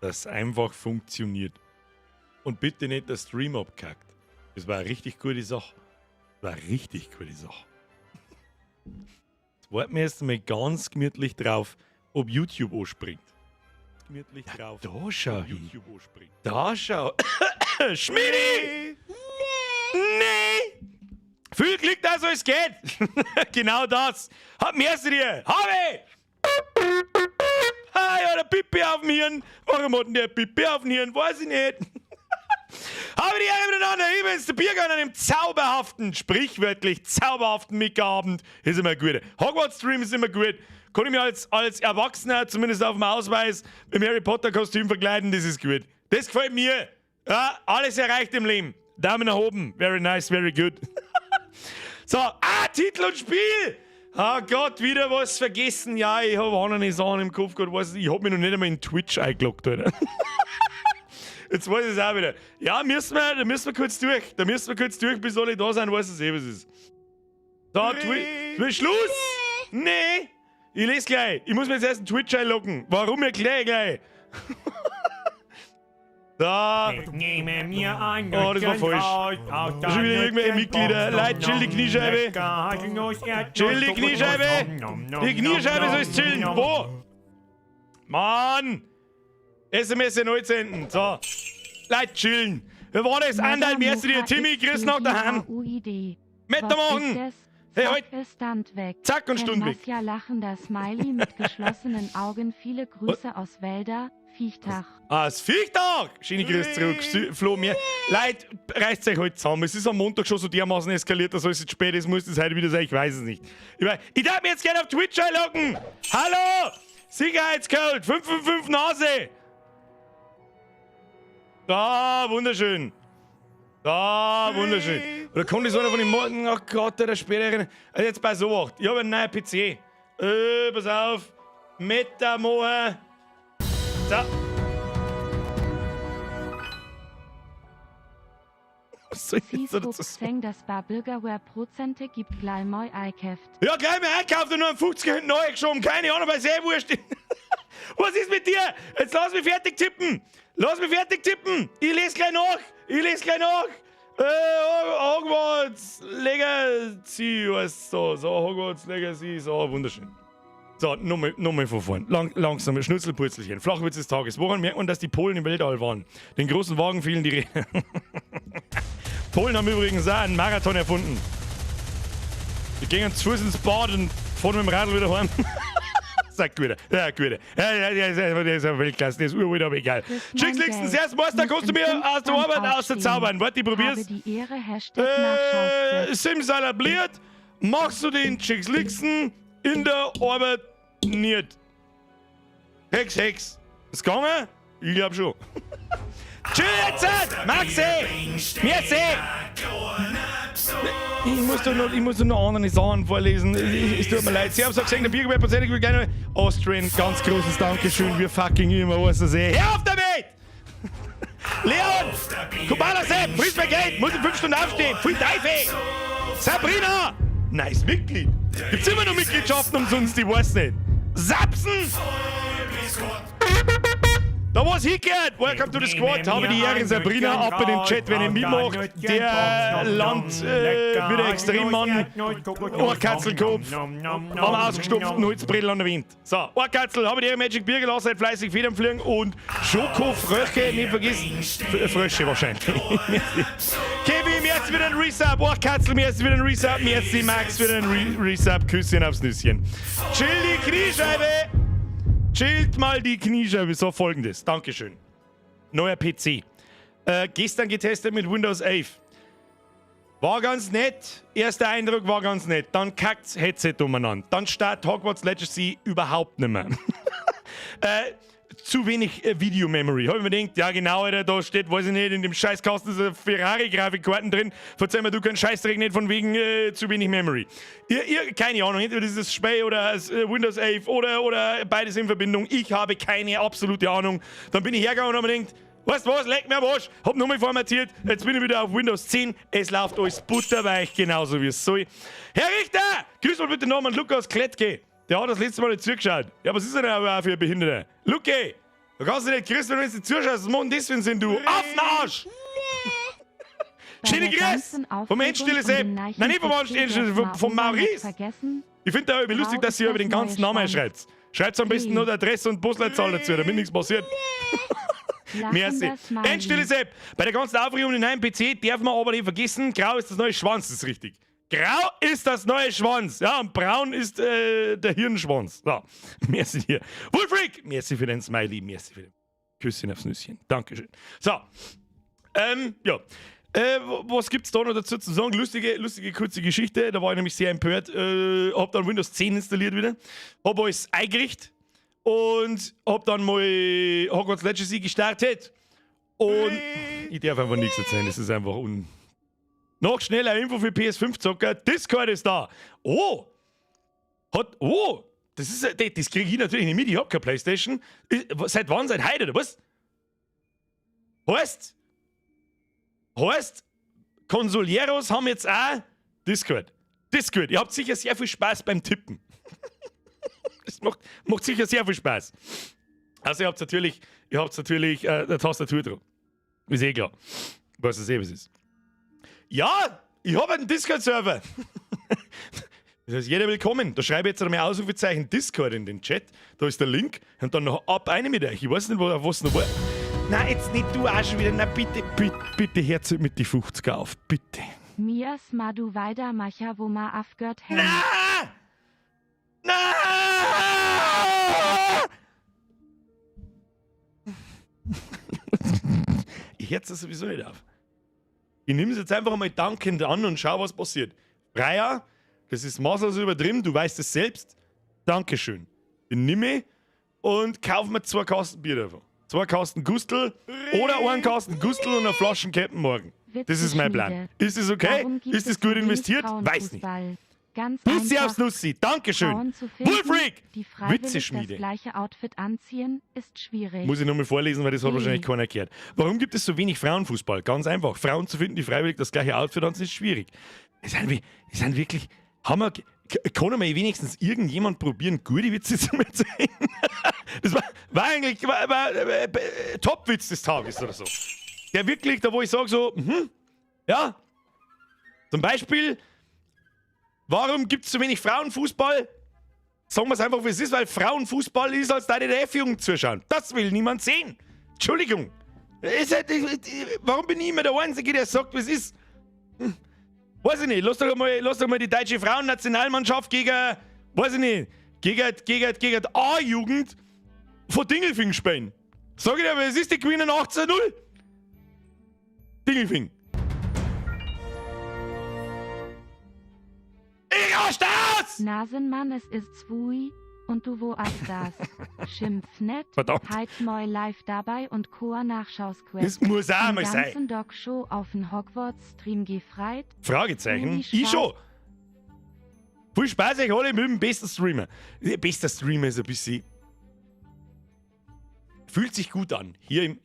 Dass einfach funktioniert. Und bitte nicht der Stream abkackt. Das war eine richtig gute Sache. Das war eine richtig gute Sache. Jetzt warten wir erst einmal ganz gemütlich drauf, ob YouTube anspringt. Gemütlich drauf. Da schau hin. YouTube anspringt. Da schau. Schmidi! Nee! Viel Glück, dass alles geht! Genau das! Hab merci dir! Habe! Ah, ja, der Pipi auf dem Hirn. Warum hat denn der Pipi auf dem Hirn? Weiß ich nicht. Habe die Ehre miteinander. Ich bin's, der Biergarten an einem zauberhaften, sprichwörtlich zauberhaften Mickerabend. Ist immer gut. Hogwarts Stream ist immer gut. Kann ich mir als Erwachsener, zumindest auf dem Ausweis, im Harry Potter Kostüm verkleiden, das ist gut. Das gefällt mir. Ja, alles erreicht im Leben. Daumen nach oben. Very nice, very good. So, ah, Titel und Spiel! Ah Gott, wieder was vergessen. Ja, ich habe andere Sachen im Kopf gehabt. Weiß, ich hab mich noch nicht einmal in Twitch eingeloggt, Alter. Jetzt weiß ich es auch wieder. Ja, da müssen wir kurz durch. Da müssen wir kurz durch, bis alle da sind, weiß es eh, was ist. So, Twitch, Schluss! Nee! Ich lese gleich. Ich muss mir jetzt erst in Twitch einloggen. Warum, erkläre ich gleich. Da. Nehme mir ein Oh, das war falsch. Da schon wieder irgendwelche Mitglieder. Leute, chill die Kniescheibe. Chill die Kniescheibe. Die Kniescheibe soll chillen. Wo? Mann! SMS erneut senden. So. Leute, chillen. Wer war das? Anderl, merci dir. Timmy, grüß nach daheim. UID. Weitermachen. Hey, Zack, halt. ist Stand weg. Zack und Stund weg. Masja lachender Smiley mit geschlossenen Augen. Viele Grüße aus Wälder, Viechtach. Ah, das Viechtag! Schöne Grüße zurück. Flo, mir. Leute, reißt euch heute zusammen. Es ist am Montag schon so dermaßen eskaliert, dass alles jetzt spät ist. Muss das heute wieder sein? Ich weiß es nicht. Ich darf mir jetzt gerne auf Twitch einloggen. Hallo! Sicherheitscode 555 Nase! Da, wunderschön. Da, wunderschön. Oder kommt das einer von den Morgen? Ach Gott, der späteren. Also jetzt bei so acht. Ich habe einen neuen PC. Pass auf. Metamoa. So. Was soll ich jetzt dazu sagen? Facebook das Bar Bürgerwehr Prozente gibt gleich mal einkauft. Ja, gleich mal einkauft und nur einen 50er hinten neu geschoben. Keine Ahnung, weil es eh wurscht. Was ist mit dir? Jetzt lass mich fertig tippen. Lass mich fertig tippen. Ich lese gleich nach. Ich lese gleich nach. Hogwarts Legacy, was so, so, Hogwarts Legacy, so, wunderschön. So, nochmal von vorn. Langsam, Schnitzelpurzelchen. Flachwitz des Tages. Woran merkt man, dass die Polen im Weltall waren? Den großen Wagen fielen die Räder. Polen haben übrigens auch einen Marathon erfunden. Die gingen zu Fuß ins Bad und fahren mit dem Radl wieder heim. Sag gut. Ja, gut. Ja, ja, ja, ja, das ist ja Weltklasse, das ist uralt, aber egal. Mein Lixen, Geld. erst Meister, Muss kannst du im mir aus der Fünfstand Arbeit aus der aufstehen. Zaubern. Warte, ich probier's. Habe die Ehre, Hashtag Nachschau. Simsalabliert, machst du den Chicks Lixen in der Arbeit nicht. Hex, Hex. Ist gegangen? Ich glaub schon. Chill jetzt! Maxi! Merci! Ich muss doch noch andere Sachen vorlesen. Es tut mir leid. Sie haben es auch gesehen, der Biergewehr ich will gerne. Austrian, ganz großes Dankeschön. Wir fucking immer, was das eh. Hör auf damit! Leon! Kubala Sepp, friss mir Geld! Muss in 5 Stunden aufstehen! Pfui Teufel! Sabrina! Nice Mitglied! Gibt's immer noch Mitgliedschaften umsonst? Ich weiß nicht. Sapsen! Da was hingehört! Welcome to the squad! Habe die Ehre, Sabrina, ab in den Chat, wenn ihr mitmacht. Der Land wieder Extremmann. Ohrkatzelkopf. Am ausgestopften Holzbrettel an der Wind. So, Ohrkatzel, habe die Ehre, Magic Bier gelassen, seid fleißig Federn fliegen und Schokofröche, nicht vergessen. Frösche wahrscheinlich. Kevin, merci wieder ein Resub. Ohrkatzel, merci wieder ein Resub. Merci Max wieder ein Resub. Küsschen aufs Nüsschen. Chill die Kniescheibe! Chillt mal die Kniescheibe. So, folgendes. Dankeschön. Neuer PC. Gestern getestet mit Windows 11. War ganz nett. Erster Eindruck war ganz nett. Dann kackt's Headset umeinander. Dann startet Hogwarts Legacy überhaupt nicht mehr. Zu wenig Video-Memory. Hab ich mir gedacht, ja genau, Alter, da steht, weiß ich nicht, in dem Scheißkasten ist eine Ferrari-Grafikkarten drin. Verzeih mir, du keinen Scheißdreck nicht von wegen zu wenig Memory. Keine Ahnung, entweder ist das Spiel oder das Windows 11 oder beides in Verbindung. Ich habe keine absolute Ahnung. Dann bin ich hergegangen und hab mir gedacht, weißt du was, leck mir am Arsch, hab nochmal formatiert, jetzt bin ich wieder auf Windows 10, es läuft alles butterweich, genauso wie es soll. Herr Richter, grüß mal bitte nochmal Lukas Klettke. Der hat das letzte Mal nicht zugeschaut. Ja, was ist denn aber auch für ein Behinderter? Luke! Du kannst dich nicht grüßen, wenn du nicht zuschaust. Was macht denn das für einen Sinn, du Affenarsch? Bei Schöne der Grüße ganzen vom Aufregung Endstille um Sepp. den Nein, Neichen nicht vom PC Endstille, darf man vom Uber nicht Maurice. vergessen, Ich finde da irgendwie lustig, Grau dass ist ihr über das den ganzen neue Namen Schwanz. schreibt. Schreibt am besten P. nur die Adresse und Postleitzahl dazu, damit nichts passiert. Merci. Lachender Smiley. Endstille Sepp. Bei der ganzen Aufregung um den neuen PC darf man aber nicht vergessen, grau ist das neue Schwanz, das ist richtig. Grau ist das neue Schwanz. Ja, und braun ist der Hirnschwanz. So, merci dir. Wolfric, merci für den Smiley, merci für den Küsschen aufs Nüsschen. Dankeschön. So, ja. Was gibt's da noch dazu zu sagen? Lustige, lustige kurze Geschichte. Da war ich nämlich sehr empört. Hab dann Windows 10 installiert wieder. Hab alles eingerichtet und hab dann mal Hogwarts Legacy gestartet. Und ich darf einfach nichts erzählen. Das ist einfach un. Noch schneller Info für PS5-Zocker. Discord ist da. Oh! Hat. Oh! Das ist, das kriege ich natürlich nicht mit. Ich hab keine Playstation. Seit wann? Seit heute, oder was? Heißt. Heißt, Consoleros haben jetzt auch Discord. Discord. Ihr habt sicher sehr viel Spaß beim Tippen. Das macht sicher sehr viel Spaß. Also ihr habt natürlich eine Tastatur drauf. Ist eh klar. Weiß es eh, was ist. Ja, ich habe einen Discord-Server. Das heißt, jeder willkommen. Da schreibe ich jetzt einmal Ausrufezeichen Discord in den Chat. Da ist der Link. Und dann noch ab eine mit euch. Ich weiß nicht, wo, was noch war. Nein, jetzt nicht du auch schon wieder. Na bitte, bitte, bitte, Herz mit die 50er auf. Bitte. Mias Madu Weida Macha Woma Afgört Hen. Na! Na! Ich hör's das sowieso nicht auf. Ich nehme es jetzt einfach mal dankend an und schau, was passiert. Freya, das ist maßlos übertrieben, du weißt es selbst. Dankeschön. Den nimm ich und kauf mir 2 Kasten Bier davon. 2 Kasten Gustl oder einen Kasten Gustl und eine Flaschen Captain Morgan. Das ist mein Plan. Witzeschmiede. Ist es okay? Warum gibt Ist es es gut so wenig investiert? Weiß nicht. Frauenfußball? Ganz Bussi einfach. aufs Nussi. Dankeschön. Frauen zu finden, Wolfric! die freiwillig das Witzeschmiede. gleiche Outfit anziehen, ist schwierig. Muss ich nochmal vorlesen, weil das hat Mhm. wahrscheinlich keiner gehört. Warum gibt es so wenig Frauenfußball? Ganz einfach. Frauen zu finden, die freiwillig das gleiche Outfit anziehen, ist schwierig. Es sind wirklich. Haben wir, kann mal wenigstens irgendjemand probieren, gute Witze zu erzählen? Das war eigentlich war Top-Witz des Tages oder so. Der wirklich, da wo ich sage so, ja. Zum Beispiel, warum gibt es so wenig Frauenfußball? Sagen wir es einfach, wie es ist, weil Frauenfußball ist, als da die F-Jugend zuschauen. Das will niemand sehen. Entschuldigung. Ist halt, warum bin ich immer der Einzige, der sagt, wie es ist? Weiß ich nicht. Lass doch mal die deutsche Frauennationalmannschaft gegen, weiß ich nicht, gegen die A-Jugend von Dingolfing spielen. Sag ich dir, aber es ist, die gewinnen 18-0. Dingolfing. Ich raste aus! Nasenmann, es ist Zwui, und du wo as das? Schimpf net, Verdammt. heit moi live dabei und Koa Nachschausquest. Das muss auch Den mal sein. ganzen Dog Show auf den Hogwarts Stream gefreit. Fragezeichen. Uli Ich schon. Viel Spaß euch alle mit dem besten Streamer. Der beste Streamer ist ein bisschen. Fühlt sich gut an. Hier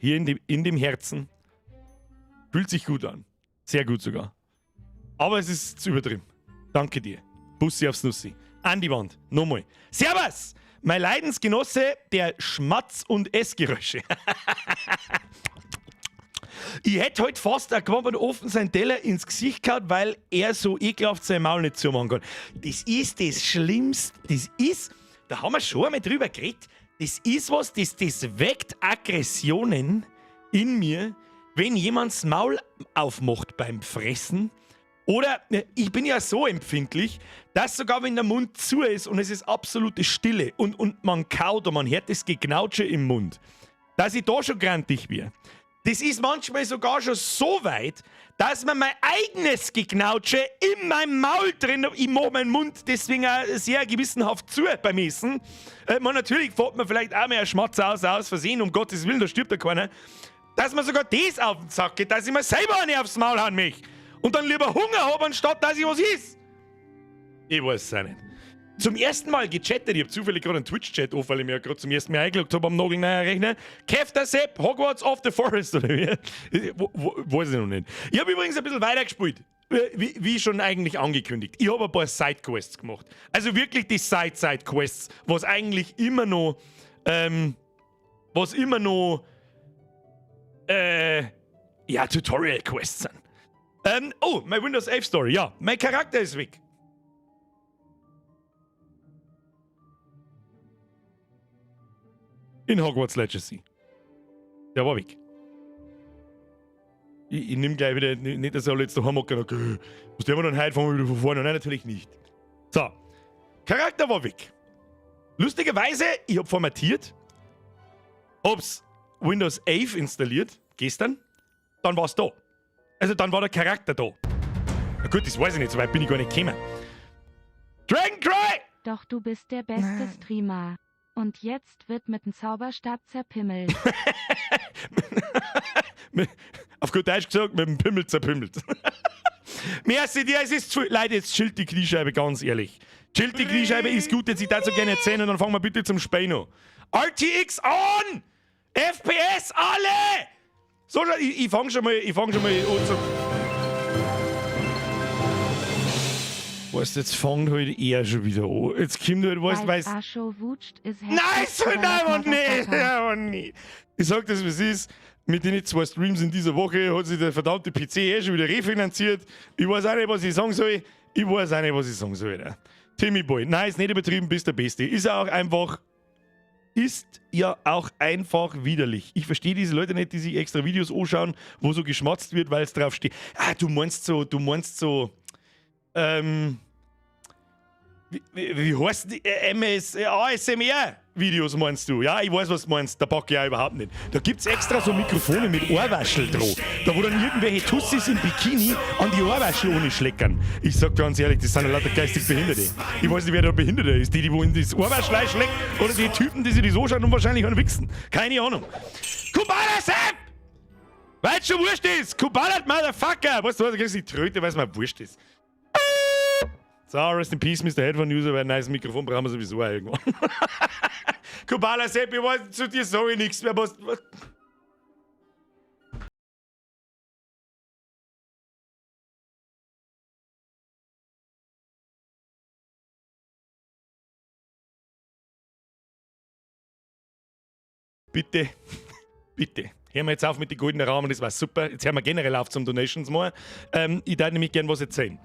in dem Herzen. Fühlt sich gut an. Sehr gut sogar. Aber es ist zu übertrieben. Danke dir. Bussi aufs Nussi. An die Wand. Nochmal. Servus! Mein Leidensgenosse der Schmatz- und Essgeräusche. Ich hätte heute fast ein Quampert offen seinen Teller ins Gesicht gehauen, weil er so ekelhaft sein Maul nicht zumachen kann. Das ist das Schlimmste. Das ist, da haben wir schon einmal drüber geredet, das ist was, das weckt Aggressionen in mir, wenn jemand das Maul aufmacht beim Fressen. Oder ich bin ja so empfindlich, dass sogar wenn der Mund zu ist und es ist absolute Stille und man kaut und man hört das Geknautsche im Mund, dass ich da schon grantig werde. Das ist manchmal sogar schon so weit, dass mir mein eigenes Geknautsche in meinem Maul drin, ich mache meinen Mund deswegen auch sehr gewissenhaft zu beim Essen. Man, natürlich fährt man vielleicht auch mehr Schmatz aus Versehen, um Gottes Willen, da stirbt ja keiner. Dass mir sogar das auf den Sack geht, dass ich mir selber eine aufs Maul hauen möchte. Und dann lieber Hunger habe, anstatt dass ich was iss. Ich weiß es auch nicht. Zum ersten Mal gechattet, ich habe zufällig gerade einen Twitch-Chat auf, weil ich mir ja gerade zum ersten Mal eingeloggt habe am nagelneuen Rechner. Kefter Sepp, Hogwarts of the Forest, oder wie? Weiß ich noch nicht. Ich habe übrigens ein bisschen weitergespielt. Wie schon eigentlich angekündigt. Ich habe ein paar Sidequests gemacht. Also wirklich die Side-Side-Quests, was eigentlich immer noch Was immer noch ja, Tutorial Quests sind. Oh, mein Windows 11 Story, ja. Mein Charakter ist weg. In Hogwarts Legacy. Der war weg. Ich nehme gleich wieder, nicht, dass alle jetzt daheim hocken und was tun wir denn heute, fangen wir wieder von vorne an. Nein, natürlich nicht. So, Charakter war weg. Lustigerweise, ich hab formatiert, hab's Windows 11 installiert, gestern, dann war's da. Also dann war der Charakter da. Na gut, das weiß ich nicht, so weit bin ich gar nicht gekommen. Dragon Cry! Doch du bist der beste Streamer. Und jetzt wird mit dem Zauberstab zerpimmelt. Auf gut Deutsch gesagt, mit dem Pimmel zerpimmelt. Merci dir, es ist zu. Leute, jetzt chillt die Kniescheibe, ganz ehrlich. Chillt die Kniescheibe, ist gut, jetzt ich dazu gerne erzählen und dann fangen wir bitte zum Spielen an. RTX on! FPS alle! So, ich fang schon mal, ich fang schon mal an zu. Weißt du, jetzt fängt halt er schon wieder an. Jetzt kommt halt, weißt du, Weil's weißt Ascho wutscht, ist Nein, so, nein, aber nicht, aber nicht. Ich sag das, wie es ist. Mit den zwei Streams in dieser Woche hat sich der verdammte PC eh schon wieder refinanziert. Ich weiß auch nicht, was ich sagen soll. Ich weiß auch nicht, was ich sagen soll. Ne? Timmy Boy, nein, ist nicht übertrieben, bist der Beste. Ist ja auch einfach, ist ja auch einfach widerlich. Ich verstehe diese Leute nicht, die sich extra Videos anschauen, wo so geschmatzt wird, weil es drauf steht. Ah, du meinst so, wie heißt die? MS, ASMR-Videos meinst du? Ja, ich weiß, was du meinst. Da pack ich auch überhaupt nicht. Da gibt's extra so Mikrofone mit Ohrwaschel dran. Da wo dann irgendwelche Tussis im Bikini an die Ohrwaschel ohne schleckern. Ich sag ganz ehrlich, das sind ja lauter geistig Behinderte. Ich weiß nicht, wer da Behinderter ist. Die, die wo in das Ohrwaschel schlecken oder die Typen, die sich das anschauen und wahrscheinlich einen wichsen. Keine Ahnung. Kubala Sepp! Weil's schon wurscht ist! Kubala, Motherfucker! Weißt du was, du kriegst die Tröte, weil's mir wurscht ist. So, rest in peace, Mr. Headphone User, weil ein neues Mikrofon brauchen wir sowieso auch irgendwann. Kubala Sepp, ich weiß, zu dir sage ich nichts mehr. Was? Bitte, bitte. Hören wir jetzt auf mit den goldenen Rahmen, das war super. Jetzt hören wir generell auf zum Donations mal. Ich darf nämlich gern was erzählen.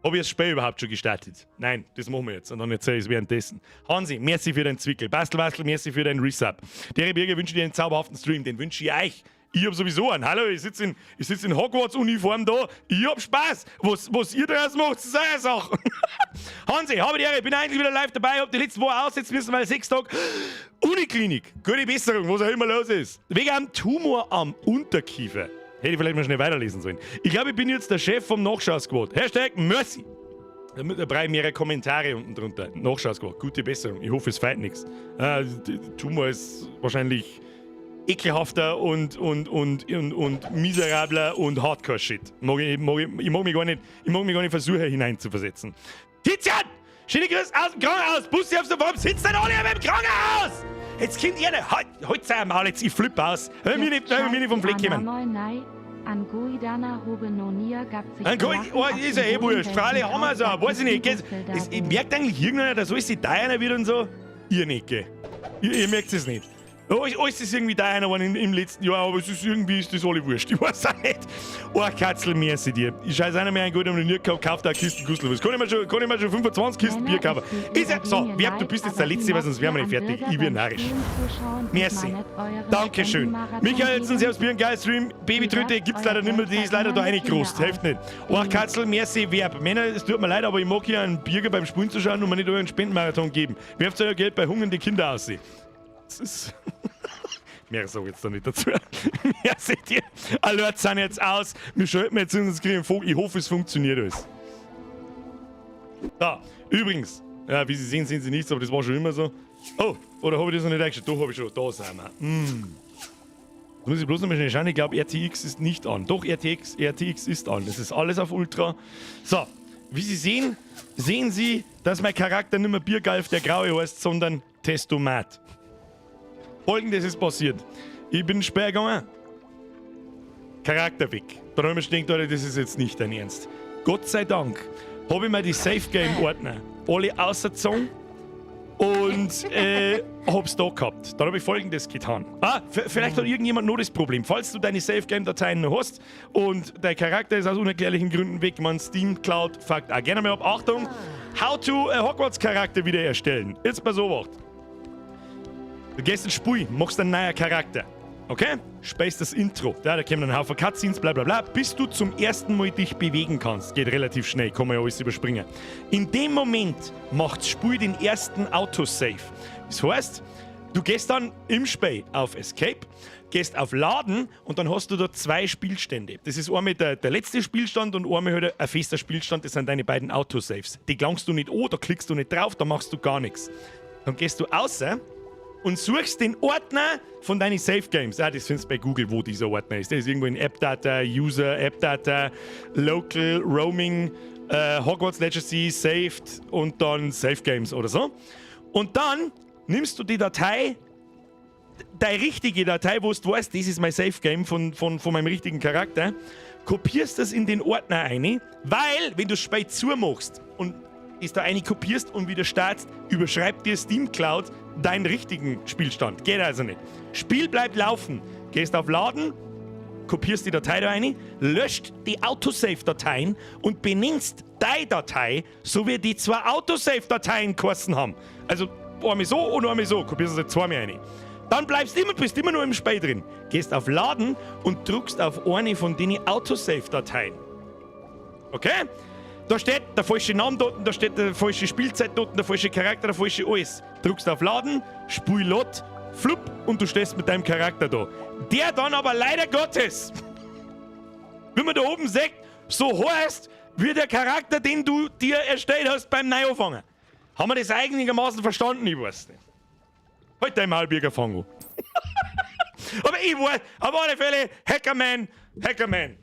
Habe ich das Spiel überhaupt schon gestartet? Nein, das machen wir jetzt. Und dann erzähle ich es währenddessen. Hansi, merci für deinen Zwickel. Bastel, Bastel, merci für deinen Resub. Der Birger wünsche dir einen zauberhaften Stream. Den wünsche ich euch. Ich hab sowieso einen. Hallo, ich sitz in Hogwarts-Uniform da. Ich hab Spaß. Was ihr draus macht, ist eure Sache. Hansi, habe die Ehre, ich bin eigentlich wieder live dabei. Hab die letzte Woche aussetzen müssen, weil 6 Tage Uniklinik. Gute Besserung, was auch immer los ist. Wegen einem Tumor am Unterkiefer. Hätte ich vielleicht mal schnell weiterlesen sollen. Ich glaube, ich bin jetzt der Chef vom Nachschau-Squad. #Mercy. Da brauche ich mehrere Kommentare unten drunter. Nachschau-Squad, gute Besserung. Ich hoffe, es feit nichts. Tumor ist wahrscheinlich ekelhafter und miserabler und Hardcore-Shit. Mag ich, mag mich gar nicht, ich mag mich gar nicht versuchen, hineinzuversetzen. Tizian! Schöne Grüße aus dem Krankenhaus! Bussi aufs Warum sitzen denn alle im Krankenhaus? Jetzt kommt ihr nicht. Halt, halt euer Maul jetzt, ich flippe aus. Hör mir nicht, hör mir nicht vom Fleck kommen. Oh, ist ja eh wurscht. Freilich haben wir so, weiß ich nicht. Ich merkt eigentlich irgendeiner, dass alles teurer wird und so? Ihr nicht, gell? Ihr merkt es nicht. Alles ist irgendwie teurer geworden im letzten Jahr, aber es ist irgendwie ist das alle wurscht. Ich weiß auch nicht. Oh, Katzel, merci dir. Ich scheiße einer mehr ein Gut um den Nier gehabt, kauft eine Kisten Gustel. Was kann ich mir schon 25 Kisten Bier kaufen? Ist ja, so, Werb, du bist jetzt der Letzte, weil sonst wären wir nicht fertig. Ich bin narrisch. Merci. Dankeschön. Michael, Servus Bier, ein geiler Stream. Babytröte gibt's leider nicht mehr, die ist leider da reingerost. Hilft nicht. Oh, Katzel, merci, Werb. Männer, es tut mir leid, aber ich mag hier einen Birger beim Spielen zu schauen und mir nicht euren Spendenmarathon geben. Werft euer Geld bei hungernde Kinder aus. Das ist. Mehr sage ich jetzt da nicht dazu. Mehr seht ihr. Alerts sind jetzt aus. Wir schalten jetzt in uns Vogel. Ich hoffe, es funktioniert alles. Da, übrigens, ja, wie Sie sehen, sehen Sie nichts, aber das war schon immer so. Oh, oder habe ich das noch nicht eingestellt? Doch, habe ich schon. Da sind wir. Jetzt muss ich bloß noch mal schnell schauen. Ich glaube, RTX ist nicht an. Doch, RTX ist an. Es ist alles auf Ultra. So, wie Sie sehen, sehen Sie, dass mein Charakter nicht mehr Biergalf der Graue heißt, sondern Testomat. Folgendes ist passiert. Ich bin sperr gegangen. Charakter weg. Da habe ich mir schon gedacht, Alter, das ist jetzt nicht dein Ernst. Gott sei Dank habe ich mir die Save Game Ordner alle außerzogen. Und hab's da gehabt. Dann habe ich Folgendes getan. Ah, vielleicht hat irgendjemand noch das Problem. Falls du deine Save-Game-Dateien noch hast und dein Charakter ist aus unerklärlichen Gründen weg, man Steam Cloud fuckt auch gerne mal ab. Achtung! How to Hogwarts-Charakter wieder erstellen. Jetzt pass auf. Du gehst ins Spiel, machst einen neuen Charakter. Okay? Spielst das Intro. Ja, da kommen ein Haufen Cutscenes, bla bla bla, bis du zum ersten Mal dich bewegen kannst. Geht relativ schnell, kann man ja alles überspringen. In dem Moment macht das Spiel den ersten Autosave. Das heißt, du gehst dann im Spiel auf Escape, gehst auf Laden und dann hast du da zwei Spielstände. Das ist einmal der letzte Spielstand und einmal halt ein fester Spielstand, das sind deine beiden Autosaves. Die klangst du nicht an, da klickst du nicht drauf, da machst du gar nichts. Dann gehst du außer und suchst den Ordner von deinen Save Games. Ah, das findest du bei Google, wo dieser Ordner ist. Der ist irgendwo in AppData, User, AppData, Local, Roaming, Hogwarts Legacy, Saved und dann Save Games oder so. Und dann nimmst du die Datei, deine richtige Datei, wo du weißt, das ist mein Save Game von meinem richtigen Charakter, kopierst das in den Ordner ein, weil, wenn du es spät zumachst und es da eine kopierst und wieder startest, überschreibt dir Steam Cloud deinen richtigen Spielstand. Geht also nicht. Spiel bleibt laufen. Gehst auf Laden, kopierst die Datei da rein, löscht die Autosave-Dateien und benennst deine Datei, so wie die zwei Autosave-Dateien geheißen haben. Also einmal so und einmal so, kopierst du zweimal rein. Dann bist immer nur im Spiel drin. Gehst auf Laden und drückst auf eine von den Autosave-Dateien. Okay? Da steht der falsche Name dort, da steht der falsche Spielzeit dort, der falsche Charakter, der falsche alles. Drückst auf Laden, Spiel lot, flupp und du stehst mit deinem Charakter da. Der dann aber leider Gottes, wie man da oben sieht, so heißt, wie der Charakter, den du dir erstellt hast beim Neuanfangen. Haben wir das einigermaßen verstanden? Ich weiß nicht. Halt dein Maul, Birger, fang an. Aber ich weiß, auf alle Fälle, Hackerman, Hackerman.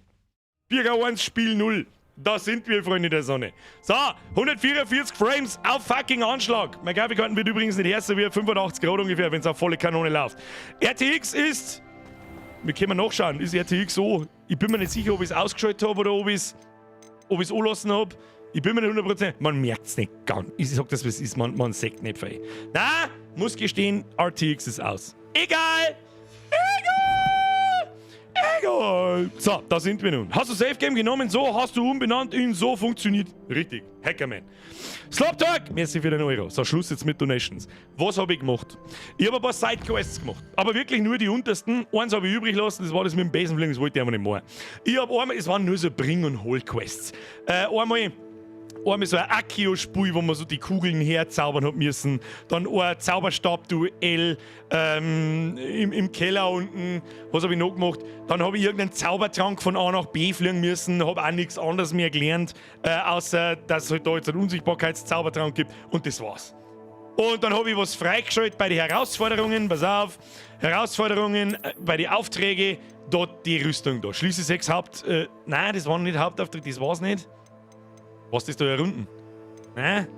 Birger 1, Spiel 0. Da sind wir, Freunde der Sonne. So, 144 Frames auf fucking Anschlag. Mein Grafikkarten wird übrigens nicht härter wie 85 Grad ungefähr, wenn es auf volle Kanone läuft. RTX ist, wir können nachschauen, ist RTX so? Ich bin mir nicht sicher, ob ich es ausgeschaltet habe oder ob ich es anlassen habe. Ich bin mir nicht 100%. Man merkt es nicht ganz. Ich sag das, was es ist, man sagt nicht viel. Na, muss gestehen, RTX ist aus. Egal! Egal! Egal! So, da sind wir nun. Hast du Save Game genommen? So, hast du umbenannt in so funktioniert. Richtig. Hackerman. Slop Talk! Merci für den Euro. So, Schluss jetzt mit Donations. Was habe ich gemacht? Ich habe ein paar Sidequests gemacht. Aber wirklich nur die untersten. Eins habe ich übrig lassen, das war das mit dem Besenfliegen, das wollte ich einfach nicht machen. Ich habe einmal, es waren nur so Bring- und Hol-Quests. Einmal so ein Accio-Spiel, wo man so die Kugeln herzaubern hat müssen. Dann ein Zauberstab-Duell im Keller unten. Was habe ich noch gemacht? Dann habe ich irgendeinen Zaubertrank von A nach B fliegen müssen. Habe auch nichts anderes mehr gelernt, außer dass es halt da jetzt einen Unsichtbarkeitszaubertrank gibt. Und das war's. Und dann habe ich was freigeschaltet bei den Herausforderungen. Pass auf, Herausforderungen bei den Aufträgen. Dort die Rüstung da. Schließe 6 Haupt... nein, das waren nicht Hauptaufträge, das war's nicht. Was ist da hier unten? Nein?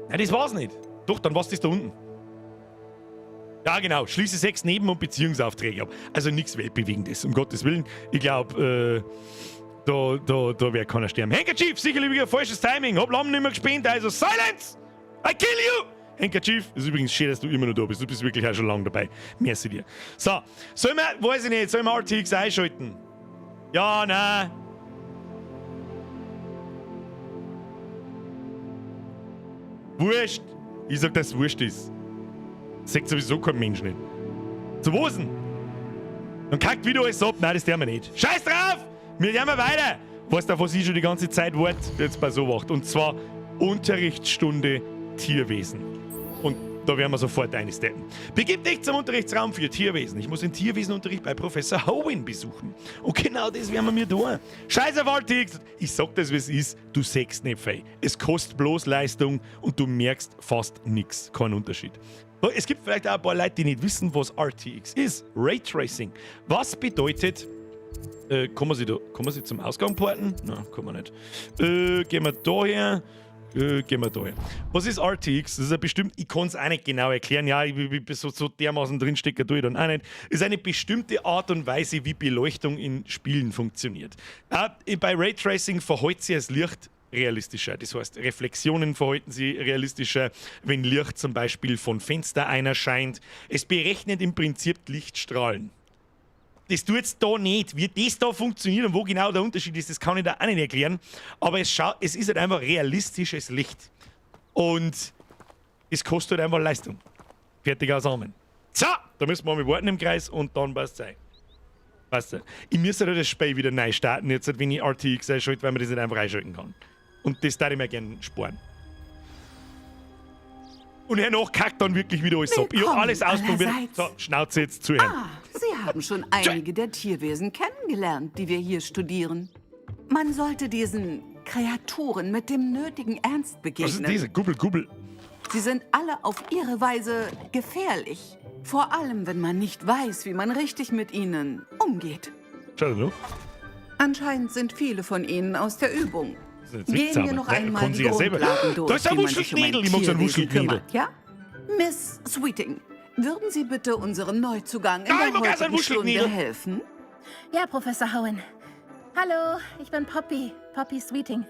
Nein, das war's nicht. Doch, dann war's das da unten. Ja, genau. Schließe 6 Neben- und Beziehungsaufträge ab. Also nichts Weltbewegendes, um Gottes Willen. Ich glaube, da wird keiner sterben. Handkerchief, sicherlich wieder falsches Timing. Hab lange nicht mehr gespielt, also Silence! I kill you! Handkerchief, ist übrigens schön, dass du immer noch da bist. Du bist wirklich auch schon lange dabei. Merci dir. So, sollen wir, weiß ich nicht, sollen wir RTX einschalten? Ja, nein. Wurscht! Ich sag, dass es wurscht ist. Das sagt sowieso kein Mensch nicht. Zu was denn? Dann kackt wieder alles ab. Nein, das tun wir nicht. Scheiß drauf! Wir gehen weiter! Weißt du, auf was ich schon die ganze Zeit warte, jetzt bei so wacht? Und zwar Unterrichtsstunde Tierwesen. Und da werden wir sofort einsteppen. Begib dich zum Unterrichtsraum für Tierwesen. Ich muss den Tierwesenunterricht bei Professor Howin besuchen. Und genau das werden wir mir tun. Scheiß auf RTX. Ich sag das, wie es ist. Du sägst nicht viel. Es kostet bloß Leistung und du merkst fast nichts. Kein Unterschied. Es gibt vielleicht auch ein paar Leute, die nicht wissen, was RTX ist. Raytracing. Was bedeutet... kann man sie zum Ausgang porten? Nein, kann man nicht. Gehen wir da her. Gehen wir da her. Was ist RTX? Das ist eine bestimmte, ich kann es auch nicht genau erklären, ja, ich bin so dermaßen drinstecken, tue ich dann auch nicht. Ist eine bestimmte Art und Weise, wie Beleuchtung in Spielen funktioniert. Ja, bei Raytracing verhält sich das Licht realistischer. Das heißt, Reflexionen verhalten sich realistischer, wenn Licht zum Beispiel von Fenster einer scheint. Es berechnet im Prinzip Lichtstrahlen. Das tut's da nicht. Wie das da funktioniert und wo genau der Unterschied ist, das kann ich da auch nicht erklären. Aber es ist halt einfach realistisches Licht. Und es kostet halt einfach Leistung. Fertig aus Amen. So, da müssen wir mal warten im Kreis und dann passt's ein. Weißt du, ich müsste halt das Spiel wieder neu starten, jetzt, wenn ich RTX einschalte, weil man das nicht einfach einschalten kann. Und das darf ich mir gerne sparen. Und hernach kackt dann wirklich wieder alles ab. Ich hab alles ausprobiert. So, Schnauze jetzt zuhören. Ah, Sie haben schon einige der Tierwesen kennengelernt, die wir hier studieren. Man sollte diesen Kreaturen mit dem nötigen Ernst begegnen. Was ist diese? Gubbel, Gubbel. Sie sind alle auf ihre Weise gefährlich. Vor allem, wenn man nicht weiß, wie man richtig mit ihnen umgeht. Schau doch. Anscheinend sind viele von ihnen aus der Übung. Gehen wir noch einmal die ja Grundlagen durch, Da ist ein wie man sich um ein Wuschelknädel. Ich mag so einen Tierwesen Wuschelknädel. kümmert, ja? Miss Sweeting, würden Sie bitte unserem Neuzugang in Ah, ich der mag auch so einen heutigen Stunde Wuschelknädel. helfen? Ja, Professor Howen. Hallo, ich bin Poppy, Poppy Sweeting.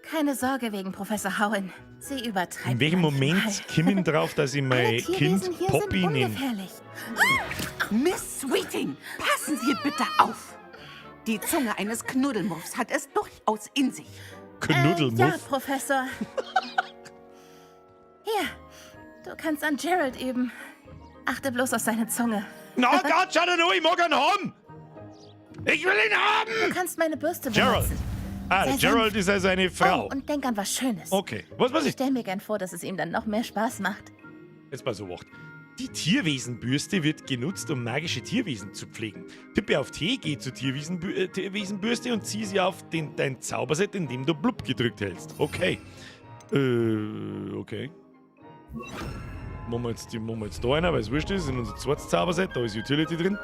Keine Sorge wegen Professor Howen. Sie übertreibt In welchem manchmal. Moment komme ich drauf, dass ich Alle mein Tierwesen Kind hier Poppy sind nenne? ungefährlich. Miss Sweeting, passen Sie bitte auf! Die Zunge eines Knuddelmuffs hat es durchaus in sich. Knuddelmuff? Ja, Professor. Hier, du kannst an Gerald üben. Achte bloß auf seine Zunge. Na Gott, schau dir nur, ich mag ihn haben! Ich will ihn haben! Du kannst meine Bürste Gerald. benutzen. Ah, Sei Gerald sanft. ist also eine Frau. Oh, und denk an was Schönes. Okay, was weiß Ich ich? stell mir gern vor, dass es ihm dann noch mehr Spaß macht. Jetzt mal so wacht. Die Tierwesenbürste wird genutzt, um magische Tierwesen zu pflegen. Tippe auf T, geh zur Tierwesenbürste und zieh sie auf dein Zauberset, in dem du Blub gedrückt hältst. Okay. Okay. Machen wir jetzt da einer, weil es wurscht ist. In unser zweites Zauberset, da ist Utility drin.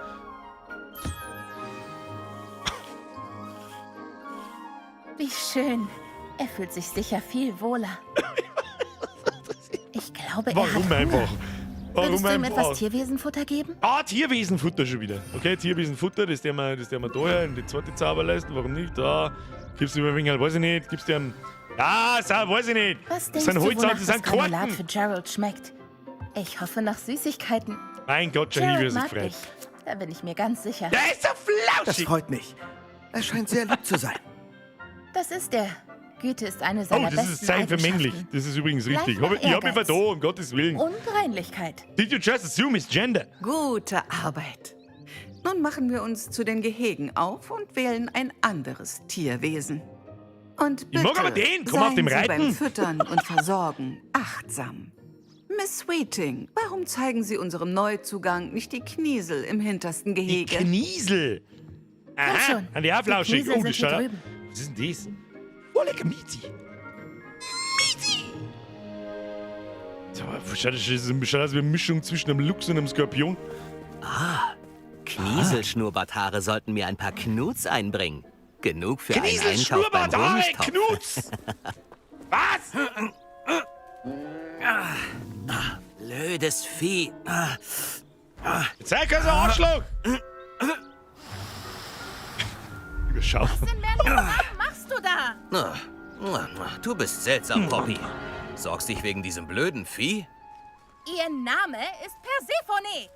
Wie schön. Er fühlt sich sicher viel wohler. Ich glaube, er Warum hat Hunger. einfach? Warum Würdest du ihm einfach? etwas Tierwesenfutter geben? Ah, Tierwesenfutter schon wieder. Okay, Tierwesenfutter, das der wir da her in die zweite Zauberleiste. Warum nicht? Da gibst du ihm ein wenig, weiß ich nicht. Gibst du ihm. Ah, so, weiß ich nicht. Was Das denkst sind du, Holz, wonach das sind das Granulat Karten. für Gerald schmeckt? Ich hoffe nach Süßigkeiten. Mein Gott, schon hier Gerald wie er sich mag freut. dich. Da bin ich mir ganz sicher. Der ist so Das flauschig. freut mich. Er scheint sehr lieb zu sein. Das ist er. Güte ist eine Oh, seiner das besten ist Zeichen für männlich. Eigenschaften. Das ist übrigens Gleich richtig. nach Ich hab mich Ehrgeiz. vertan, um Gottes Willen. Und Reinlichkeit. Did you just assume his gender? Gute Arbeit. Nun machen wir uns zu den Gehegen auf und wählen ein anderes Tierwesen. Und bitte Ich mag aber den. Komm auf seien dem Sie reiten. beim Füttern und Versorgen achtsam. Miss Sweeting, warum zeigen Sie unserem Neuzugang nicht die Kniesel im hintersten Die Gehege? Kniesel. Aha, schon. an die auch Die flauschig. Kniesel Oh, sind das hier schaut. drüben. Was ist denn das? Oh, lecker Miezi. Miezi! Schaut schaut aus wie eine Mischung zwischen einem Luchs und einem Skorpion. Ah, Knieselschnurrbarthaare sollten mir ein paar Knuts einbringen. Genug für einen Einkauf beim Knieselschnurrbarthaare, Honigtopf. Knuts! Was? Blödes Vieh. Zeig kein Arschloch! Überschau. Was in Merlins Namen machst du da? Du bist seltsam, Poppy. Sorgst dich wegen diesem blöden Vieh? Ihr Name ist Persephone.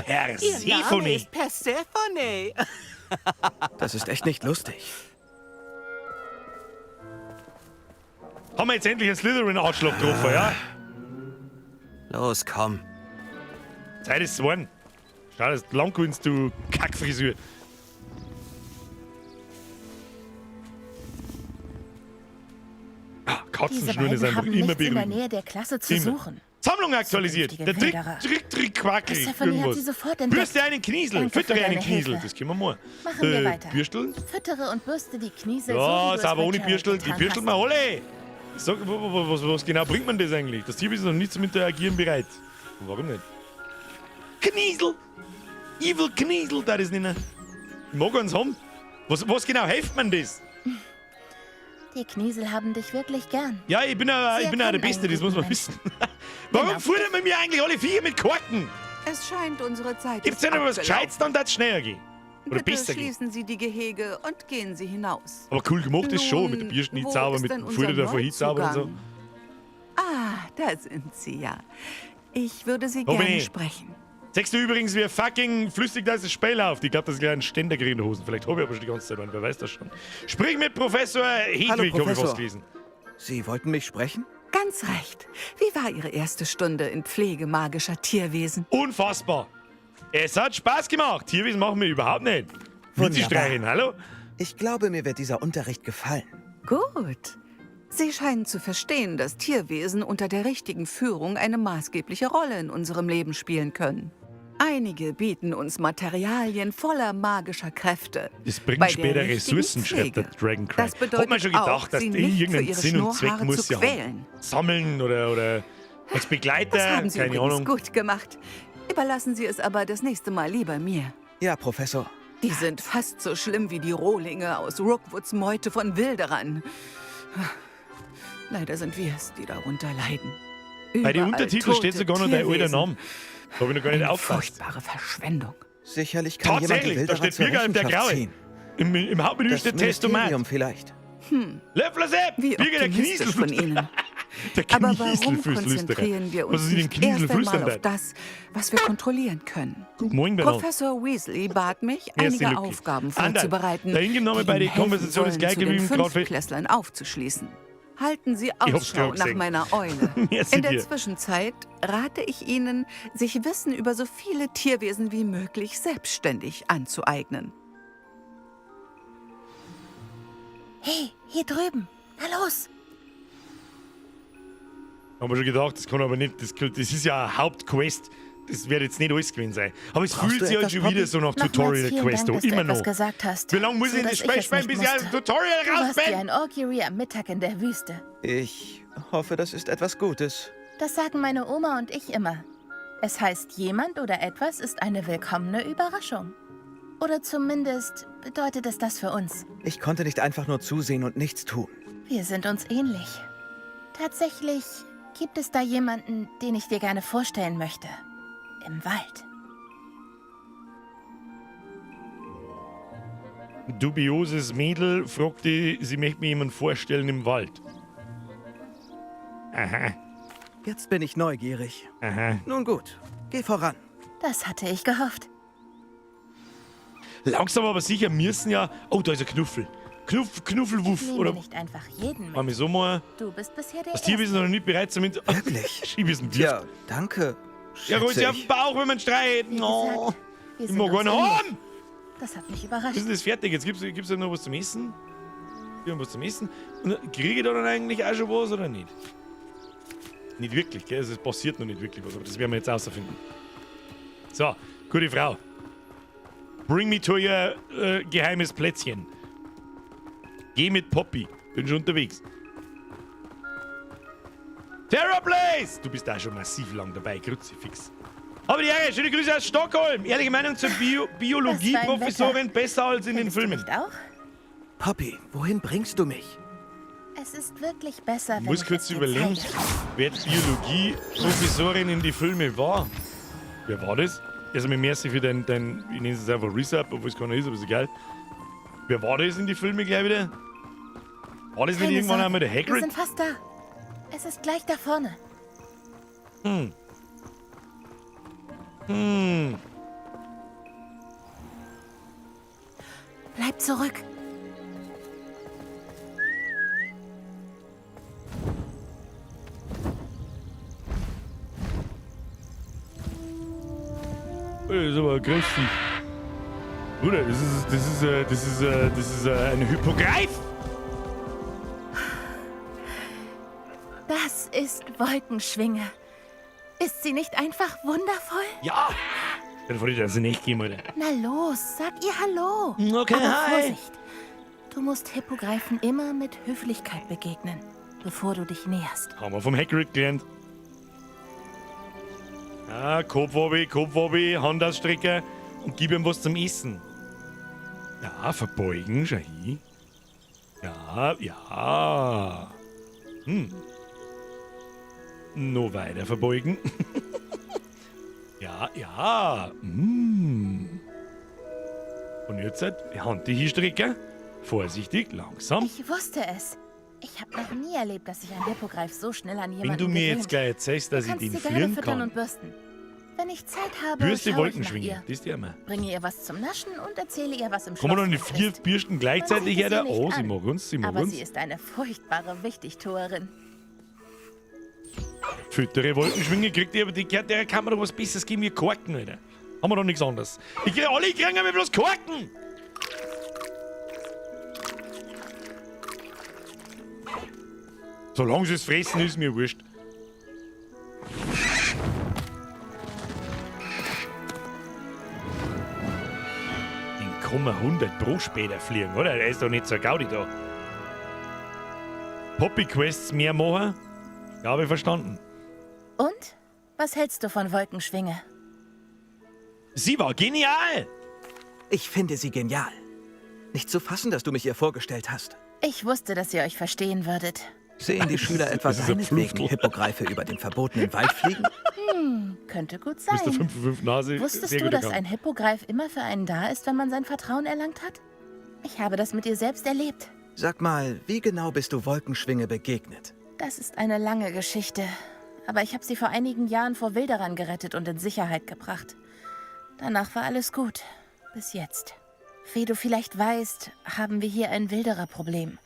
Persephone. ist Persephone. Das ist echt nicht lustig. Haben wir jetzt endlich einen Slytherin-Arschloch getroffen, ja? Los, komm. Zeit ist geworden. Schau, dass du lang gewinnst, du Kackfrisur. Ah, Diese Katzenschnurren beiden ist einfach haben immer nichts in der beruhigend. Nähe der Klasse zu Immer. suchen. Sammlung aktualisiert. Der Zukünftige Trick, Wilderer. Trick, Trick, Quackel. Persephone hat Irgendwas. sie sofort entdeckt. Bürste einen Kniesel. Danke für Füttere einen deine Kniesel. Hilfe. Das können wir mal. Machen wir weiter. Bürsteln? Füttere und bürste die Kniesel Ja, so, wie du es sauber bei ohne Gerald Bürsteln. Die getan bürsteln hast. wir alle. Sag, was genau bringt man das eigentlich? Das Tier ist noch nicht zum Interagieren bereit. Warum nicht? Kniesel! Evil Kniesel, da ist nicht mehr. Ich mag eins haben. Was genau hilft man das? Die Kniesel haben dich wirklich gern. Ja, ich bin ja, Sie ich bin ja der erkennen Beste, einen das muss man guten wissen. Warum Genau. futtern wir mir eigentlich alle Viecher mit Korken? Es scheint, unsere Zeit Gibt's ist denn noch was abgelaufen. Gescheites, dann darf's schneller gehen. Oder Bitte besser gehen. schließen Sie die Gehege und gehen Sie hinaus. Aber cool gemacht ist schon, mit dem Nun, Bierschnitt wo sauber, ist mit denn dem unser Futter davor hinzaubern und so. Neuzugang? Ah, da sind Sie ja. Ich würde Sie Wo bin gerne ich? sprechen. Sagst du übrigens, wie fucking flüssig da ist das Spiel läuft? Ich glaube, das ist gleich ein Ständer in der Hosen. Vielleicht habe ich aber schon die ganze Zeit einen, wer weiß das schon. Sprich mit Professor Hedwig, Hallo, habe ich Professor. was gelesen. Sie wollten mich sprechen? Ganz recht. Wie war Ihre erste Stunde in Pflege magischer Tierwesen? Unfassbar. Es hat Spaß gemacht. Tierwesen machen wir überhaupt nicht. Wunderbar. Witze streichen, hallo? Ich glaube, mir wird dieser Unterricht gefallen. Gut. Sie scheinen zu verstehen, dass Tierwesen unter der richtigen Führung eine maßgebliche Rolle in unserem Leben spielen können. Einige bieten uns Materialien voller magischer Kräfte. Das bringt Bei der später richtigen Ressourcen, schreibt der Pflege. Dragon Cry. Das bedeutet Hat man schon gedacht, auch, dass sie die nicht für irgendeinen ihre Sinn und Zweck Schnurrhaare muss zu ja haben. quälen. Sammeln oder als Begleiter, Das haben Sie keine übrigens Ahnung. gut gemacht. Überlassen Sie es aber das nächste Mal lieber mir. Ja, Professor. Die sind fast so schlimm wie die Rohlinge aus Rookwoods Meute von Wilderern. Leider sind wir es, die darunter leiden. Bei den Überall Untertiteln steht tote sogar noch dein alter Tierwesen. Name. Da habe ich noch gar nicht Eine aufgepasst. furchtbare Verschwendung. Sicherlich kann jemand die Tatsächlich, da Wilderer steht zur Birger der Rechenschaft Graue. ziehen. Im Hauptmenü Das steht Testomat. Ministerium vielleicht. Löffler Sepp! Wie Birger der optimistisch von Knieselflüsterer. Ihnen. Der Aber warum Knieselflüsterer. konzentrieren wir Was uns ist in dem nicht erst einmal Knieselflüstern auf das, was wir kontrollieren können? Guten Morgen, Bernhard. Professor Weasley bat mich, Merci, einige Luki. Aufgaben Anderl, vorzubereiten, dahingenommen die bei Ihnen der helfen Konversation ist sollen, gleich zu den geblieben, gerade für- Fünftklässlern aufzuschließen. Halten Sie Ich hab's Ausschau gerade nach gesehen. meiner Eule. Merci In der dir. Zwischenzeit rate ich Ihnen, sich Wissen über so viele Tierwesen wie möglich selbstständig anzueignen. Hey, hier drüben. Na los. Haben wir schon gedacht, das kann aber nicht, das ist ja eine Hauptquest. Das wird jetzt nicht alles gewesen sein. Aber es Brauchst fühlt du sich halt etwas, schon wieder Poppy? so nach Nochmals vielen Tutorial-Quest Dank, an. dass du Immer etwas noch. gesagt hast. Wie lange muss so ich denn dass das Spiel es spielen, nicht bis ich aus musste. dem Tutorial Du raus warst wie bin? ein Orkiri am Mittag in der Wüste. Ich hoffe, das ist etwas Gutes. Das sagen meine Oma und ich immer. Es heißt, jemand oder etwas ist eine willkommene Überraschung. Oder zumindest bedeutet es das für uns. Ich konnte nicht einfach nur zusehen und nichts tun. Wir sind uns ähnlich. Tatsächlich gibt es da jemanden, den ich dir gerne vorstellen möchte. Im Wald. Dubioses Mädel fragte, sie möchte mir jemand vorstellen im Wald. Aha, Jetzt bin ich neugierig. aha. Nun gut, geh voran. Das hatte ich gehofft. Langsam aber sicher müssen ja. Oh, da ist ein Knuffel. Knuffelwuff. Nehme Oder nicht einfach jeden machen mit. wir so mal. Du bist bisher der Das Tierwesen Erste. noch nicht bereit zum. Wirklich? Schiebesen Tja, danke. Ja, hol schätze sie auf ich. den Bauch, wenn man streit. Wie Oh, gesagt, wir ich sind mag uns einen ähnlich. haben. Das hat mich überrascht. Ist denn das fertig? Jetzt gibt's ja noch was zum Essen. Gibt's noch was zum Essen. Und kriege ich da dann eigentlich auch schon was oder nicht? Nicht wirklich, gell? Also es passiert noch nicht wirklich was, aber das werden wir jetzt außerfinden. So, gute Frau. Bring me to your geheimes Plätzchen. Geh mit Poppy. Bin schon unterwegs. Terror Blaze! Du bist da schon massiv lang dabei, Kruzifix. Aber die Ehre, schöne Grüße aus Stockholm. Ehrliche Meinung zur Biologieprofessorin, besser als in den Findest du Filmen. nicht auch? Poppy, wohin bringst du mich? Es ist wirklich besser, Ich wenn muss ich kurz es dir überlegen, zeige. wer die Biologieprofessorin in die Filme war. Wer war das? Erstmal merci für dein, ich nenne es jetzt einfach Resub, obwohl es keiner ist, aber ist egal. Wer war das in die Filme gleich wieder? War das nicht Keine irgendwann Sorge, einmal der Wir Hagrid? sind fast da. Es ist gleich da vorne. Bleib zurück. Das ist aber kräftig. Bruder, das ist ein Hippogreif! Das ist Wolkenschwinge. Ist sie nicht einfach wundervoll? Ja! Dann wollte ich das nicht geben, Alter. Na los, sag ihr Hallo. Okay, Aber hi. Vorsicht. Du musst Hippogreifen immer mit Höflichkeit begegnen, bevor du dich näherst. Haben wir vom Hagrid gelernt. Ah, Kopfwabi, Kopfwabi, Hand ausstrecken und gib ihm was zum Essen. Ja, verbeugen, schau hin. Ja, ja. Noch weiter verbeugen. Ja, ja. Und jetzt halt die Hand die hinstrecken. Vorsichtig, langsam. Ich wusste es. Ich habe noch nie erlebt, dass sich ein Hippogreif so schnell an jemanden Wenn du mir jetzt gewöhnt. gleich erzählst, dass Du ich kannst den sie gerne führen füttern kann. und bürsten. Wenn ich Zeit habe, Bürste schaue ich nach Wolkenschwinge. ihr. Das ist die immer. Bringe ihr was zum Naschen und erzähle ihr, was im Kann man Schloss noch die los vier ist. Bürsten Man gleichzeitig sieht es ihr her? nicht Oh, sie an, mag uns, sie mag Aber uns. sie ist eine furchtbare Wichtigtuerin. Füttere Wolkenschwinge kriegt ihr, aber die, der kann man doch was Besseres geben wie Korken, Alter. Haben wir doch nichts anderes. Ich krieg, alle kriegen aber bloß Korken! Solange sie es fressen, ist mir wurscht. Den kann man 100 pro später fliegen, oder? Der ist doch nicht so Gaudi da. Poppy Quests mehr machen? Ja, habe ich verstanden. Und? Was hältst du von Wolkenschwinge? Sie war genial! Ich finde sie genial. Nicht zu fassen, dass du mich ihr vorgestellt hast. Ich wusste, dass ihr euch verstehen würdet. Sehen die Schüler etwa Das ist ein deinetwegen Pfluftel. Hippogreife über den verbotenen Wald fliegen? Könnte gut sein. Mr. 5 5 Nase. Wusstest sehr du, gut dass erkannt. ein Hippogreif immer für einen da ist, wenn man sein Vertrauen erlangt hat? Ich habe das mit ihr selbst erlebt. Sag mal, wie genau bist du Wolkenschwinge begegnet? Das ist eine lange Geschichte. Aber ich habe sie vor einigen Jahren vor Wilderern gerettet und in Sicherheit gebracht. Danach war alles gut. Bis jetzt. Wie du vielleicht weißt, haben wir hier ein Wilderer-Problem.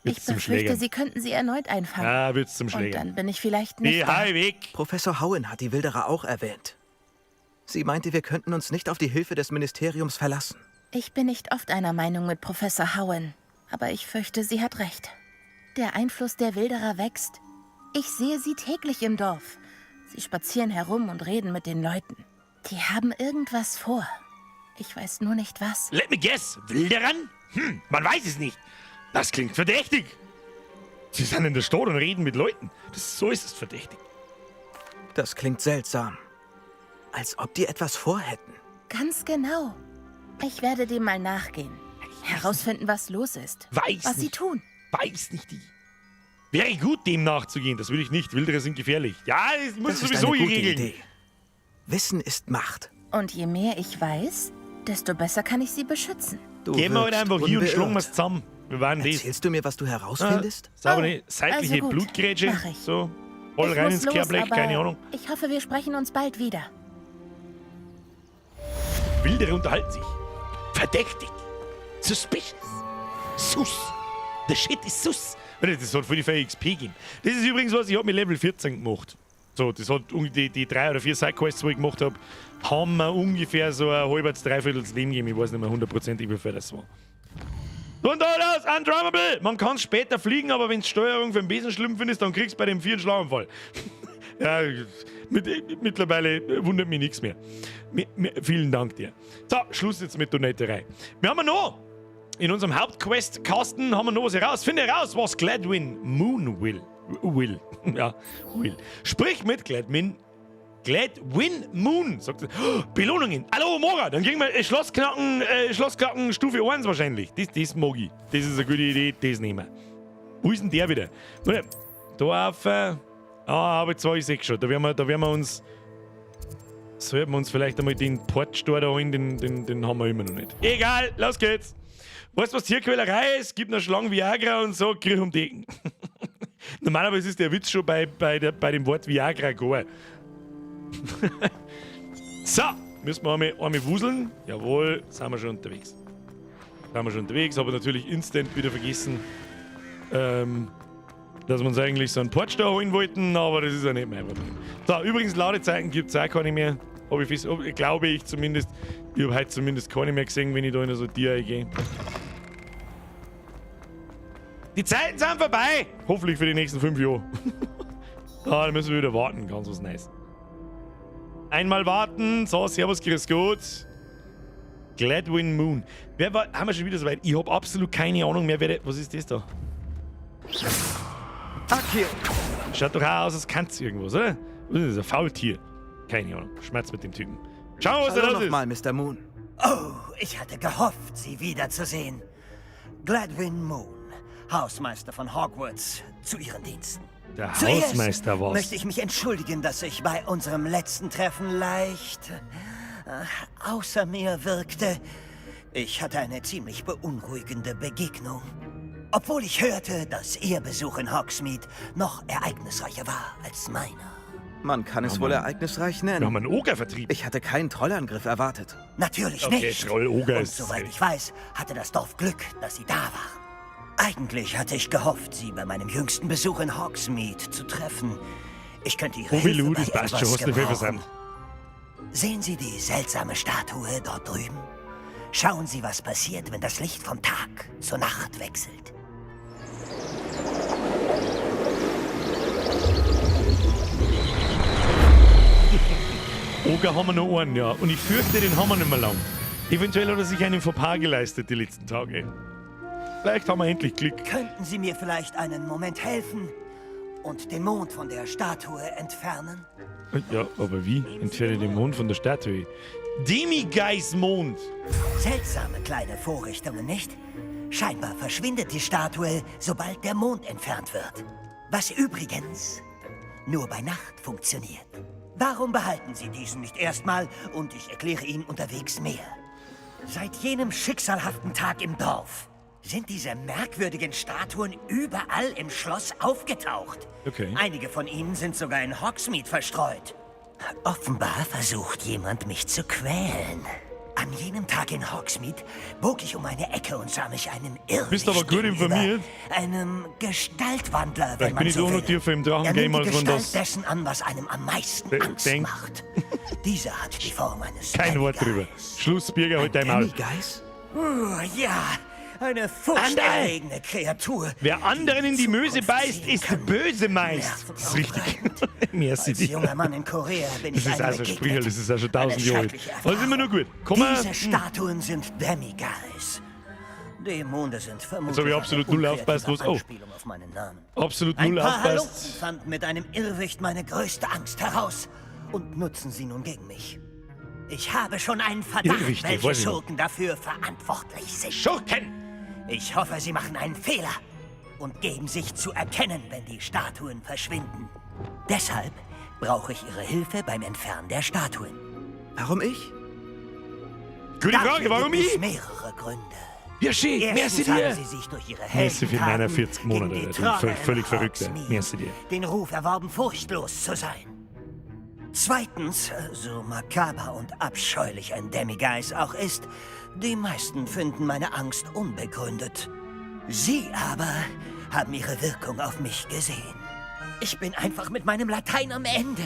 Wird's Ich zum befürchte, Schlägern. sie könnten sie erneut einfangen. Ah, wird's zum und Schläger. dann bin ich vielleicht nicht Die da. Hai weg! Professor Howen hat die Wilderer auch erwähnt. Sie meinte, wir könnten uns nicht auf die Hilfe des Ministeriums verlassen. Ich bin nicht oft einer Meinung mit Professor Howen, aber ich fürchte, sie hat recht. Der Einfluss der Wilderer wächst. Ich sehe sie täglich im Dorf. Sie spazieren herum und reden mit den Leuten. Die haben irgendwas vor. Ich weiß nur nicht was. Let me guess. Wilderern? Hm, man weiß es nicht. Das klingt verdächtig. Sie sind in der Stadt und reden mit Leuten. Das ist so ist es verdächtig. Das klingt seltsam. Als ob die etwas vorhätten. Ganz genau. Ich werde dem mal nachgehen. Herausfinden, was los ist. Weiß Was sie nicht. tun. Weiß nicht die. Wäre gut, dem nachzugehen. Das würde ich nicht. Wilderer sind gefährlich. Ja, das muss Das ist sowieso eine gute regeln. Idee. Wissen ist Macht. Und je mehr ich weiß, desto besser kann ich sie beschützen. Du Gehen wir halt wirkst einfach hier und schlagen unbeirrt. wir's zusammen. Wir waren das. Erzählst du mir, was du herausfindest? Sauber Oh, nicht. Seitliche also gut. Blutgrätsche. Mach ich. So. Voll Ich rein muss ins los, Kehrblech, aber keine Ahnung. Ich hoffe, wir sprechen uns bald wieder. Wildere unterhalten sich. Verdächtig. Suspicious. Sus. The shit is sus. Warte, Das hat voll die viel XP gegeben. Das ist übrigens was, ich habe mit Level 14 gemacht. So, das hat die 3 oder 4 Sidequests, die ich gemacht habe, haben mir ungefähr so ein halbes, dreiviertel Leben gegeben. Ich weiß nicht mehr hundertprozentig, wie viel das war. Und da los, Undrummable! Man kann später fliegen, aber wenn Steuerung für den Besen schlimm findest, dann kriegst du bei dem vierten Schlaganfall. Ja, mittlerweile wundert mich nichts mehr. Vielen Dank dir. So, Schluss jetzt mit Donaterei. Wir haben noch in unserem Hauptquest-Kasten haben wir noch was heraus. Finde heraus, was Gladwin Moon will. Will. Ja, will. Sprich mit Gladwin. Gladwin Moon, sagt er. Oh, Belohnungen. Hallo, Mora. Dann kriegen wir Schlossknacken Stufe 1 wahrscheinlich. Das mag ich. Das ist eine gute Idee, das nehmen wir. Wo ist denn der wieder? Warte, da auf. Aber 2 6 schon. Da werden wir uns. Sollten wir uns vielleicht einmal den Portstor da holen, den haben wir immer noch nicht. Egal, los geht's. Weißt du, was Tierquälerei ist? Gibt noch Schlangen Viagra und so, krieg um Decken. Normalerweise ist der Witz schon bei dem Wort Viagra gar. So, müssen wir einmal wuseln. Jawohl, sind wir schon unterwegs. Sind wir schon unterwegs, aber natürlich instant wieder vergessen, dass wir uns eigentlich so einen Portstar holen wollten, aber das ist ja nicht mein Problem. So, übrigens, Ladezeiten gibt's auch keine mehr. Hab ich fest, hab, glaube ich zumindest. Ich hab heute zumindest keine mehr gesehen, wenn ich da in so ein Tier gehe. Die Zeiten sind vorbei! Hoffentlich für die nächsten 5 Jahre. Ah, da müssen wir wieder warten, ganz was Neues. Einmal warten. So, servus, grüß Gott. Gladwin Moon. Wer war, haben wir schon wieder so weit? Ich hab absolut keine Ahnung mehr, wer der, was ist das da? Akio! Schaut doch auch aus, als kann's irgendwas, oder? Was ist das? Ein Faultier? Keine Ahnung. Schmerz mit dem Typen. Schauen wir, was da Hallo los ist. nochmal, Mr. Moon. Oh, ich hatte gehofft, Sie wiederzusehen. Gladwin Moon, Hausmeister von Hogwarts, zu Ihren Diensten. Der Zuerst Hausmeister war's. möchte ich mich entschuldigen, dass ich bei unserem letzten Treffen leicht außer mir wirkte. Ich hatte eine ziemlich beunruhigende Begegnung. Obwohl ich hörte, dass Ihr Besuch in Hogsmeade noch ereignisreicher war als meiner. Man kann es Ja, wohl Mann. ereignisreich Wir haben nennen. einen Oger vertrieben. Ich hatte keinen Trollangriff erwartet. Natürlich Okay, nicht. Troll-Oger Und ist- soweit ich weiß, hatte das Dorf Glück, dass Sie da waren. Eigentlich hatte ich gehofft, Sie bei meinem jüngsten Besuch in Hogsmeade zu treffen. Ich könnte Ihre Obi Hilfe Lu, bei das passt schon, etwas hast du viel gebrauchen. versäumt. Sehen Sie die seltsame Statue dort drüben? Schauen Sie, was passiert, wenn das Licht vom Tag zur Nacht wechselt. Oger haben wir noch einen, ja. Und ich fürchte, den haben wir nicht mehr lang. Eventuell hat er sich einen Fauxpas geleistet die letzten Tage. Vielleicht haben wir endlich Glück. Könnten Sie mir vielleicht einen Moment helfen und den Mond von der Statue entfernen? Ja, aber wie? Entferne den Mond von der Statue. Demiguise-Mond. Seltsame kleine Vorrichtungen, nicht? Scheinbar verschwindet die Statue, sobald der Mond entfernt wird. Was übrigens nur bei Nacht funktioniert. Warum behalten Sie diesen nicht erstmal und ich erkläre Ihnen unterwegs mehr? Seit jenem schicksalhaften Tag im Dorf sind diese merkwürdigen Statuen überall im Schloss aufgetaucht. Okay. Einige von ihnen sind sogar in Hogsmeade verstreut. Offenbar versucht jemand, mich zu quälen. An jenem Tag in Hogsmeade bog ich um eine Ecke und sah mich einem Irrwicht Bist aber gut gegenüber. informiert. Einem Gestaltwandler, wenn Vielleicht man bin ich so doch noch will. tiefer im Er nimmt Drachengame, die als man Gestalt das dessen an, was einem am meisten Angst denkt. macht. Dieser hat die Form eines Kein Wort drüber. Demiguise. Schluss, Birger, halt dein Maul. Demiguise? Ja, eine furchterregende Kreatur. Wer anderen in die Möse Zukunft beißt, sehen ist kann. böse meist. Das ist richtig. Merci Als dir. junger Mann in Korea bin Das ich ist einem also begegnet. Sprüche, das ist auch schon Eine tausend Jahre alt. schreckliche Aber ist immer noch gut. Komm mal. Diese Statuen sind Demiguise. Die Monde sind vermutlich Jetzt hab ich absolut eine null aufpasst, unkreative was- oh. Anspielung auf meinen Namen. Absolut Ein null paar Halunken aufpasst. fanden mit einem Irrwicht meine größte Angst heraus und nutzen sie nun gegen mich. Ich habe schon einen Verdacht, Irrwichte, welche weiß ich noch. Schurken dafür verantwortlich sind. Schurken! Ich hoffe, sie machen einen Fehler und geben sich zu erkennen, wenn die Statuen verschwinden. Deshalb brauche ich Ihre Hilfe beim Entfernen der Statuen. Warum ich? Gute Dafür Frage, warum gibt es ich? mehrere Gründe. Ja, schön, merci Erstens haben dir. Sie sich durch ihre Merci für Heldentaten 49 Monate, gegen die Alter. Du Trolle völlig- in völlig verrückt, ey. Hogsmeade Merci dir. Den Ruf erworben, furchtlos zu sein. Zweitens, so makaber und abscheulich ein Demiguise auch ist, die meisten finden meine Angst unbegründet. Sie aber haben ihre Wirkung auf mich gesehen. Ich bin einfach mit meinem Latein am Ende.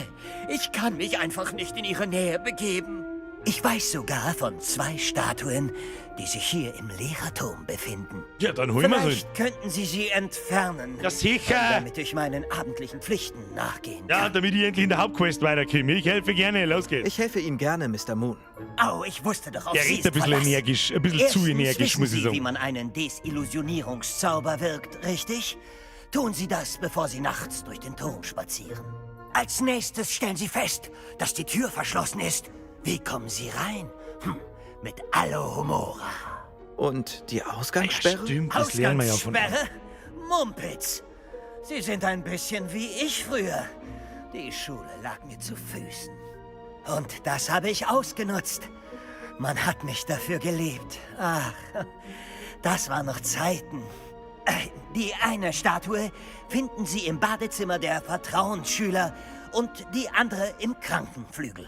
Ich kann mich einfach nicht in ihre Nähe begeben. Ich weiß sogar von zwei Statuen, die sich hier im Lehrerturm befinden. Ja, dann holen wir sie. Vielleicht könnten Sie sie entfernen. Ja, sicher. Damit ich meinen abendlichen Pflichten nachgehen Ja, kann. damit ich endlich in der Hauptquest weiterkomme. Ich helfe gerne, los geht's. Ich helfe Ihnen gerne, Mr. Moon. Au, ich wusste doch, auf Der Sie redet ist ein bisschen Verlass. energisch, ein bisschen Erstens zu energisch, wissen muss ich Sie, sagen. wie man einen Desillusionierungszauber wirkt, richtig? Tun Sie das, bevor Sie nachts durch den Turm spazieren. Als nächstes stellen Sie fest, dass die Tür verschlossen ist. Wie kommen Sie rein? Mit Alohomora. Und die Ausgangssperre? Stimmt, das lernen wir ja von. Ausgangssperre? Mumpitz. Sie sind ein bisschen wie ich früher. Die Schule lag mir zu Füßen. Und das habe ich ausgenutzt. Man hat mich dafür geliebt. Ach, das waren noch Zeiten. Die eine Statue finden Sie im Badezimmer der Vertrauensschüler und die andere im Krankenflügel.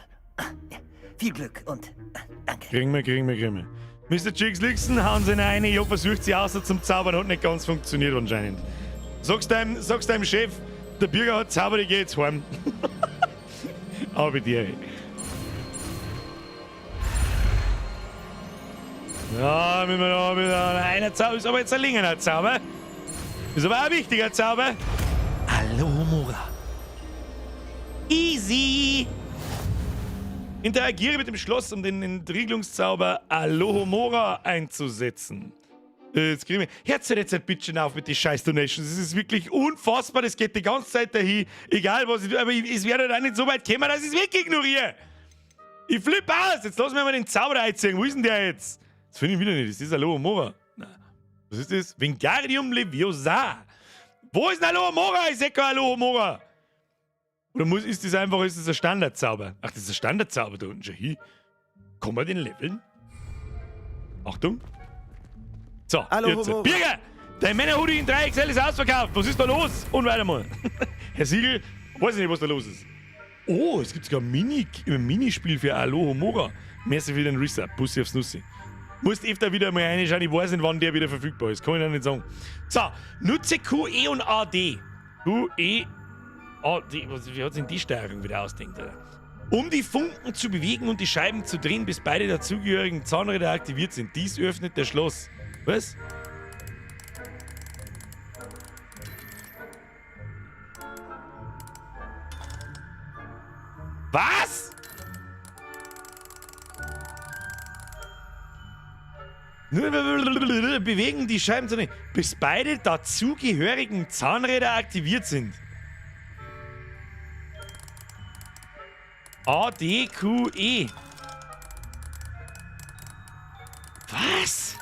Viel Glück und danke. Kriegen wir, kriegen wir, kriegen wir. Mr. Jigs Lixen, hauen Sie rein. Ich hab versucht, sie außer zum Zaubern, hat nicht ganz funktioniert anscheinend. Sag's deinem Chef, der Bürger hat zaubert, ich geh jetzt heim. Aber dir. Ja, müssen wir da wieder einer Zauber, ist aber jetzt ein längerer Zauber. Ist aber auch ein wichtiger Zauber. Alohomora. Easy! Interagiere mit dem Schloss, um den Entriegelungszauber Alohomora einzusetzen. Jetzt kriegen wir. Hört jetzt halt bitte schon auf mit den scheiß Donations. Das ist wirklich unfassbar. Das geht die ganze Zeit dahin. Egal was ich tue. Aber es wird halt auch nicht so weit kommen, dass ich es wirklich ignoriere. Ich flippe aus. Jetzt lass mir mal den Zauber einziehen. Wo ist denn der jetzt? Das finde ich wieder nicht. Das ist Alohomora. Na. Was ist das? Wingardium Leviosa. Wo ist denn Alohomora? Ich seh kein Alohomora. Oder ist das einfach, ist das ein Standardzauber? Ach, das ist ein Standardzauber da unten schon. Hi. Kann man den leveln? Achtung. So, Hallo, jetzt. Birger! Dein Männerhoodie in 3XL ist ausverkauft. Was ist da los? Und weiter mal. Herr Siegel, weiß ich nicht, was da los ist. Oh, es gibt sogar ein Minispiel für Alohomora. Merci für den Resub. Bussi aufs Nussi. Musst öfter wieder mal reinschauen. Ich weiß nicht, wann der wieder verfügbar ist. Kann ich noch nicht sagen. So, nutze Q, E und A, D. Q, E, A, D. Wie hat sich denn die Steuerung wieder ausdenkt, Alter? Um die Funken zu bewegen und die Scheiben zu drehen, bis beide dazugehörigen Zahnräder aktiviert sind. Dies öffnet das Schloss. Was? Was? Bewegen die Scheiben zu drehen, bis beide dazugehörigen Zahnräder aktiviert sind. A, D, Q, E. Was?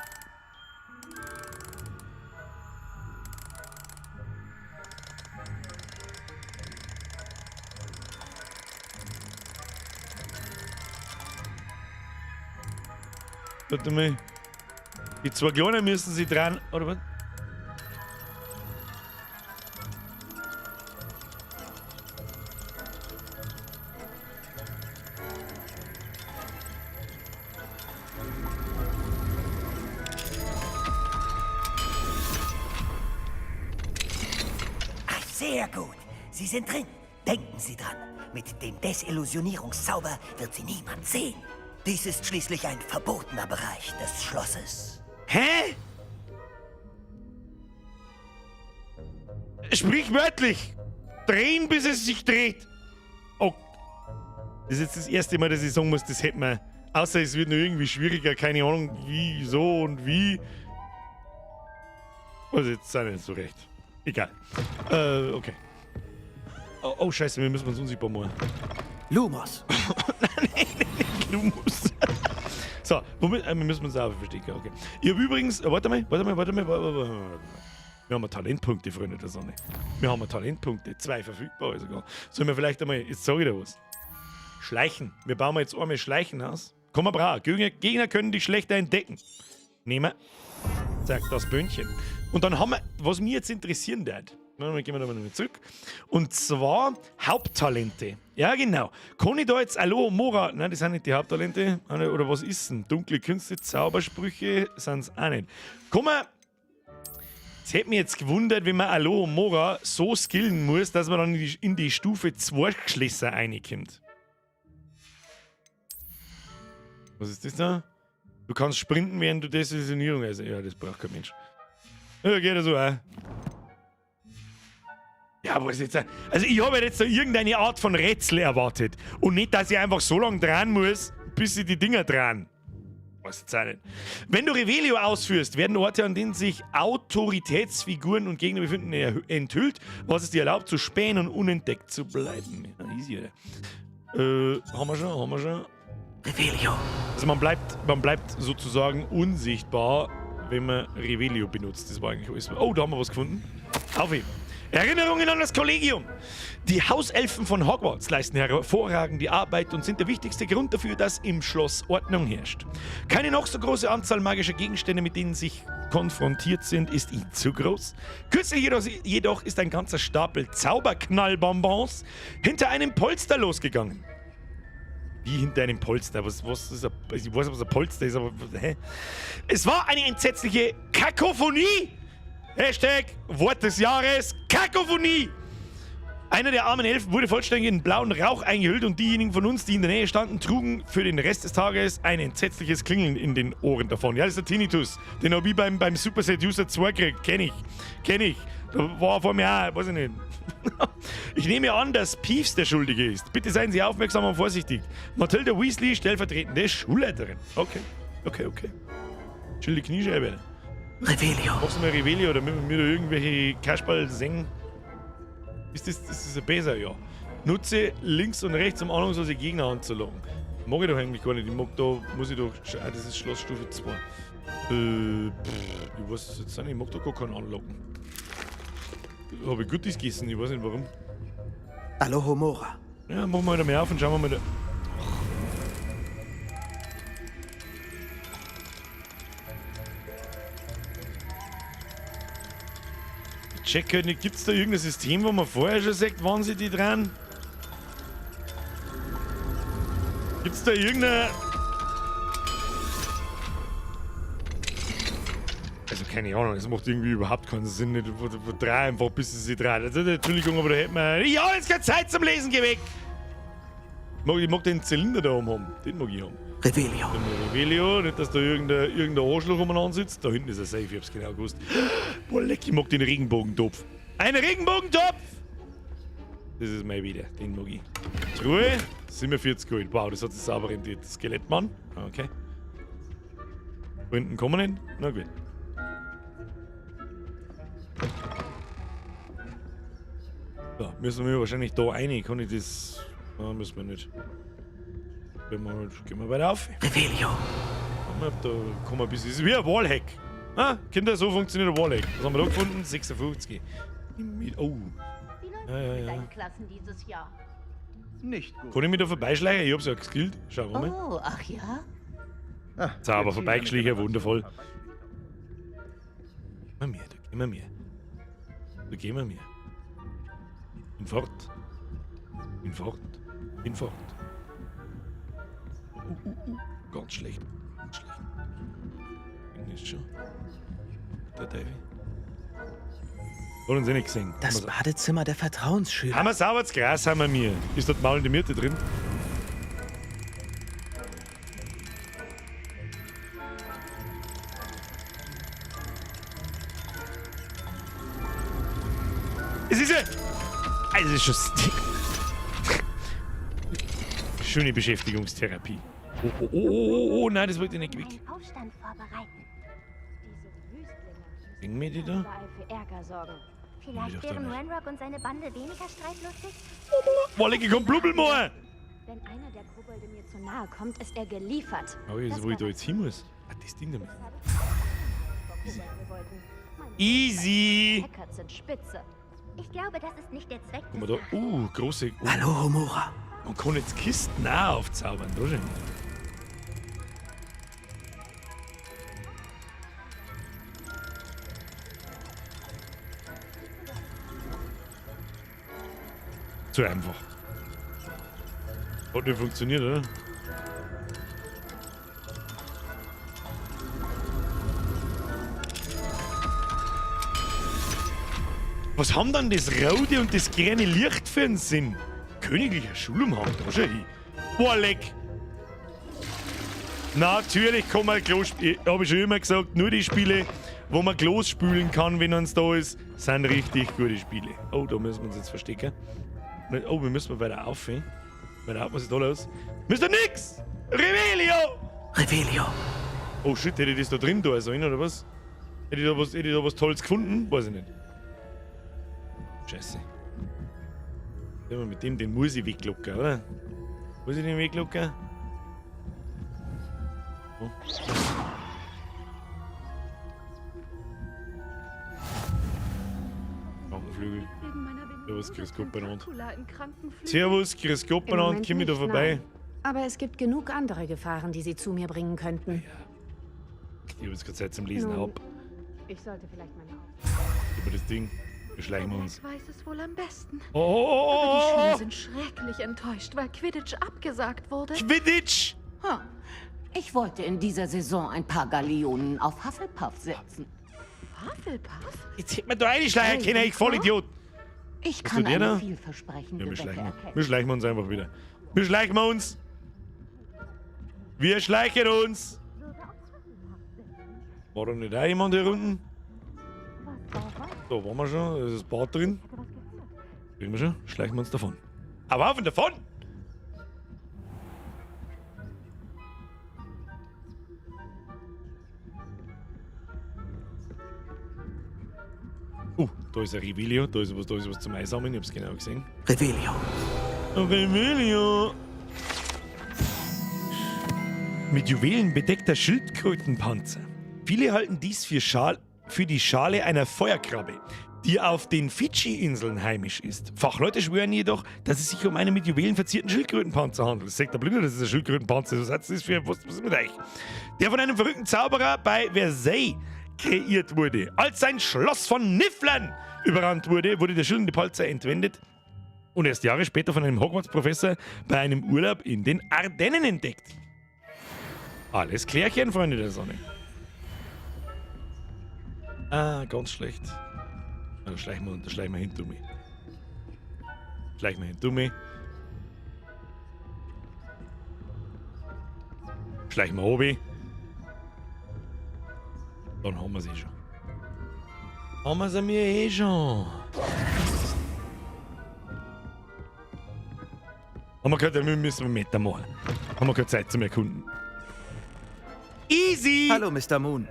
Warte mal. Die zwei Kleinen müssen sie dran. Oder was? Ach, sehr gut. Sie sind drin. Denken Sie dran. Mit dem Desillusionierungszauber wird Sie niemand sehen. Dies ist schließlich ein verbotener Bereich des Schlosses. Hä? Sprichwörtlich. Drehen, bis es sich dreht. Oh. Das ist jetzt das erste Mal, dass ich sagen muss, das hätten wir. Außer es wird nur irgendwie schwieriger, keine Ahnung, wie, so und wie. Also jetzt auch nicht so recht. Egal. Okay. Oh, oh, scheiße, wir müssen uns unsichtbar machen. Lumos. Nein, nicht Lumos. So, womit, wir müssen uns auch verstecken, okay. Ich hab übrigens, warte mal. Wir haben Talentpunkte, Freunde der Sonne. Wir haben Talentpunkte, 2 verfügbar sogar. Sollen wir vielleicht einmal, jetzt sag ich dir was. Schleichen. Wir bauen jetzt einmal Schleichen aus. Komm mal brav. Gegner können dich schlechter entdecken. Nehmen wir. Zack, das Böhnchen. Und dann haben wir, was mich jetzt interessieren wird. Gehen wir da mal zurück. Und zwar Haupttalente. Ja, genau. Kann ich da jetzt Alohomora? Nein, das sind nicht die Haupttalente. Oder was ist denn? Dunkle Künste, Zaubersprüche sind's auch nicht. Komm mal. Es hätte mich jetzt gewundert, wenn man Alohomora so skillen muss, dass man dann in die Stufe 2 Schlösser reinkommt. Was ist das da? Du kannst sprinten, während du Desillusionierung. Also, ja, das braucht kein Mensch. Ja, geht ja so auch. Ja, was jetzt? Also, ich habe jetzt da irgendeine Art von Rätsel erwartet. Und nicht, dass ich einfach so lange dran muss, bis ich die Dinger dran. Weiß jetzt auch nicht. Wenn du Revelio ausführst, werden Orte, an denen sich Autoritätsfiguren und Gegner befinden, enthüllt, was es dir erlaubt, zu spähen und unentdeckt zu bleiben. Ja, easy, oder? Haben wir schon. Revelio. Also man bleibt sozusagen unsichtbar, wenn man Revelio benutzt. Das war eigentlich alles. Oh, da haben wir was gefunden. Auf ihn. Erinnerungen an das Kollegium. Die Hauselfen von Hogwarts leisten hervorragende Arbeit und sind der wichtigste Grund dafür, dass im Schloss Ordnung herrscht. Keine noch so große Anzahl magischer Gegenstände, mit denen sie konfrontiert sind, ist ihnen zu groß. Kürzlich jedoch ist ein ganzer Stapel Zauberknallbonbons hinter einem Polster losgegangen. Wie hinter einem Polster? Was ist ein, ich weiß nicht, was ein Polster ist, aber hä? Es war eine entsetzliche Kakophonie! Hashtag Wort des Jahres, Kakophonie! Einer der armen Elfen wurde vollständig in blauen Rauch eingehüllt und diejenigen von uns, die in der Nähe standen, trugen für den Rest des Tages ein entsetzliches Klingeln in den Ohren davon. Ja, das ist der Tinnitus. Den hab ich beim Super Seducer 2 gekriegt. Kenn ich. Kenn ich. Da war vor mir auch, weiß ich nicht. Ich nehme an, dass Peeves der Schuldige ist. Bitte seien Sie aufmerksam und vorsichtig. Mathilda Weasley, stellvertretende Schulleiterin. Okay, okay, okay. Chill die Kniescheibe. Revelio. Machst du mal Revelio, damit wir mir da irgendwelche Kasperl singen? Ist das ein besser? Ja. Nutze links und rechts, um ahnungslose Gegner anzulocken. Mag ich doch eigentlich gar nicht. Ich mag da, muss ich doch. Ah, das ist Schlossstufe 2. Ich weiß es jetzt nicht. Ich mag da gar keinen anlocken. Habe ich Gutes gegessen, ich weiß nicht warum. Alohomora. Ja, machen wir da mal auf und schauen wir mal da. Check halt nicht, gibt's da irgendein System, wo man vorher schon sagt, wann sie die dran? Gibt's da irgendeine... Also keine Ahnung, es macht irgendwie überhaupt keinen Sinn. Nicht, wo drei einfach bis sie sich drehen. Also, Entschuldigung, aber da hätten wir... Ich hab jetzt keine Zeit zum Lesen, geh weg! Ich mag den Zylinder da oben haben. Den mag ich haben. Revelio. Revelio, nicht, dass da irgendein Arschloch umeinander sitzt. Da hinten ist er safe, ich hab's genau gewusst. Boah, leck, ich mag den Regenbogentopf. Ein Regenbogentopf! Das ist mein wieder, den mag ich. Truhe, 47 Gold. Wow, das hat sich sauber rentiert. Skelettmann, okay. Wo hinten kommen wir nicht? Na gut. So, müssen wir wahrscheinlich da rein. Kann ich das... Na, müssen wir nicht. Gehen wir weiter auf. Revelio. Da kommen wir ein bisschen. Das ist wie ein Wallhack. Ah, Kinder, so funktioniert ein Wallhack. Was haben wir da gefunden? 56. Oh. Ja, ja, ja. Klassen dieses Jahr? Nicht gut. Kann ich mich da vorbeischleichen? Ich hab's ja geskillt. Schauen wir mal. Oh, ach ja? Sauber vorbeigeschlichen, wundervoll. Gehen wir mir, da gehen wir mir. Da gehen wir mir. Hinfort. Hinfort. Hinfort. Ganz schlecht. Ganz schlecht. Ist schon. Der Teufel. Hat uns eh nicht gesehen. Das Badezimmer der Vertrauensschüler. Haben wir sauberes Gras, haben wir mir. Ist dort maulende Myrte drin? Es ist ja. Also, es ist schon. Schöne Beschäftigungstherapie. Oh, oh, oh, oh, oh, nein, das wollte ich nicht weg. Aufstand vorbereiten. Singen wir die da? Überall für Ärger sorgen. Vielleicht wären Ranrock und seine Bande weniger streitlustig? Boah, leck, kommt Blubbelmoor! Wenn einer der Kobolde mir zu nahe kommt, ist er geliefert. Aber jetzt, wo ich da jetzt hin muss. Ah, das Ding damit. Easy. Easy! Hackers sind spitze. Ich glaube, das ist nicht der Zweck. Guck mal da. Große. Hallo, Homura. Man kann jetzt Kisten auch aufzaubern, da schon. Zu einfach. Hat nicht funktioniert, oder? Was haben dann das rote und das grüne Licht für einen Sinn? Königlicher Schulumhang, da schau hin. Boah, leck! Natürlich kann man Klo spülen. Hab ich schon immer gesagt, nur die Spiele, wo man Klos spülen kann, wenn uns da ist, sind richtig gute Spiele. Oh, da müssen wir uns jetzt verstecken. Oh, wir müssen weiter auf. Weiter auf, was ist da los? Mr. Nix! Revelio! Revelio! Oh shit, hätte ich das da drin da sollen, oder was? Hätte ich da was Tolles gefunden? Weiß ich nicht. Scheiße. Mit dem, den muss ich weglocken, oder? Muss ich den weglocken? Oh. Krankenflügel. Servus, grüß Gott beieinander. Servus, grüß Gott beieinander, komm ich da vorbei? Nein. Aber es gibt genug andere Gefahren, die sie zu mir bringen könnten. Ja. Ich habe jetzt keine Zeit zum Lesen. Ab. Ich sollte vielleicht meine Über das Ding. Wir schleichen uns. Ich weiß es wohl am besten. Oh, oh, oh, oh, Aber die Schüler oh. sind schrecklich enttäuscht, weil Quidditch abgesagt wurde. Quidditch! Ha. Ich wollte in dieser Saison ein paar Galeonen auf Hufflepuff setzen. Hufflepuff? Jetzt hätte man da reinschleichen können, ich Vollidiot. Ich Bist kann du der eine da? vielversprechende Ja, wir Wette schleichen. erkennen. Wir schleichen uns einfach wieder. Wir schleichen uns. Wir schleichen uns. War da nicht auch jemand hier unten? Da waren wir schon, da ist das Bad drin. Kriegen wir schon, schleichen wir uns davon. Aber auf und davon! Da ist ein Revelio, da ist was zum Einsammeln, ich hab's genau gesehen. Revelio. Revelio! Mit Juwelen bedeckter Schildkrötenpanzer. Viele halten dies für die Schale einer Feuerkrabbe, die auf den Fidschi-Inseln heimisch ist. Fachleute schwören jedoch, dass es sich um einen mit Juwelen verzierten Schildkrötenpanzer handelt. Das sagt der Blinde, das ist ein Schildkrötenpanzer. Was ist das für, was ist mit euch? Der von einem verrückten Zauberer bei Versailles kreiert wurde, als sein Schloss von Nifflern überrannt wurde, wurde der schillernde Palzer entwendet und erst Jahre später von einem Hogwarts-Professor bei einem Urlaub in den Ardennen entdeckt. Alles Klärchen, Freunde der Sonne. Ah, ganz schlecht. Da schleichen wir hin, Dummi. Schleichen wir hin, Dummi. Schleichen wir oben. Dann haben wir sie schon. Haben wir sie mir eh schon. Haben wir gehört, wir müssen Meter machen. Haben wir keine Zeit zum Erkunden. Easy! Hallo, Mr. Moon.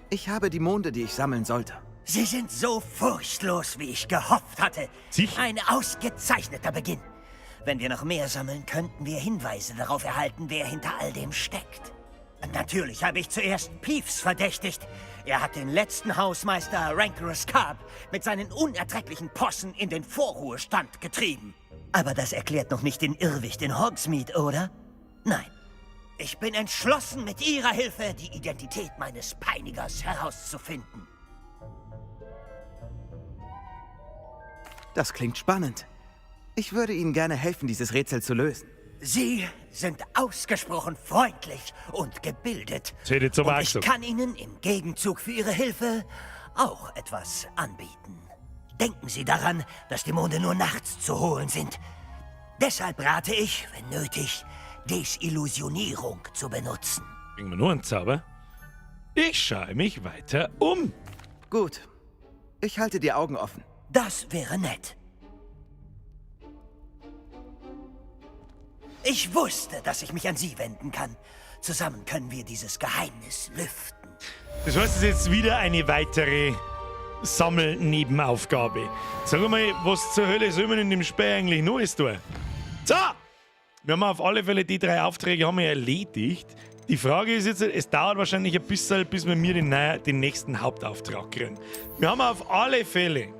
Ich habe die Monde, die ich sammeln sollte. Sie sind so furchtlos, wie ich gehofft hatte. Sicher. Ein ausgezeichneter Beginn. Wenn wir noch mehr sammeln, könnten wir Hinweise darauf erhalten, wer hinter all dem steckt. Natürlich habe ich zuerst Peeves verdächtigt. Er hat den letzten Hausmeister Rancorous Carp mit seinen unerträglichen Possen in den Vorruhestand getrieben. Aber das erklärt noch nicht den Irrwicht in Hogsmeade, oder? Nein. Ich bin entschlossen, mit Ihrer Hilfe die Identität meines Peinigers herauszufinden. Das klingt spannend. Ich würde Ihnen gerne helfen, dieses Rätsel zu lösen. Sie sind ausgesprochen freundlich und gebildet. Das hätte ich jetzt aber Und auch ich gesagt. kann Ihnen im Gegenzug für Ihre Hilfe auch etwas anbieten. Denken Sie daran, dass die Monde nur nachts zu holen sind. Deshalb rate ich, wenn nötig, Desillusionierung zu benutzen. Kriegen wir nur einen Zauber? Ich schaue mich weiter um. Gut. Ich halte die Augen offen. Das wäre nett. Ich wusste, dass ich mich an Sie wenden kann. Zusammen können wir dieses Geheimnis lüften. Das heißt, es ist jetzt wieder eine weitere Sammelnebenaufgabe. Sag mal, was zur Hölle soll man in dem Spiel eigentlich Neues tun? So! Wir haben auf alle Fälle die drei Aufträge haben wir erledigt. Die Frage ist jetzt, es dauert wahrscheinlich ein bisschen, bis wir mir den nächsten Hauptauftrag kriegen. Wir haben auf alle Fälle,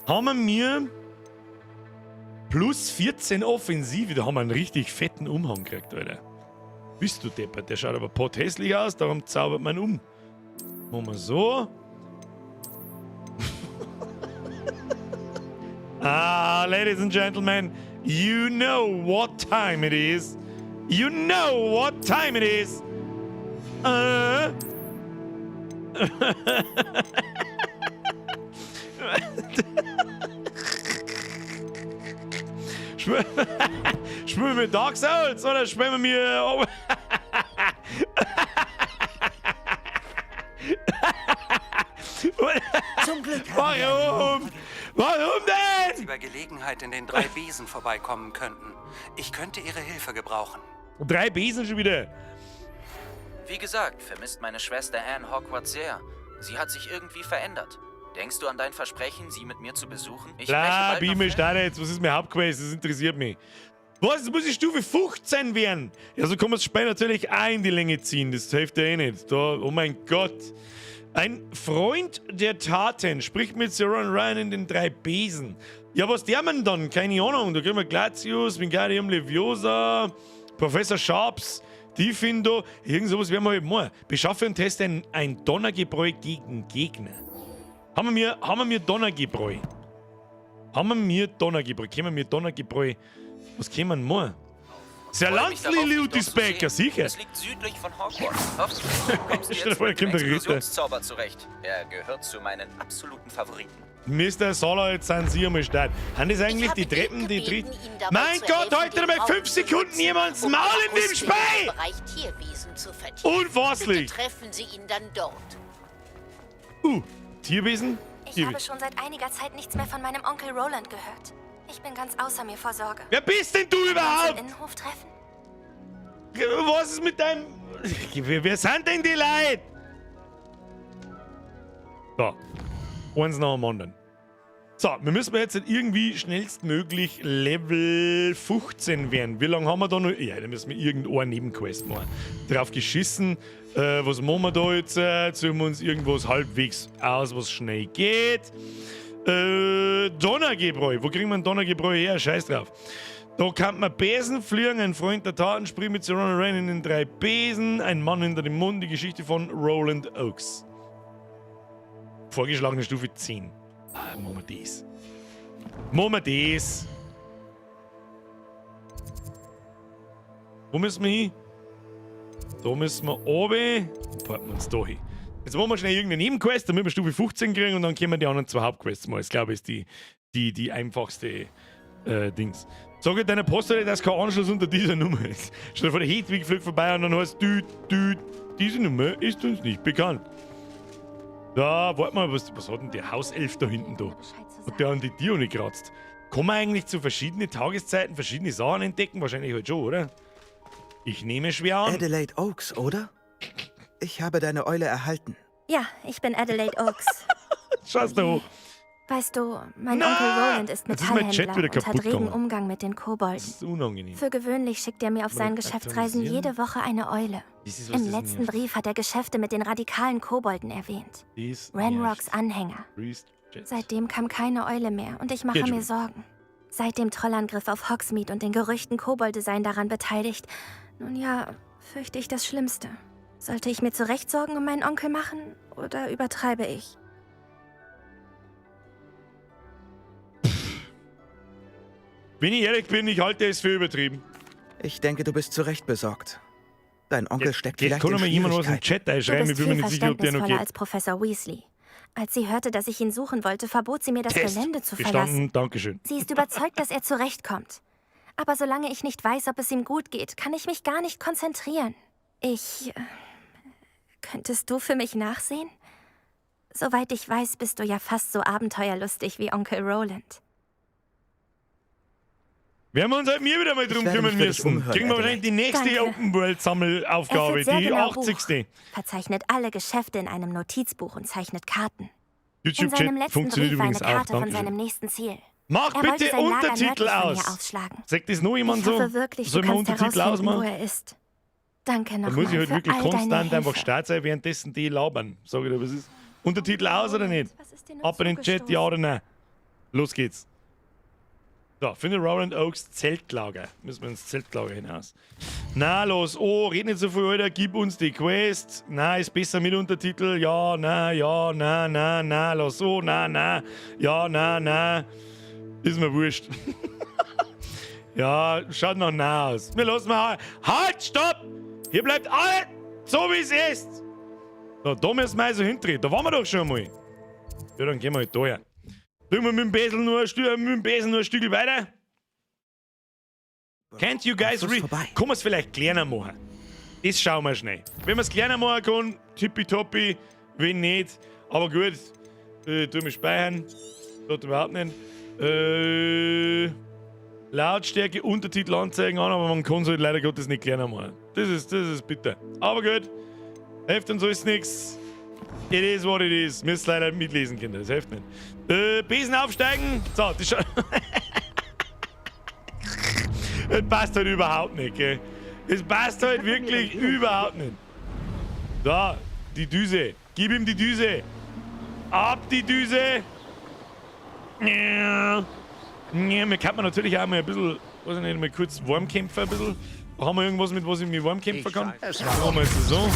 haben wir plus 14 Offensive, da haben wir einen richtig fetten Umhang gekriegt, Alter. Bist du deppert, der schaut aber potthässlich aus, darum zaubert man um. Machen wir so. Ah, ladies and gentlemen, you know what time it is. You know what time it is. Spielen wir Dark Souls oder spielen wir... Zum Glück. Warum? Warum denn? Sie bei Gelegenheit in den 3 Besen vorbeikommen könnten. Ich könnte Ihre Hilfe gebrauchen. 3 Besen schon wieder. Wie gesagt, vermisst meine Schwester Anne Hogwarts sehr. Sie hat sich irgendwie verändert. Denkst du an dein Versprechen, sie mit mir zu besuchen? Ich Klar, breche bald nach Bime jetzt. Was ist mein Hauptquest? Das interessiert mich. Was? Jetzt muss ich Stufe 15 werden. Ja, so kann man das Spiel natürlich auch in die Länge ziehen. Das hilft ja eh nicht. Da, oh mein Gott. Ein Freund der Taten spricht mit Sir Ron Ryan in den 3 Besen. Ja, was der man dann? Keine Ahnung. Da kriegen wir Glacius, Wingardium Leviosa, Professor Sharps, Diffindo. Irgend sowas werden wir halt machen. Beschaffe und teste ein Donnergebräu gegen Gegner. Haben wir Donnergebräu? Haben wir Donnergebräu? Können wir Donnergebräu? Was können wir machen? Sehr Lanzli Lutis Bäcker, sicher. Es liegt südlich von Hogwarts. Hoffentlich kommst du jetzt vor, mit dem kommt der Ritter. Explosionszauber zurecht. Er gehört zu meinen absoluten Favoriten. Mr. Sala, jetzt sind Sie einmal stark. Haben das eigentlich die Treppen, die Tritt? Mein Gott, heute einmal 5 Sekunden jemands Maul in dem Spiel! Unfasslich! Bitte treffen Sie ihn dann dort. Tierwesen? Ich habe schon seit einiger Zeit nichts mehr von meinem Onkel Roland gehört. Ich bin ganz außer mir vor Sorge. Wer bist denn du überhaupt? Im Innenhof treffen? Was ist mit deinem... Wer sind denn die Leute? So. Eins nach dem anderen. So, wir müssen jetzt irgendwie schnellstmöglich Level 15 werden. Wie lange haben wir da noch? Ja, da müssen wir irgendeine Nebenquest machen. Drauf geschissen. Was machen wir da jetzt? Suchen wir uns irgendwas halbwegs aus, was schnell geht. Donnergebräu. Wo kriegen wir ein Donnergebräu her? Scheiß drauf. Da kann man Besen fliegen, ein Freund der Taten spricht mit Sir Ronald Rain in den 3 Besen, ein Mann hinter dem Mund, die Geschichte von Roland Oakes. Vorgeschlagene Stufe 10. Ah, machen wir das. Machen wir das. Wo müssen wir hin? Da müssen wir runter. Packen wir uns da hin. Jetzt machen wir schnell irgendeine Nebenquest, damit wir Stufe 15 kriegen und dann können wir die anderen zwei Hauptquests mal. Das glaube ich ist die einfachste Dings. Sag deiner Post, dass kein Anschluss unter dieser Nummer ist. Stell dir vor, der Hedwig fliegt vorbei und dann heißt du, diese Nummer ist uns nicht bekannt. Da, warte mal, was hat denn der Hauself da hinten da? Hat der an die Tür nicht gekratzt? Kann man eigentlich zu verschiedenen Tageszeiten verschiedene Sachen entdecken? Wahrscheinlich halt schon, oder? Ich nehme schwer an. Adelaide Oakes, oder? Ich habe deine Eule erhalten. Ja, ich bin Adelaide Oakes. Schau's da hoch. Weißt du, mein Na, Onkel Roland ist jetzt ist mein Chat Metallhändler wieder und hat kaputt regen gegangen. Umgang mit den Kobolden. Das ist unangenehm. Für gewöhnlich schickt er mir auf Mal seinen Geschäftsreisen aktualisieren. jede Woche eine Eule. Das ist, was Im das letzten nervt. Brief hat er Geschäfte mit den radikalen Kobolden erwähnt. Das Ranrocks nervt. Anhänger. Priest Chat. Seitdem kam keine Eule mehr und ich mache Geht schon mir wieder. Sorgen. Seit dem Trollangriff auf Hogsmeade und den Gerüchten, Kobolde seien daran beteiligt. Nun ja, fürchte ich das Schlimmste. Sollte ich mir zu Recht Sorgen um meinen Onkel machen oder übertreibe ich? Wenn ich ehrlich bin, ich halte es für übertrieben. Ich denke, du bist zu Recht besorgt. Dein Onkel steckt Geht, vielleicht kann in noch mal jemand was im Schwierigkeiten. Chat Du einschreiben? bist Ich bin mir viel nicht sicher, ob der noch verständnisvoller geht. als Professor Weasley. Als sie hörte, dass ich ihn suchen wollte, verbot sie mir, das Test. Gelände zu Bestanden, verlassen. Dankeschön. Sie ist überzeugt, dass er zurechtkommt. Aber solange ich nicht weiß, ob es ihm gut geht, kann ich mich gar nicht konzentrieren. Ich. Könntest du für mich nachsehen? Soweit ich weiß, bist du ja fast so abenteuerlustig wie Onkel Roland. Werden wir uns halt mir wieder mal drum Ich werde kümmern mich für dich müssen. umhören, Kriegen wir wahrscheinlich die nächste Danke. Open World Er Sammelaufgabe, führt sehr die genau 80. Buch, verzeichnet alle Geschäfte in einem Notizbuch und zeichnet Karten. In seinem YouTube-Chat letzten funktioniert Brief war eine übrigens auch. Karte von Dankeschön. seinem nächsten Ziel. Mach Er wollte bitte sein Lager Untertitel nördlich von aus. hier aufschlagen. Sagt das noch jemand Ich so? hoffe wirklich, Soll du man kannst Untertitel herausfinden, wo ausmachen? er ist. Danke Da nochmal muss ich halt für wirklich all deine konstant einfach Hilfe. stark sein, währenddessen die labern. Sag ich dir, was ist? Untertitel aus oder nicht? Was ist dir nur Ab in den Chat, ja oder nein? Los geht's. So, finde Roland Oaks Zeltlager. Müssen wir ins Zeltlager hinaus. Na, los. Oh, red nicht so viel, Alter. Gib uns die Quest. Na, ist besser mit Untertitel. Ja, na, ja, na, na, na. Los, oh, na, na. Ja, na, na. Ist mir wurscht. Ja, schaut noch nah aus. Wir lassen mal. Halt, stopp! Hier bleibt alles so, wie es ist. So, da müssen wir also hindrehen. Da waren wir doch schon mal. Ja, dann gehen wir halt da her. Tun wir mit dem Besen nur ein Stück, mit dem Besen nur ein Stück weiter. Can't you guys Am Fluss read? vorbei. Kann man es vielleicht kleiner machen? Das schauen wir schnell. Wenn man es kleiner machen kann, tippitoppi. Wenn nicht, aber gut, tu mich speichern. Tut überhaupt nicht. Lautstärke, Untertitel anzeigen an, aber man kann es halt leider Gottes nicht kleiner machen. Das ist bitter. Aber gut, hilft uns alles nichts. It is what it is. Müsst leider mitlesen, Kinder. Das hilft nicht. Besen aufsteigen. So, das schaut. Das passt halt überhaupt nicht, gell? Das passt halt wirklich überhaupt nicht. Da, die Düse. Gib ihm die Düse. Ab die Düse. Ja. Ja, mir kann man natürlich auch mal ein bisschen, weiß ich nicht, mal kurz warm kämpfen ein bisschen. Haben wir irgendwas, mit was ich mich warm kämpfen kann? Machen wir jetzt so.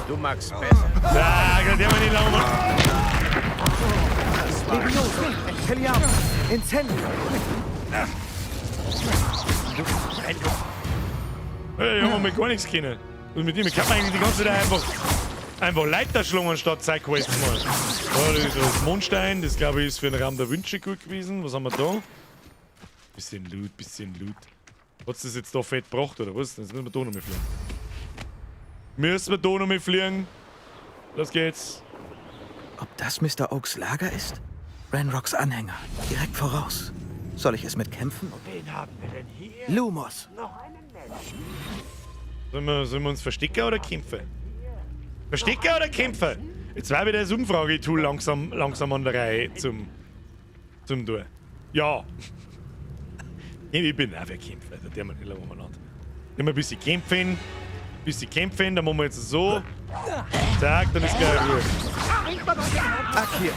Du magst besser. Ah, der war nicht lange machen. Levioso! Expelliarmus! Incendio! Hey, ich hab mir gar nichts können. Und mit dem kann man eigentlich die ganze Zeit einfach Leiter schlagen statt Sidequests mal. Oh, das ist das Mondstein, das glaube ich ist für den Raum der Wünsche gut gewesen. Was haben wir da? Bisschen Loot, bisschen Loot. Hat's das jetzt da fett gebracht oder was? Jetzt müssen wir da noch mal fliegen. Müssen wir da noch mal fliegen? Los geht's. Ob das Mr. Oaks Lager ist? Ranrocks Anhänger. Direkt voraus. Soll ich es mit kämpfen? Wen haben wir denn hier? Lumos! Noch einen Menschen? Sollen wir uns verstecken oder kämpfen? Verstecken oder kämpfen? Jetzt war wieder das Umfragetool langsam an der Reihe zum Tun. Ja. Ich bin auch für Kämpfer, da tun wir nicht lange umeinander. Immer ein bisschen kämpfen. Ein bisschen kämpfen, dann machen wir jetzt so. Zack, dann ist gleich Ruhe. Akir!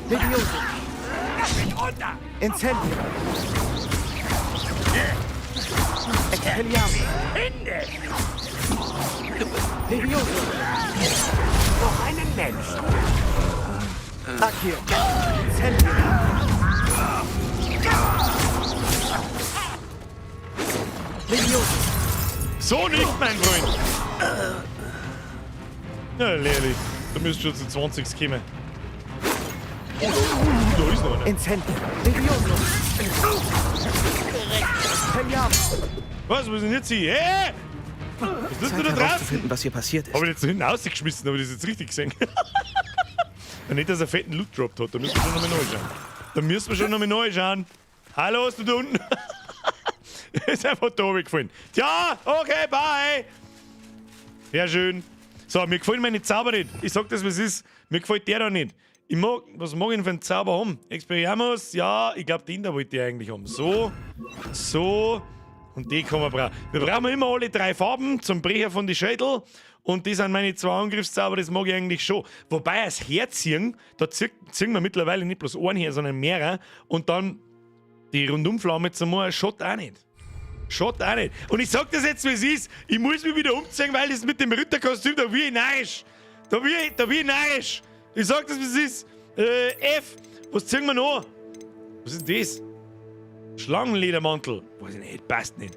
Levioso! Incendio! Expelliarmus! Hände! Levioso. Noch einen Menschen. Accio. Incendio. Levioso. So nicht, mein Freund. Ja, lehrlich. Da müsst schon zu 20 kommen. Oh, da ist noch einer. Incendio. Levioso. Was? Was ist denn jetzt hier? Hey! Was ist denn da draußen? Was hier passiert ist. Hab ich jetzt da hinten rausgeschmissen, aber das jetzt richtig gesehen. Nicht, dass er fetten Loot droppt hat, da müssen wir schon nochmal neu schauen. Da müssen wir schon nochmal neu schauen. Hallo, ist du da unten? Ist einfach da gefallen. Tja, okay, bye. Sehr schön. So, mir gefallen meine Zauber nicht. Ich sag das, was ist. Mir gefällt der da nicht. Ich mag, was mag ich denn für einen Zauber haben? Experimus, ja, ich glaube, den da wollte ich eigentlich haben. So, so und die kann man brauchen. Wir brauchen immer alle drei Farben zum Brecher von die Schädel. Und das sind meine zwei Angriffszauber, das mag ich eigentlich schon. Wobei als Herziehen, da ziehen wir mittlerweile nicht bloß einen her, sondern mehrere. Und dann die Rundumflamme zu machen, schaut auch nicht. Schaut auch nicht. Und ich sag das jetzt, wie es ist. Ich muss mich wieder umziehen, weil das mit dem Ritterkostüm, da will ich narrisch. Da will ich narrisch. Ich sag das, wie es ist. F, was ziehen wir noch? Was ist denn das? Schlangenledermantel. Weiß ich nicht, passt nicht.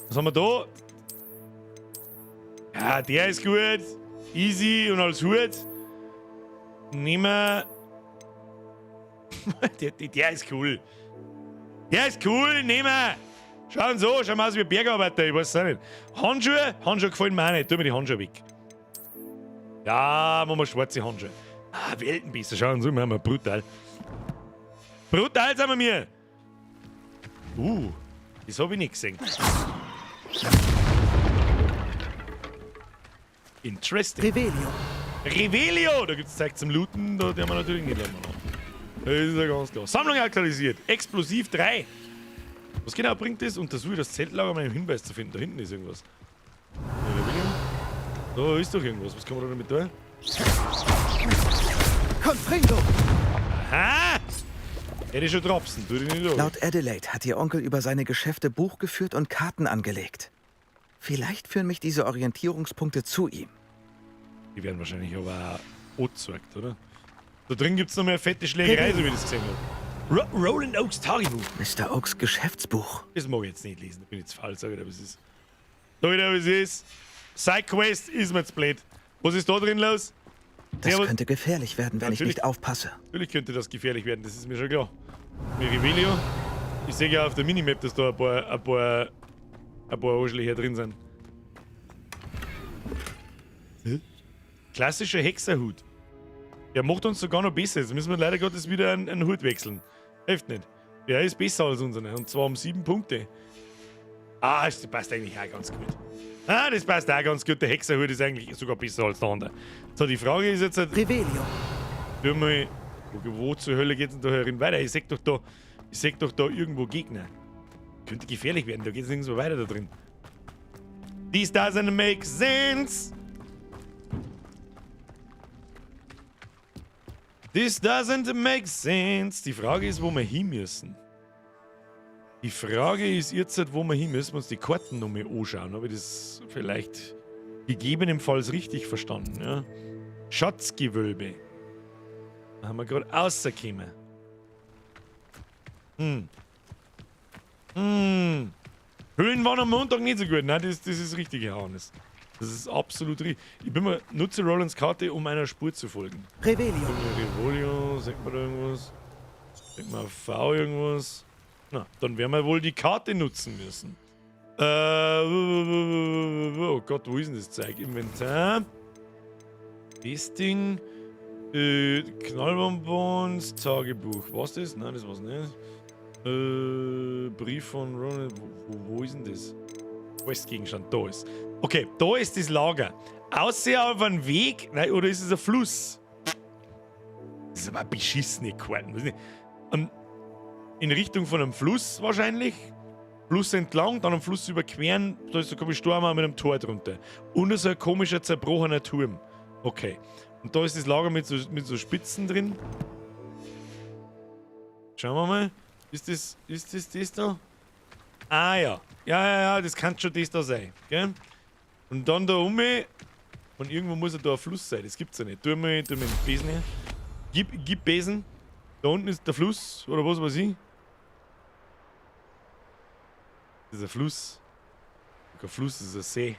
Was haben wir da? Ja, der ist gut. Easy und als Hut. Nehmen wir. der ist cool. Der ist cool, nehmen wir. Schauen so, schauen wir aus wie Bergarbeiter, ich weiß es auch nicht. Handschuhe? Handschuhe gefallen mir auch nicht. Tu mir die Handschuhe weg. Ja, machen wir schwarze Handschuhe. Ah, Weltenbesser, schauen so, wir haben brutal. Brutal sind wir mir. Das hab ich nicht gesehen. Interesting. Revelio. Revelio! Da gibt's Zeug zum Looten, da werden wir natürlich nicht lernen. Das ist ja ganz klar. Sammlung aktualisiert. Explosiv 3. Was genau bringt das? Untersuche das Zeltlager, um einen Hinweis zu finden. Da hinten ist irgendwas. Da ist doch irgendwas. Was kann man da damit tun? Confringo! Aha! Hätte ich schon dropsen. Tu dich nicht an. Laut Adelaide hat ihr Onkel über seine Geschäfte Buch geführt und Karten angelegt. Vielleicht führen mich diese Orientierungspunkte zu ihm. Die werden wahrscheinlich aber auch angezeigt, oder? Da drin gibt's noch mehr fette Schlägerei, so wie ich das gesehen habe. Roland Oaks Tagebuch. Mr. Oaks Geschäftsbuch. Das mag ich jetzt nicht lesen, da bin ich zu faul, sag ich dir, was es ist. Sag ich dir, was es ist. Sidequest ist mir jetzt blöd. Was ist da drin los? Das könnte gefährlich werden, wenn ich nicht aufpasse. Natürlich könnte das gefährlich werden, das ist mir schon klar. Revelio. Ich sehe ja auf der Minimap, dass da ein paar Arschlöcher drin sind. Hä? Klassischer Hexerhut. Der macht uns sogar noch besser. Jetzt müssen wir leider Gottes wieder einen Hut wechseln. Hilft nicht. Der ist besser als unsere. Und zwar um 7 Punkte. Ah, das passt eigentlich auch ganz gut. Ah, das passt auch ganz gut. Der Hexerhut ist eigentlich sogar besser als der andere. So, die Frage ist jetzt... Revelio. Mal, wo zur Hölle geht's denn da herin weiter? Ich seh doch da, irgendwo Gegner. Könnte gefährlich werden, da geht's nirgendwo weiter da drin. This doesn't make sense. This doesn't make sense. Die Frage ist, wo wir hin müssen. Die Frage ist jetzt, wo wir hin müssen. Wir uns die Karten nochmal anschauen. Habe ich das vielleicht gegebenenfalls richtig verstanden? Ja? Schatzgewölbe. Da haben wir gerade rausgekommen. Höhlen waren am Montag nicht so gut. Nein, das ist richtig, Herr Hannes. Das ist absolut richtig. Ich bin mal, nutze Rolands Karte, um einer Spur zu folgen. Revelio. Revelio, sagt man da irgendwas? Sagt man V irgendwas? Na, dann werden wir wohl die Karte nutzen müssen. Oh Gott, wo ist denn das Zeug? Inventar. Das Ding. Knallbonbons, Tagebuch. Was das? Nein, das war's nicht. Brief von Roland. Wo ist denn das? Questgegenstand, da ist. Okay, da ist das Lager. Außer auf einem Weg. Nein, oder ist es ein Fluss? Das ist aber eine beschissene Karte. In Richtung von einem Fluss wahrscheinlich. Fluss entlang, dann am Fluss überqueren. Da ist so ein Sturm mit einem Tor drunter. Und so ein komischer, zerbrochener Turm. Okay. Und da ist das Lager mit so Spitzen drin. Schauen wir mal. Ist das das da? Ah ja. Ja, das kann schon das da sein. Gell? Und dann da um und irgendwo muss ja da ein Fluss sein. Das gibt's ja nicht. Tu mal den Besen her. Gib Besen. Da unten ist der Fluss, oder was weiß ich. Das ist ein Fluss. Kein Fluss, das ist ein See.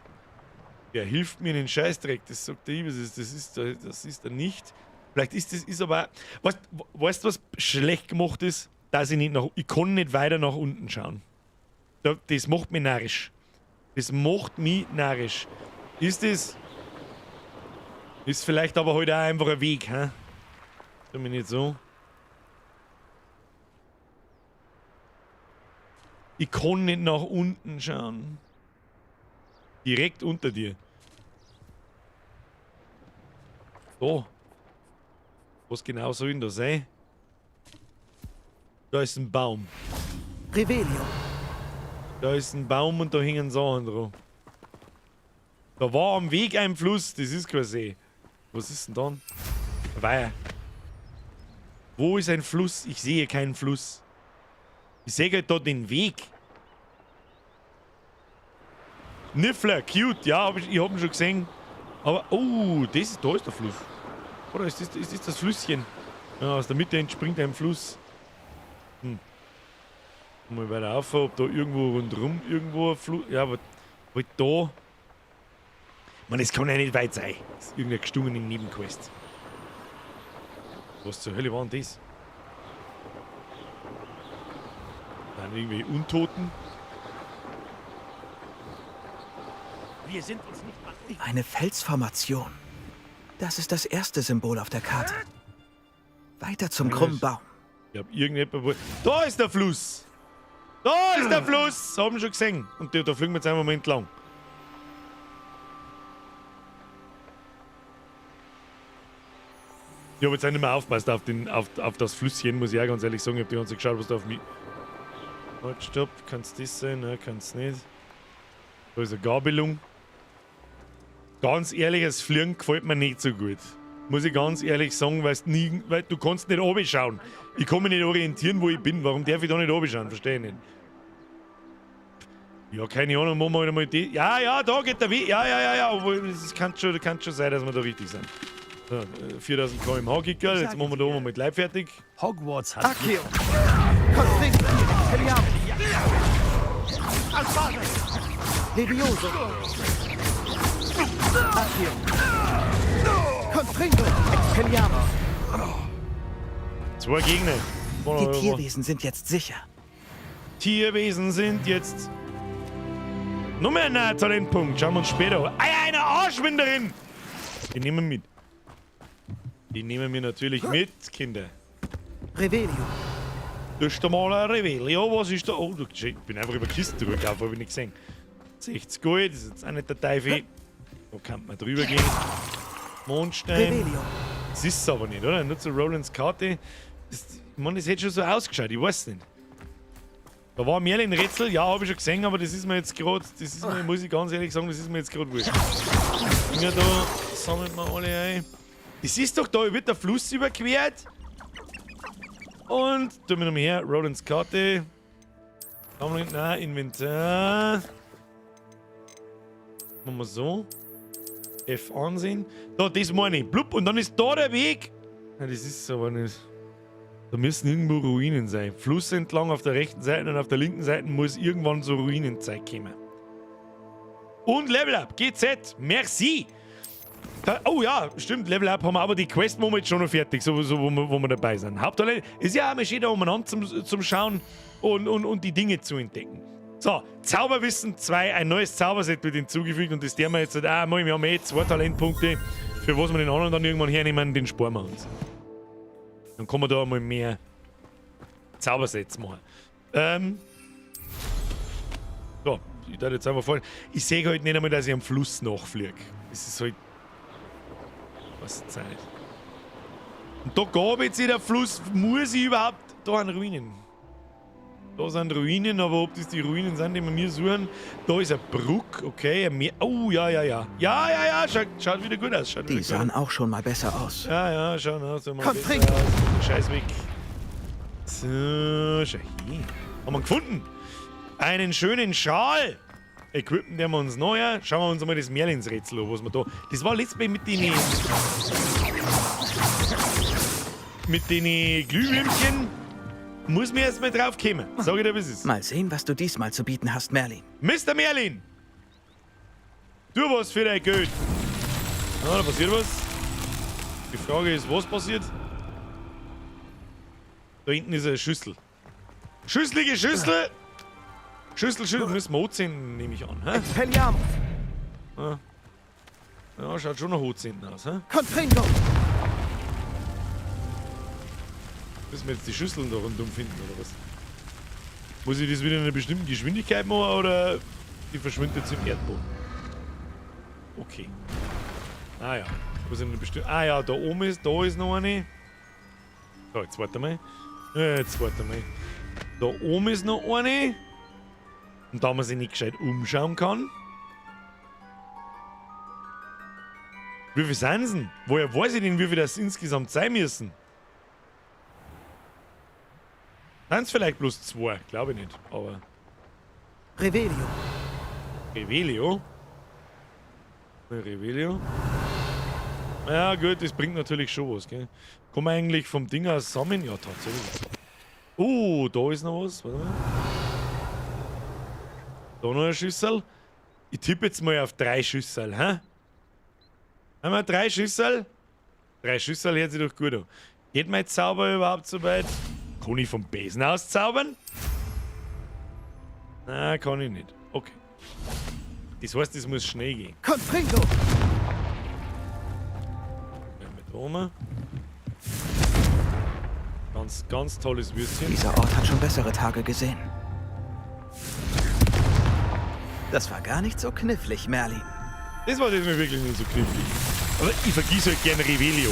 Der hilft mir in den Scheißdreck, das sagt der Ibis, das ist er nicht. Vielleicht ist das, ist aber. Weißt du, was schlecht gemacht ist? Dass ich nicht nach. Ich kann nicht weiter nach unten schauen. Das macht mich narrisch. Das macht mich narrisch. Ist das. Ist vielleicht aber heute auch einfach ein Weg, hä? Tu mich nicht so. Ich kann nicht nach unten schauen. Direkt unter dir. So. Was genau soll denn da sein? Da ist ein Baum. Revelio. Da ist ein Baum und da hängen Sachen dran. Da war am Weg ein Fluss, das ist kein See. Was ist denn dann? Ein Weiher. Wo ist ein Fluss? Ich sehe keinen Fluss. Ich sehe halt da den Weg. Niffler, cute. Ja, ich hab ihn schon gesehen. Aber, oh, das ist, da ist der Fluss. Oder ist das, das Flüsschen? Ja, aus der Mitte entspringt ein Fluss. Hm. Mal weiter auf, ob da irgendwo rundherum irgendwo ein Fluss. Ja, aber halt da. Man, das kann ja nicht weit sein. Das ist irgendeine gestungene Nebenquest. Was zur Hölle war denn das? Dann irgendwelche Untoten. Wir sind uns nicht Eine Felsformation. Das ist das erste Symbol auf der Karte. Weiter zum krummen Baum. Ich hab irgendjemand. Da ist der Fluss! Da ist der Fluss! Haben wir schon gesehen. Und da fliegen wir jetzt einfach mal entlang. Ich habe jetzt auch nicht mehr aufgepasst auf das Flüsschen, muss ich auch ganz ehrlich sagen. Ich habe die ganze Zeit geschaut, was da auf mich. Halt, stopp. Kann's das sein? Nein, kann's nicht. Da ist eine Gabelung. Ganz ehrlich, das Fliegen gefällt mir nicht so gut. Muss ich ganz ehrlich sagen, weil du kannst nicht runterschauen. Ich kann mich nicht orientieren, wo ich bin. Warum darf ich da nicht runterschauen? Verstehe ich nicht. Ja, keine Ahnung, machen wir halt einmal die. Ja, ja, da geht der Weg. Ja, ja, ja, ja. Obwohl, es kann schon sein, dass wir da richtig sind. So, 4000 km/h Kicker. Jetzt machen wir da oben mal gleich fertig. Hogwarts hat. Accio! Confringo! Expelliarmus! Levioso! Accio! Confringo! Expelliarmus! Zwei Gegner. Die Tierwesen sind jetzt sicher. Tierwesen sind jetzt. Noch mehr ein Talentpunkt. Schauen wir uns später an. Ah, eine Arschwinderin! Die nehmen wir mit. Die nehmen wir natürlich mit, Kinder. Revelio. Das ist mal ein Revelio. Was ist da? Oh, ich bin einfach über Kisten drüber gelaufen, hab ich nicht gesehen. 60 Gold, das ist jetzt auch nicht der Teufel. Da kann man drüber gehen. Mondstein. Revelio. Das ist es aber nicht, oder? Nur zu Rolands Karte. Das, ich meine, das hätte schon so ausgeschaut, ich weiß nicht. Da war Merlin-Rätsel, ja, habe ich schon gesehen, aber das ist mir jetzt gerade, das ist mir, muss ich ganz ehrlich sagen, das ist mir jetzt gerade wurscht. Dinger da sammeln wir alle ein. Das ist doch da, wird der Fluss überquert. Und, tun wir nochmal her, Rolands Karte. Nein, Inventar. Machen wir so. F ansehen. Da, das meine ich. Blub, und dann ist da der Weg. Nein, das ist aber nicht. Da müssen irgendwo Ruinen sein. Fluss entlang auf der rechten Seite und auf der linken Seite muss irgendwann so Ruinenzeug kommen. Und Level Up, GZ, merci. Da, oh ja, stimmt, Level Up haben wir, aber die Quest machen wir jetzt schon noch fertig, so, wo wir dabei sind. Hauptsache ist ja auch mal schön da umeinander zum Schauen und die Dinge zu entdecken. So, Zauberwissen 2, ein neues Zauberset wird hinzugefügt und das der wir jetzt halt auch, wir haben eh 2 Talentpunkte, für was wir den anderen dann irgendwann hernehmen, den sparen wir uns. Dann kann man da einmal mehr Zaubersets machen. So, ich darf jetzt einfach fahren. Ich sehe halt nicht einmal, dass ich am Fluss nachfliege. Das ist halt. Was Zeit. Und da gab jetzt der Fluss, muss ich überhaupt. Da sind Ruinen. Da sind Ruinen, aber ob das die Ruinen sind, die wir mir suchen. Da ist eine Brücke, okay. Ein Meer. Oh, ja, ja, ja. Ja, ja, ja, schaut wieder gut aus. Schaut die sahen auch schon mal besser aus. Ja, ja, schauen aus. Mal besser aus. Scheiß weg. So, schau hier. Haben wir gefunden. Einen schönen Schal. Equippen werden wir uns neuer. Schauen wir uns mal das Merlins-Rätsel an, was wir da. Das war letztes Mal mit den. Mit den Glühwürmchen. Muss mir erst mal drauf kommen. Sag ich dir, wie es ist. Mal sehen, was du diesmal zu bieten hast, Merlin. Mr. Merlin! Tu was für dein Geld. Na, da passiert was. Die Frage ist, was passiert? Da hinten ist eine Schüssel. Schüsselige Schüssel! Schüssel, Schüssel, müssen wir anzünden, nehme ich an. Hä? Expelliarmus! Ja. Ja, schaut schon nach anzünden aus. Hä? Confringo! Müssen wir jetzt die Schüsseln da rundum finden, oder was? Muss ich das wieder in einer bestimmten Geschwindigkeit machen, oder die verschwindet jetzt im Erdboden? Okay. Ah ja. Muss in einer bestimmten. Ah ja, da oben ist, da ist noch eine. So, jetzt warte mal. Jetzt warte mal. Da oben ist noch eine. Und da man sich nicht gescheit umschauen kann. Wie viel sind denn? Woher weiß ich denn, wie viel das insgesamt sein müssen? Sind es vielleicht bloß zwei? Glaube ich nicht, aber. Revelio! Revelio? Revelio? Ja, gut, das bringt natürlich schon was, gell? Kann man eigentlich vom Ding aus sammeln? Ja, tatsächlich. Oh, da ist noch was. Warte mal. Da noch eine Schüssel. Ich tippe jetzt mal auf 3 Schüssel, hä? Haben wir 3 Schüssel? 3 Schüssel hört sich doch gut an. Geht mein Zauber überhaupt so weit? Kann ich vom Besen aus zaubern? Na, kann ich nicht. Okay. Das heißt, es muss schnell gehen. Confringo! Mit oben. Ganz, ganz tolles Würstchen. Dieser Ort hat schon bessere Tage gesehen. Das war gar nicht so knifflig, Merlin. Das war diesmal wirklich nicht so knifflig. Aber ich vergieße halt gerne Revelio.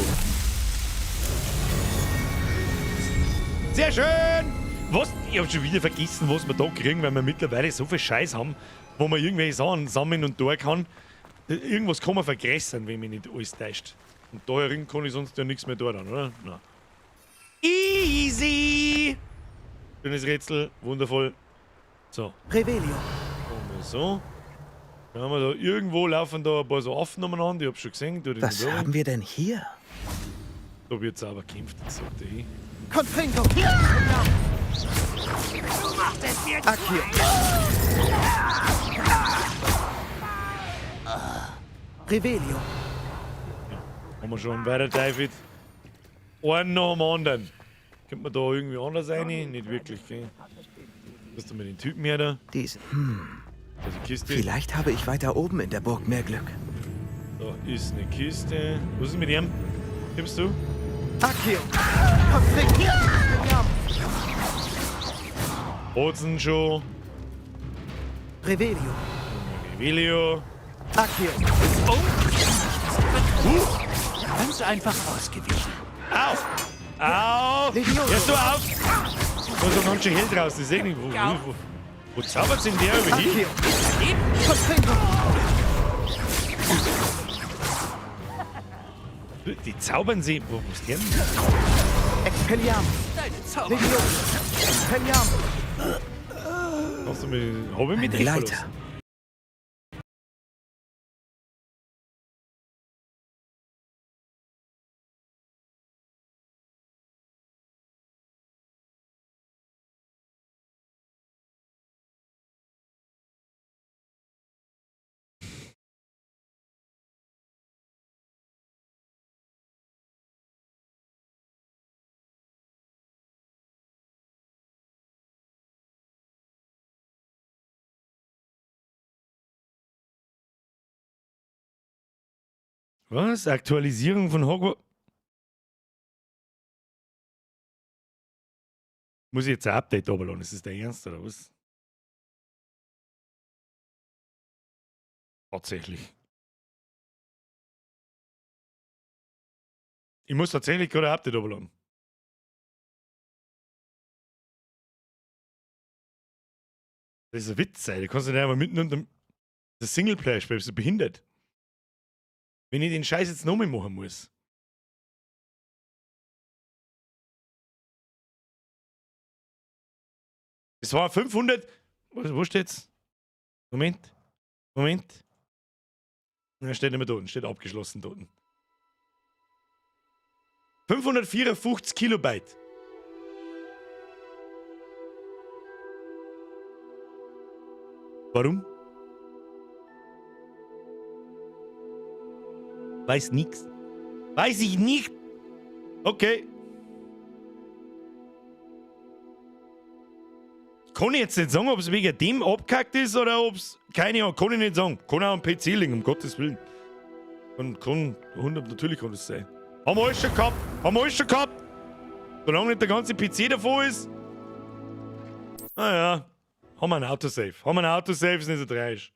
Sehr schön! Was? Ich hab schon wieder vergessen, was wir da kriegen, weil wir mittlerweile so viel Scheiß haben, wo man irgendwelche Sachen sammeln und da kann. Irgendwas kann man vergessen, wenn mich nicht alles täuscht. Und da herin kann ich sonst ja nichts mehr da dann, oder? Nein. Easy! Schönes Rätsel, wundervoll. So. Revelio. So. Dann haben wir da irgendwo laufen da ein paar so Affen umeinander, ich hab schon gesehen. Du, Was haben wir denn hier? Da wird's aber gekämpft, sagt ich. Confringo! Accio! Revelio! Ja, haben wir schon weiter, David. Einen nach dem anderen. Könnte man da irgendwie anders rein? Nicht wirklich, gell? Was ist denn mit den Typen hier da? Diesen. Also Kiste. Vielleicht habe ich weiter oben in der Burg mehr Glück. Da ist eine Kiste. Was ist mit ihm? Kommst du? Accio! Confringo! Bozen schon. Revelio. Revelio. Accio. Oh! Ganz einfach ausgewichen. Auf! Auf! Hörst du auf! Da ist doch ganz schön hell draußen. Ich seh nicht, wo zaubert denn der über hin? Die zaubern sie. Wo ist der denn? Expelliarmus! Expelliarmus! Hast du mich, hab ich mit Eine Leiter. Was? Aktualisierung von Hogwarts? Muss ich jetzt ein Update runterladen? Ist das der Ernst oder was? Tatsächlich. Ich muss tatsächlich gerade ein Update runterladen. Das ist ein Witz, ey. Da kannst du nicht einmal mitten unter dem Singleplayer-Spiel, bist du behindert. Wenn ich den Scheiß jetzt nochmal machen muss. Es war 500. Wo steht's? Moment. Moment. Na, steht nicht mehr da, steht abgeschlossen dort. 554 Kilobyte. Warum? Weiß nix. Weiß ich nicht. Okay. Kann ich jetzt nicht sagen, ob es wegen dem abgekackt ist oder ob es. Keine Ahnung, kann ich nicht sagen. Kann auch am PC liegen, um Gottes Willen. Kann, 100, natürlich kann das sein. Haben wir alles schon gehabt. Haben wir alles schon gehabt. Solange nicht der ganze PC davor ist. Naja, haben wir ein Autosave. Haben wir ein Autosave, ist nicht so tragisch.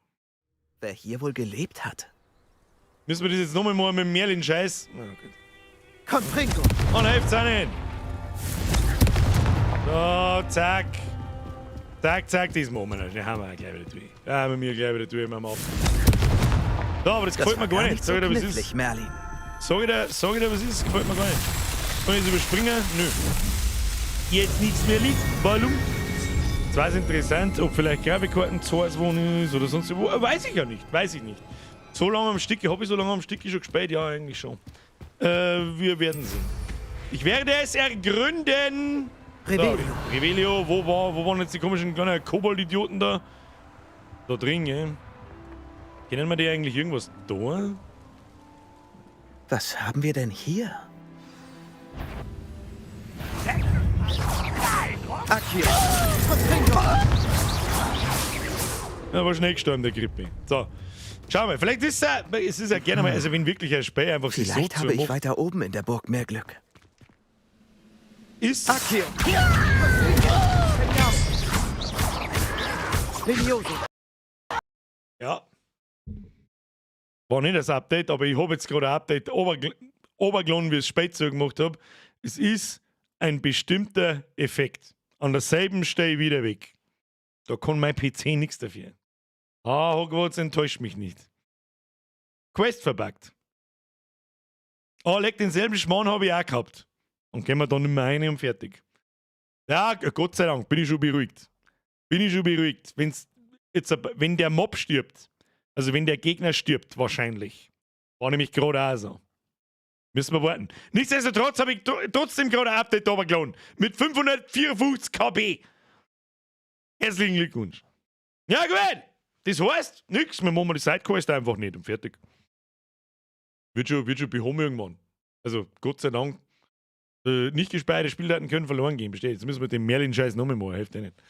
Wer hier wohl gelebt hat? Müssen wir das jetzt nochmal machen mit dem Merlin-Scheiß? Na gut. Confringo. Oh, nein, hilft's auch nicht. So, zack. Zack, zack, das machen wir noch. Das haben wir auch gleich wieder durch. Ja, haben wir gleich wieder durch, machen wir ab. So, aber das gefällt war mir gar gar nicht. nicht so Sag ich dir, was knifflig, ist. Merlin. Sag ich dir, was ist? Gefällt mir gar nicht. Kann ich das überspringen? Nö. Jetzt nichts mehr liegt. Warum? Zwar ist interessant, ob vielleicht Grafikkarten zu heiß geworden ist oder sonst wo. Weiß ich ja nicht. Weiß ich nicht. So lange am Stück, habe ich so lange am Stück schon gespielt? Ja, eigentlich schon. Wir werden sehen. Ich werde es ergründen. Revelio. So, Revelio, wo waren jetzt die komischen kleinen Kobold-Idioten da? Da drin, gell? Kennen wir die eigentlich irgendwas da? Was haben wir denn hier? Accio. Confringo. Ja, war schnell gestorben, der Grippe. So. Schauen wir, vielleicht ist es ja, es ist ja gerne mal, also wenn wirklich ein Spiel einfach sich so Vielleicht habe ich zumacht. weiter oben in der Burg mehr Glück. Ist. Accio. Levioso. Ja. War nicht das Update, aber ich habe jetzt gerade ein Update obergeladen, wie ich es spät so gemacht habe. Es ist ein bestimmter Effekt. An derselben Stelle wieder weg. Da kann mein PC nichts dafür. Ah, Hogwarts enttäuscht mich nicht. Quest verbuggt. Ah, leck, denselben Schmarrn habe ich auch gehabt. Und gehen wir da nicht mehr rein und fertig. Ja, Gott sei Dank, bin ich schon beruhigt. Bin ich schon beruhigt. Wenn's jetzt, wenn der Mob stirbt, also wenn der Gegner stirbt, wahrscheinlich. War nämlich gerade auch so. Müssen wir warten. Nichtsdestotrotz habe ich trotzdem gerade ein Update runtergeladen. Mit 554 KB. Herzlichen Glückwunsch. Ja, gut. Das heißt, nix. Wir machen die Sidequest einfach nicht und fertig. Wird schon behoben irgendwann. Also, Gott sei Dank. Nicht gespeicherte Spieldaten können verloren gehen. Besteht. Jetzt müssen wir den Merlin-Scheiß nochmal machen. Hilft eh nicht.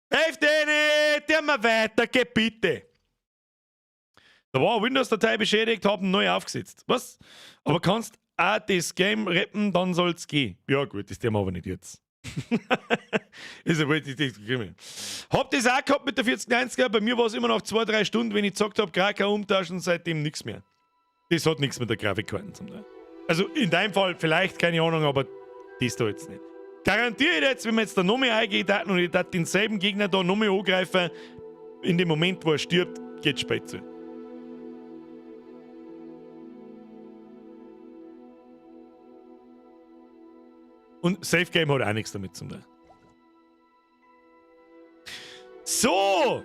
Hilft eh nicht! Der mal weiter, geh bitte! Da war eine Windows-Datei beschädigt, haben neu aufgesetzt. Was? Aber kannst auch das Game rappen, dann soll's gehen. Ja gut, das tun wir aber nicht jetzt. Ist ja wohl, das. Hab das auch gehabt mit der 4090er. Bei mir war's immer noch 2-3 Stunden, wenn ich gezockt hab, Grafik umtauschen, seitdem nix mehr. Das hat nix mit der Grafikkarte zu tun. Also in deinem Fall vielleicht, keine Ahnung, aber das da jetzt nicht. Garantiere ich jetzt, wenn wir jetzt da noch mehr eingehen und ich darf denselben Gegner da noch mehr angreifen, in dem Moment, wo er stirbt, geht's spät zu. Und Safe Game hat auch nichts damit zu tun. So!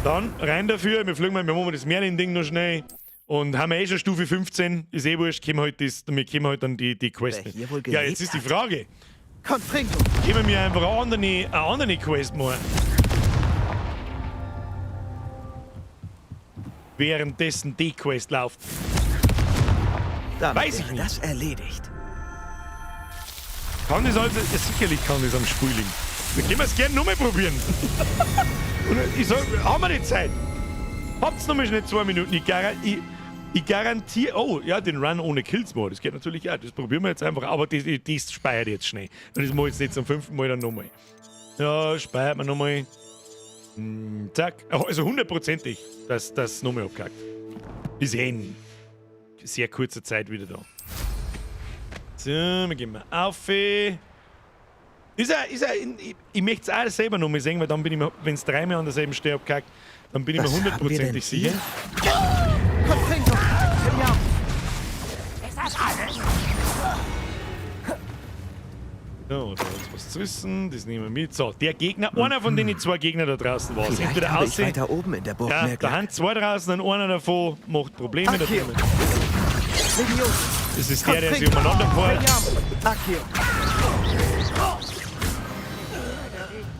Dann rein dafür. Wir fliegen mal, wir machen das Merlin-Ding noch schnell. Und haben wir eh schon Stufe 15. Ist eh wurscht, können wir halt das, wir können halt dann die Quest Wer mit. hier wohl Ja, jetzt ist die gelebt Frage. Confringo. Können wir einfach eine andere Quest machen? Währenddessen die Quest läuft. Damit Weiß ich wäre nicht. das erledigt. Kann das also, ja, sicherlich kann das am Spiel liegen. Wir können es gerne nochmal probieren. Und ich sag, haben wir die Zeit? Habt's noch mal schnell 2 Minuten. Ich garantiere. Oh, ja, den Run ohne Kills mal. Das geht natürlich auch. Das probieren wir jetzt einfach. Aber das speichert jetzt schnell. Und das mache ich jetzt nicht zum 5. Mal dann nochmal. Ja, speichert man nochmal. Zack. Also hundertprozentig, dass das nochmal abkackt. Ist eh in sehr kurzer Zeit wieder da. So, wir gehen mal auf. Ich möchte es auch selber nochmal sehen, weil dann bin ich mir, wenn es dreimal an derselben Stelle abkackt, dann bin ich mir Was haben wir denn hundertprozentig sicher. hier? So, So, da ist was zu wissen, das nehmen wir mit. So, der Gegner, einer von den zwei Gegnern da draußen war es. Vielleicht Entweder habe ich aussehen- weiter oben in der Burg Ja, mehr da Glück. haben zwei draußen und einer davon macht Probleme. Da Accio. drüben. Levioso. Das ist der, der sich umeinander fährt. Accio.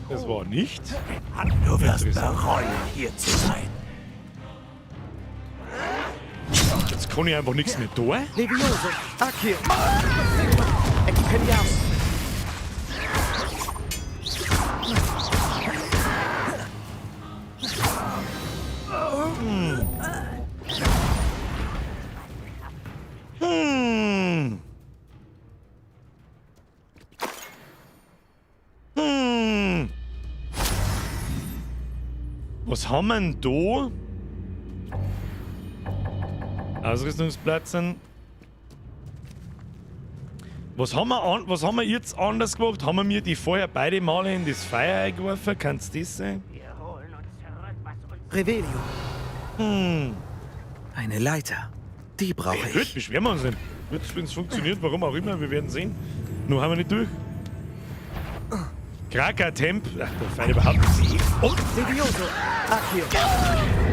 Das war nicht. Du wirst Interessant. bereuen, hier zu sein. Jetzt kann ich einfach nichts mehr tun. Levioso. Accio. Expelliarmus. Hm. Hm. Was haben wir denn da? Ausrüstungsplatzen. Was haben, wir an, was haben wir jetzt anders gemacht? Haben wir mir die vorher beide Male in das Feuer eingeworfen? Kann's das sein? Revelio. Hm. Eine Leiter. Die brauche Gut, ich. beschweren wir uns nicht. Wenn es funktioniert, warum auch immer, wir werden sehen. Nur haben wir nicht durch. Kraka-Temp. Ach, der feiert überhaupt nicht. Und Levioso. Accio.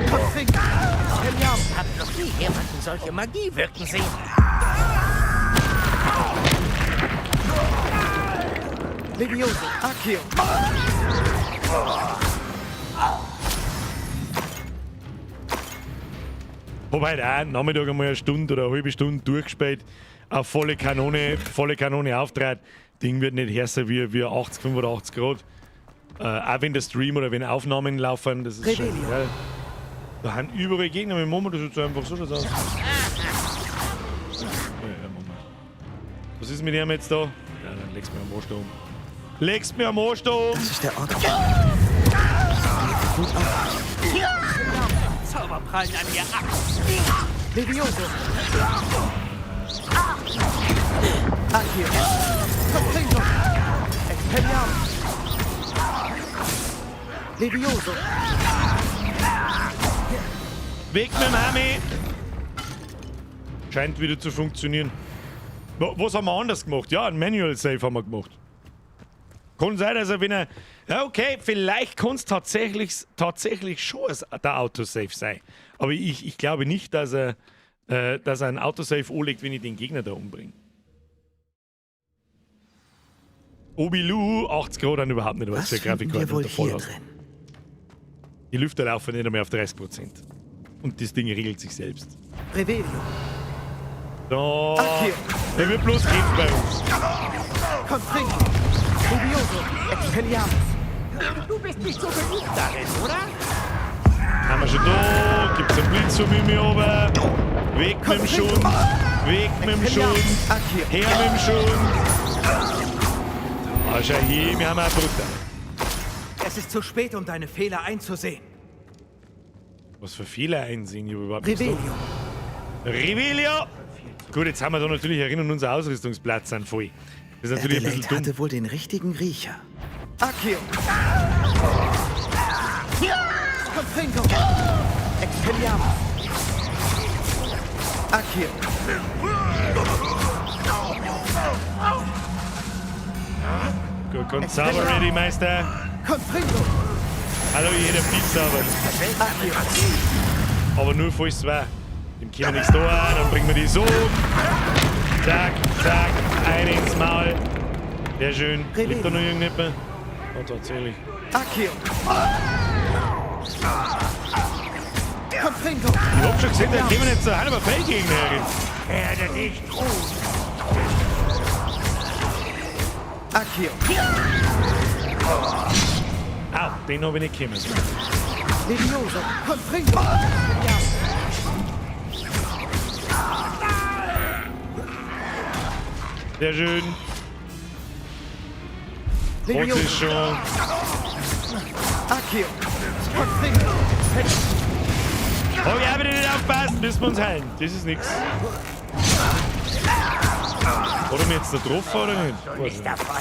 Confringo. Expelliarmus. Hab noch nie jemanden solche Magie wirken sehen. Levioso. Accio. Wobei da Nachmittag einmal eine Stunde oder eine halbe Stunde durchgespielt, auf volle Kanone auftrat. Ding wird nicht härter wie 80, 85 Grad. Auch wenn der Stream oder wenn Aufnahmen laufen, das ist schon. Ja, da haben überall Gegner, wir machen das jetzt einfach so schon aus. Ja, ja, machen wir. Was ist mit dem jetzt da? Ja, dann legst du mir am Arsch da um. Legst mir am Arsch da um! Das ist der Ort. Gut auf. Zauber prallen an mir ab. Levioso. Accio. Confringo. Expelliarmus. Levioso. Weg mit dem Hami! Scheint wieder zu funktionieren. Was haben wir anders gemacht? Ja, ein Manual Save haben wir gemacht. Kann sein, dass er, wenn er. Ja, okay, vielleicht kann es tatsächlich schon der Autosave sein. Aber ich glaube nicht, dass er einen Autosave anlegt, wenn ich den Gegner da umbringe. Obilu, 80 Grad dann überhaupt nicht, was Was für finden Grafikkarte wir wohl unter voll hier hast. drin? Die Lüfter laufen nicht einmal auf 30%. Und das Ding regelt sich selbst. Revelio. Da. Accio. Der wird bloß kämpfen bei uns. Confringo. Levioso. Expelliarmus. Du bist nicht so geübt darin, oder? Haben wir schon da. Gibt's einen Blitz von mir oben. Weg mit dem Schund. Weg mit dem Schund. Her mit dem Schund. Ah, schau hier, wir haben auch brutal. Es ist zu spät, um deine Fehler einzusehen. Was für Fehler einsehen, ich hab überhaupt nichts Revelio. da. Revelio! Gut, jetzt haben wir da natürlich erinnern, unser Ausrüstungsplatz sind voll. Das ist natürlich ein Adelaide bisschen dumm. hatte wohl den richtigen Riecher. Accio. Confringo. Expelliarmus. Accio. Gut, kommt sauber ready, Meister. Confringo. Hallo, jeder Piep sauber. Aber nur falls es war. Dem können wir nichts da, dann bringen wir die so. Zack, zack, eine ins Maul. Sehr schön. Liegt da noch irgendjemand? Oh, tatsächlich. Accio. Confringo. Ich hab schon gesehen, da kommen jetzt so halber Feldgegner herin. Werde nicht ruhen. Accio. Au, den hab ich nicht kommen. Levioso. Confringo. Sehr schön. Und ist schon. Accio. Confringo. Oh ja, bitte nicht aufpassen, müssen wir uns heilen. Das ist nix. Hat er mich jetzt da getroffen oder nicht? Weiß nicht. Davon.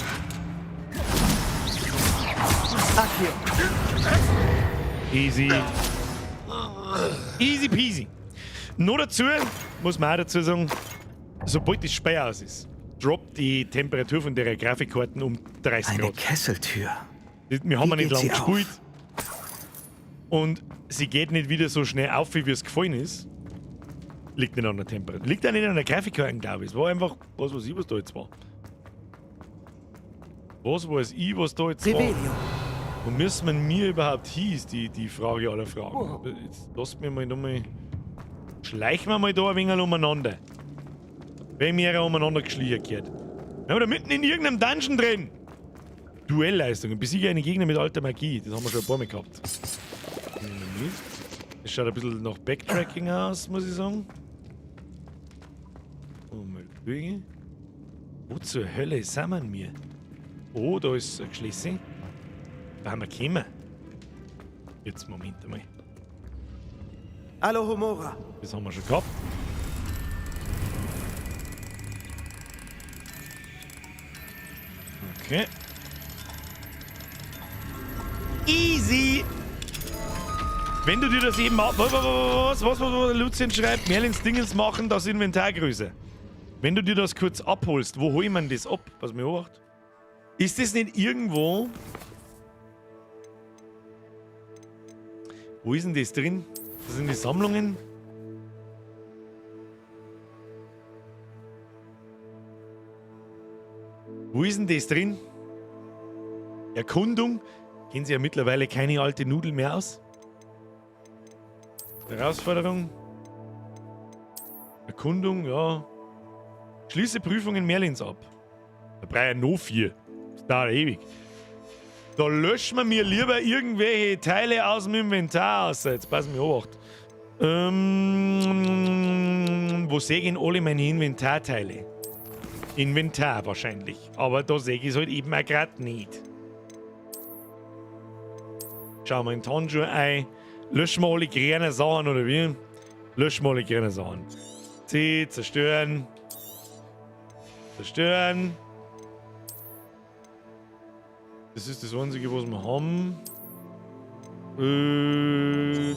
Accio. Easy. Easy peasy. Nur dazu, muss man auch dazu sagen, sobald das Spiel aus ist, droppt die Temperatur von der Grafikkarten um 30 Eine Grad. Kesseltür. Wir haben Wie ja nicht geht lange sie gespielt. Und sie geht nicht wieder so schnell auf, wie es gefallen ist. Liegt nicht an der Temperatur. Liegt auch nicht an der Grafikkarte, glaube ich. Es war einfach, was weiß ich, was da jetzt war. Was weiß ich, was da jetzt Revelio. war. Wo müssen wir mir überhaupt hin, ist die Frage aller Fragen. Jetzt lasst mir mal nochmal. Schleichen wir mal da ein wenig umeinander. Wenn mir umeinander geschlichen gehört. Wir haben da mitten in irgendeinem Dungeon drin. Duellleistungen. Besiege einen Gegner mit alter Magie. Das haben wir schon ein paar Mal gehabt. Nehmen wir mit. Das schaut ein bisschen nach Backtracking aus, muss ich sagen. Oh, mal schauen. Wo zur Hölle sind wir denn wir? Oh, da ist ein Geschlüssel. Da haben wir gekommen. Jetzt, Moment einmal. Alohomora. Das haben wir schon gehabt. Okay. Easy! Wenn du dir das eben... Was Lucien schreibt, Merlins Dingens machen, das Inventargröße. Wenn du dir das kurz abholst, wo hol ich mir das ab? Was mir beobachtet? Ist das nicht irgendwo... Wo ist denn das drin? Das sind die Sammlungen. Wo ist denn das drin? Erkundung. Kennen Sie ja mittlerweile keine alte Nudel mehr aus. Herausforderung. Erkundung, ja. Schließe Prüfungen Merlins ab. Da brauche ich noch 4. Das dauert ewig. Da löschen wir mir lieber irgendwelche Teile aus dem Inventar aus. Jetzt pass mir Obacht. Wo sehe ich denn alle meine Inventarteile? Inventar wahrscheinlich. Aber da sehe ich es halt eben auch grad nicht. Schauen wir in die Handschuhe ein. Löschen wir alle grünen Sachen, oder wie? Löschen wir alle grünen Sachen. C, zerstören. Zerstören. Das ist das Einzige, was wir haben.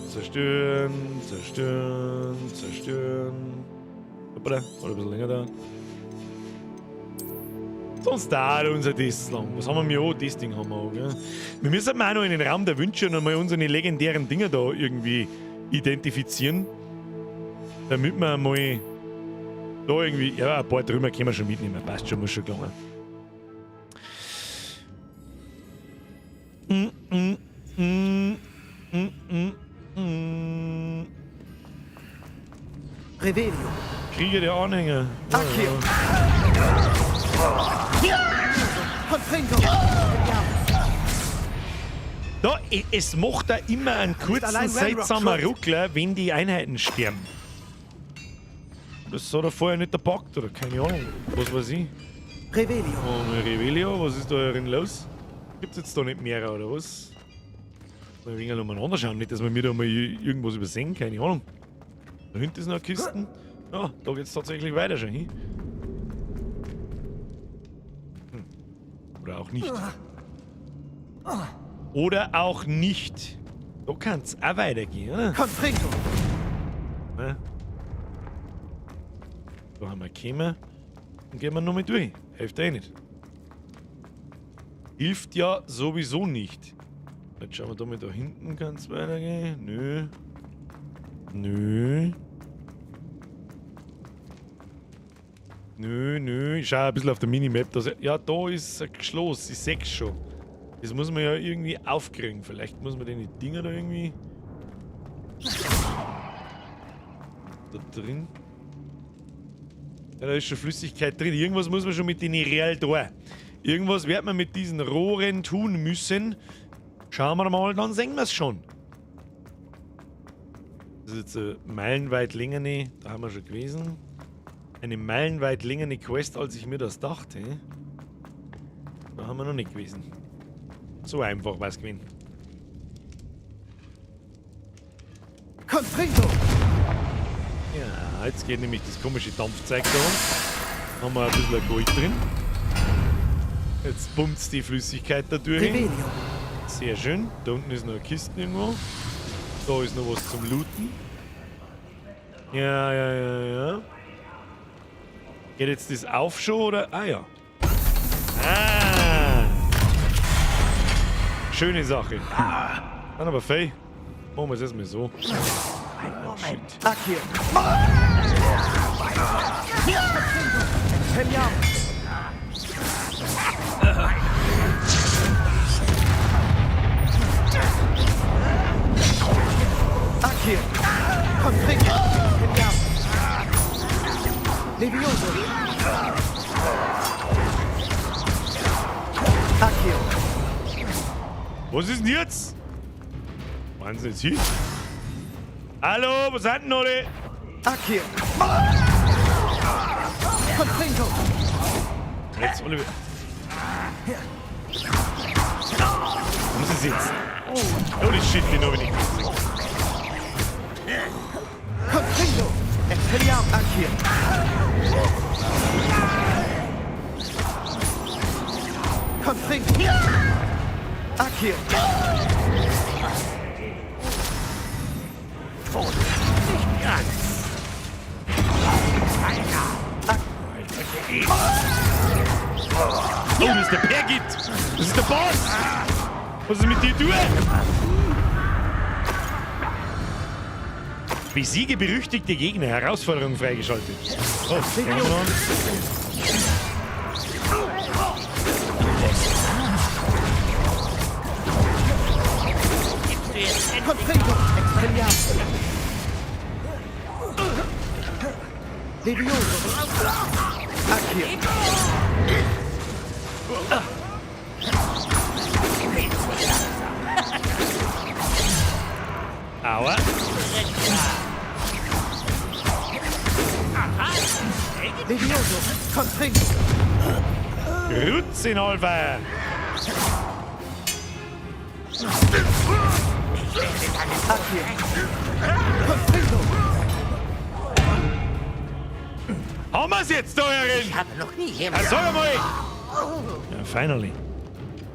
Zerstören, zerstören, zerstören. Hoppala, hat ein bisschen länger da. Sonst dauert unser das lang. Was haben wir auch? Das Ding haben wir auch, gell? Wir müssen auch noch in den Raum der Wünsche und mal unsere legendären Dinger da irgendwie identifizieren. Damit wir mal da irgendwie. Ja, ein paar Trümmer können wir schon mitnehmen. Passt schon, muss schon gelungen. Revelio. Krieger der Anhänger. Accio. Confringo. Da, es macht da immer einen kurzen, seltsamen Ruckler, wenn die Einheiten sterben. Das hat er vorher nicht gepackt, oder? Keine Ahnung. Was weiß ich. Revelio. Oh, Revelio, was ist da drin los? Gibt's jetzt da nicht mehr, oder was? Mal ein wenig umeinander schauen, nicht, dass wir mir da mal irgendwas übersehen, keine Ahnung. Da hinten ist noch eine Kiste. Ja, da geht's tatsächlich weiter schon hin. Oder auch nicht. Oder auch nicht. Da kann's auch weitergehen, oder? Confringo. Ne? Da haben wir gekommen. Dann gehen wir nochmal durch. Hilft eh nicht. Hilft ja sowieso nicht. Jetzt schauen wir da mal da hinten, kann's weitergehen. Nö. Nö. Nö, nö. Ich schaue ein bisschen auf der Minimap. Dass, ja, da ist ein Schloss. Ich seh's schon. Das muss man ja irgendwie aufkriegen. Vielleicht muss man die Dinger da irgendwie... Da drin. Ja, da ist schon Flüssigkeit drin. Irgendwas muss man schon mit den Real da. Irgendwas wird man mit diesen Rohren tun müssen. Schauen wir mal, dann sehen wir es schon. Das ist jetzt eine meilenweit längere, da haben wir schon gewesen. Eine meilenweit längere Quest, als ich mir das dachte. Da haben wir noch nicht gewesen. So einfach war es gewesen. Confringo! Ja, jetzt geht nämlich das komische Dampfzeug da um. Haben wir ein bisschen Gold drin. Jetzt pumpt die Flüssigkeit da durch. Revelio. Sehr schön. Da unten ist noch eine Kiste irgendwo. Da ist noch was zum Looten. Ja, ja, ja, ja. Geht jetzt das auf schon oder? Ah ja. Ah. Schöne Sache. Dann aber fei. Machen wir es erstmal so. Moment. Accio. Expelliarmus. Accio. Confringo. Expelliarmus. Levioso. Accio. Was ist denn jetzt? Waren Sie jetzt hier? Hallo, wo sind denn alle? Accio. Confringo. Jetzt alle. Wo sind sie jetzt? Holy shit, den hab ich nicht gesehen. Confringo. Expelliarmus. Accio. Confringo. Accio. Nicht ganz. Oh, das ist der Pergit! Das ist der Boss! Was ist mit dir tun? Besiege berüchtigte Gegner. Herausforderung freigeschaltet. Oh, fangen wir an. Confringo. Expelliarmus. Levioso. Accio. Aua. Levioso. Confringo. Rutzinolfer. Accio. Confringo. Haben wir's jetzt da herin? Ich habe noch nie jemanden... Ja, sag mal! Ja, finally.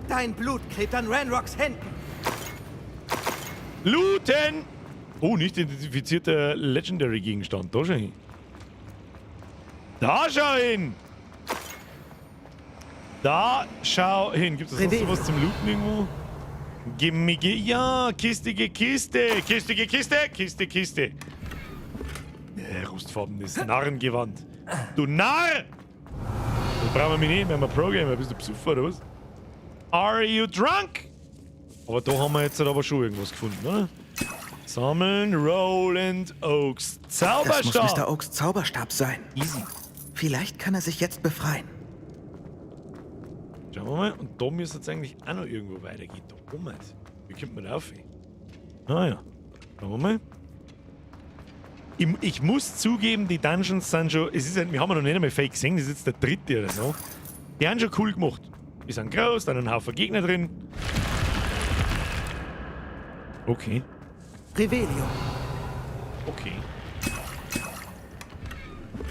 Dein Blut klebt an Ranrocks Händen. Looten! Oh, nicht identifizierter Legendary-Gegenstand. Da schau hin. Da schau hin! Da schau hin. Gibt es sonst was zum Looten irgendwo? Gimme, ja, Kiste, Kiste. Kiste, Kiste, Kiste, Kiste. Rostfarbenes Narrengewand. Du Narr! Das brauchen wir nicht, wenn wir Pro-Gamer. Bist du Psuffer oder was? Are you drunk? Aber da haben wir jetzt aber schon irgendwas gefunden, oder? Sammeln Roland Oaks Zauberstab. Das muss Mr. Oaks Zauberstab sein. Easy. Vielleicht kann er sich jetzt befreien. Schauen wir mal. Und da müsste jetzt eigentlich auch noch irgendwo weitergehen. Da oben. Wie kommt man da auf? Naja. Schauen wir mal. Ich muss zugeben, die Dungeons sind schon... Es ist, wir haben ja noch nicht einmal fake gesehen, das ist jetzt der dritte oder so. Die haben schon cool gemacht. Die sind groß, da sind ein Haufen Gegner drin. Okay. Revelio. Okay.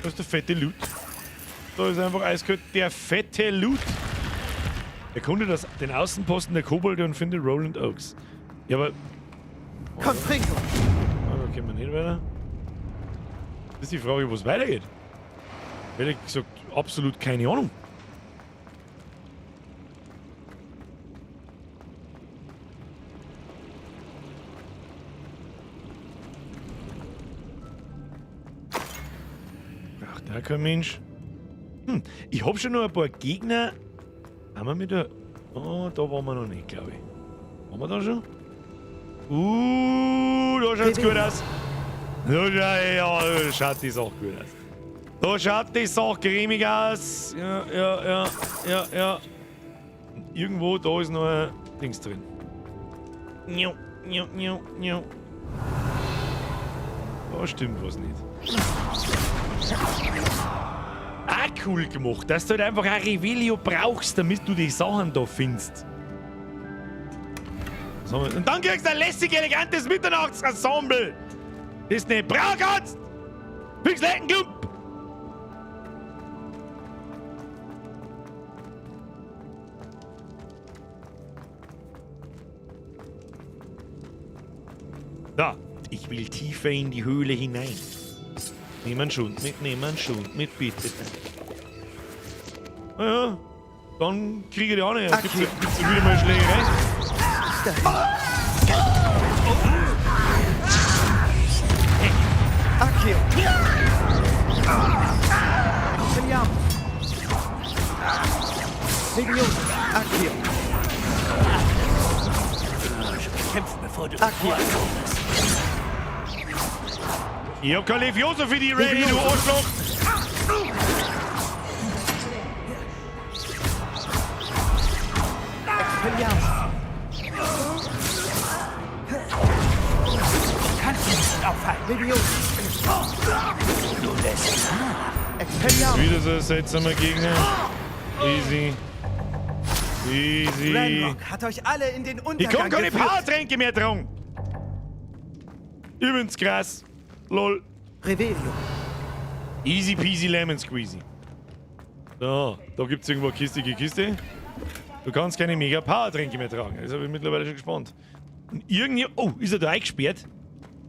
Da ist der fette Loot. Da ist einfach eiskalt der fette Loot. Erkunde den Außenposten der Kobolde und finde Roland Oaks. Ja, aber... Confringo. Ah, da können wir nicht weiter. Das ist die Frage, wo es weitergeht. Ehrlich gesagt, absolut keine Ahnung. Braucht auch kein Mensch. Hm, ich hab schon noch ein paar Gegner. Haben wir mit der... Oh, da waren wir noch nicht, glaube ich. Waren wir da schon? Da schaut's gut aus. Ja, da schaut die Sache gut aus. Da schaut die Sache cremig aus. Ja, ja, ja, ja, ja. Und irgendwo da ist noch ein Dings drin. Nju, nju, nju, nju. Da stimmt was nicht. Ah, cool gemacht, dass du halt einfach ein Revelio brauchst, damit du die Sachen da findest. So, und dann kriegst du ein lässig elegantes Mitternachtsensemble. Das nicht brauchen kannst. Fix Klump. Da, ich will tiefer in die Höhle hinein. Nimm einen Schund mit, nimm einen Schund mit, bitte. Naja, dann kriege ich die auch nicht. Gibt's, gibt's wieder mal Schlägerei? Accio. Expelliarmus. Levioso. Accio. Kämpf, bevor du Accio. Ich hab kein Levioso für die ready, du Arschloch! Expelliarmus. Du kannst ihn nicht aufhalten. Levioso. Du lässt nach. Expelliarmus. Wieder so ein seltsamer Gegner. Easy. Easy. Ranrock hat euch alle in den Ich Untergang kann keine geführt. Powertränke mehr tragen. Übrigens krass. Lol. Revelio. Easy peasy lemon squeezy. So, da gibt's irgendwo eine kistige Kiste. Du kannst keine mega Powertränke mehr tragen. Das habe ich mittlerweile schon gespannt. Und irgendwie. Oh, ist er da eingesperrt?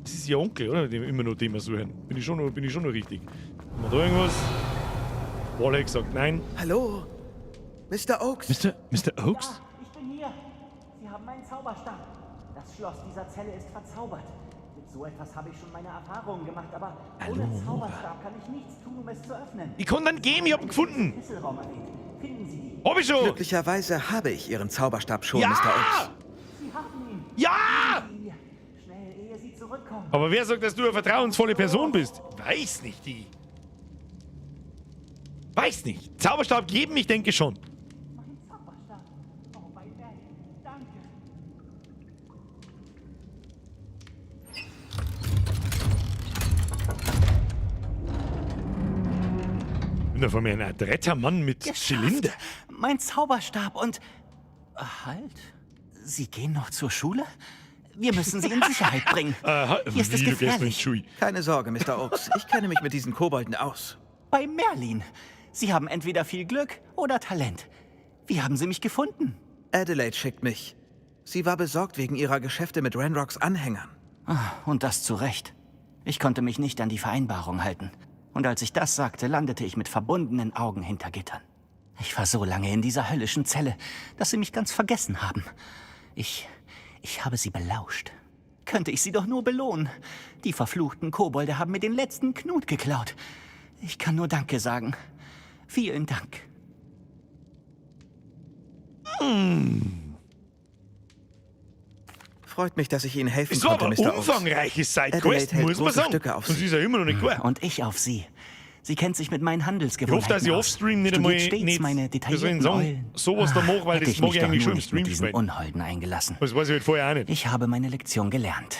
Das ist ihr Onkel, oder? Dem immer noch Thema suchen. Bin ich schon noch richtig. Haben wir da irgendwas? Wallhack sagt nein. Hallo? Mr. Oakes? Mr. Oakes? Ich bin hier. Sie haben meinen Zauberstab. Das Schloss dieser Zelle ist verzaubert. Mit so etwas habe ich schon meine Erfahrungen gemacht, aber ohne Hallo. Zauberstab kann ich nichts tun, um es zu öffnen. Ich konnte dann gehen, ich hab ihn gefunden. Kesselraum erwähnt. Finden Sie die. Hab ich schon. Glücklicherweise habe ich Ihren Zauberstab schon, Ja! Mr. Oakes. Sie haben ihn. Ja! Sie. Schnell, ehe Sie zurückkommen. Aber wer sagt, dass du eine vertrauensvolle Person bist? Weiß nicht, die. Weiß nicht. Zauberstab geben, ich denke schon. Mein Zauberstab. Oh, bei Berg. Danke. Bin da vor mir ein adretter Mann mit Zylinder. Mein Zauberstab und... Halt. Sie gehen noch zur Schule? Wir müssen sie in Sicherheit bringen. Hier ist es Wie, du gehst mit gefährlich. Schui. Keine Sorge, Mr. Oakes. Ich kenne mich mit diesen Kobolden aus. Bei Merlin. Sie haben entweder viel Glück oder Talent. Wie haben Sie mich gefunden? Adelaide schickt mich. Sie war besorgt wegen ihrer Geschäfte mit Ranrocks Anhängern. Ah, Und das zu Recht. Ich konnte mich nicht an die Vereinbarung halten. Und als ich das sagte, landete ich mit verbundenen Augen hinter Gittern. Ich war so lange in dieser höllischen Zelle, dass sie mich ganz vergessen haben. Ich habe sie belauscht. Könnte ich sie doch nur belohnen. Die verfluchten Kobolde haben mir den letzten Knut geklaut. Ich kann nur Danke sagen. Vielen Dank. Freut mich, dass ich Ihnen helfen Es war konnte, aber Mr. Oakes. umfangreiche Sidequest, Adelaide hält muss man große sagen. Stücke auf Und Sie. sie ist ja immer noch nicht klar. Und ich auf sie. Sie kennt sich mit meinen Ich hoffe, Handelsgewohnheiten dass ich aus. offstream nicht Studiert einmal stets nicht, meine wie soll ich detaillierten sagen, Eulen. sowas da mache, weil Hätte das ich mag mich ich doch eigentlich nur schon im nicht Stream mit diesen spielen. Unholden eingelassen. Das weiß ich halt vorher auch nicht. Ich habe meine Lektion gelernt.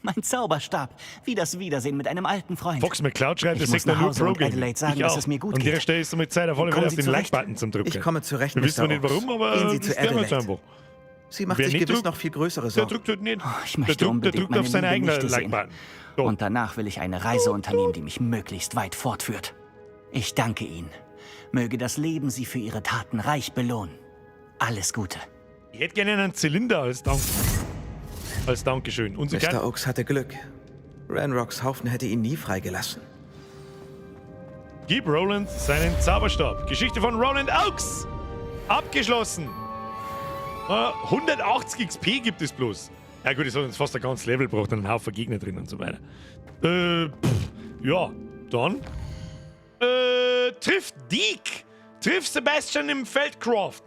Mein Zauberstab. Wie das Wiedersehen mit einem alten Freund. Fox McCloud schreibt, Ich das muss sagt er nach nur Hause und Pro Adelaide sagen, ich dass auch. es mir gut An der geht. Stelle ist damit Zeit, auf alle Kommen Fälle auf Sie den zurecht? Like-Button zum Drücken. Ich komme zurecht, Wir wissen Mr. zwar nicht Oakes. warum, aber Gehen Sie das zu klären wir jetzt Adelaide. einfach. Sie macht Wer sich nicht gewiss drückt, noch viel größere Der Sorgen. drückt halt nicht. Oh, Ich möchte der drückt, unbedingt der drückt meine auf seinen liebe eigenen Nichte sehen. Like-Button. Und danach will ich eine Reise unternehmen, die mich möglichst weit fortführt. Ich danke Ihnen. Möge das Leben Sie für Ihre Taten reich belohnen. Alles Gute. Ich hätte gerne einen Zylinder als Dank. Als Dankeschön. Und sie Mr. kann, Oakes hatte Glück. Ranrocks Haufen hätte ihn nie freigelassen. Gib Roland seinen Zauberstab. Geschichte von Roland Oakes. Abgeschlossen. 180 XP gibt es bloß. Ja gut, das hat uns fast ein ganzes Level gebraucht und einen Haufen Gegner drin und so weiter. Ja, dann. Trifft Deke. Trifft Sebastian im Feldcroft.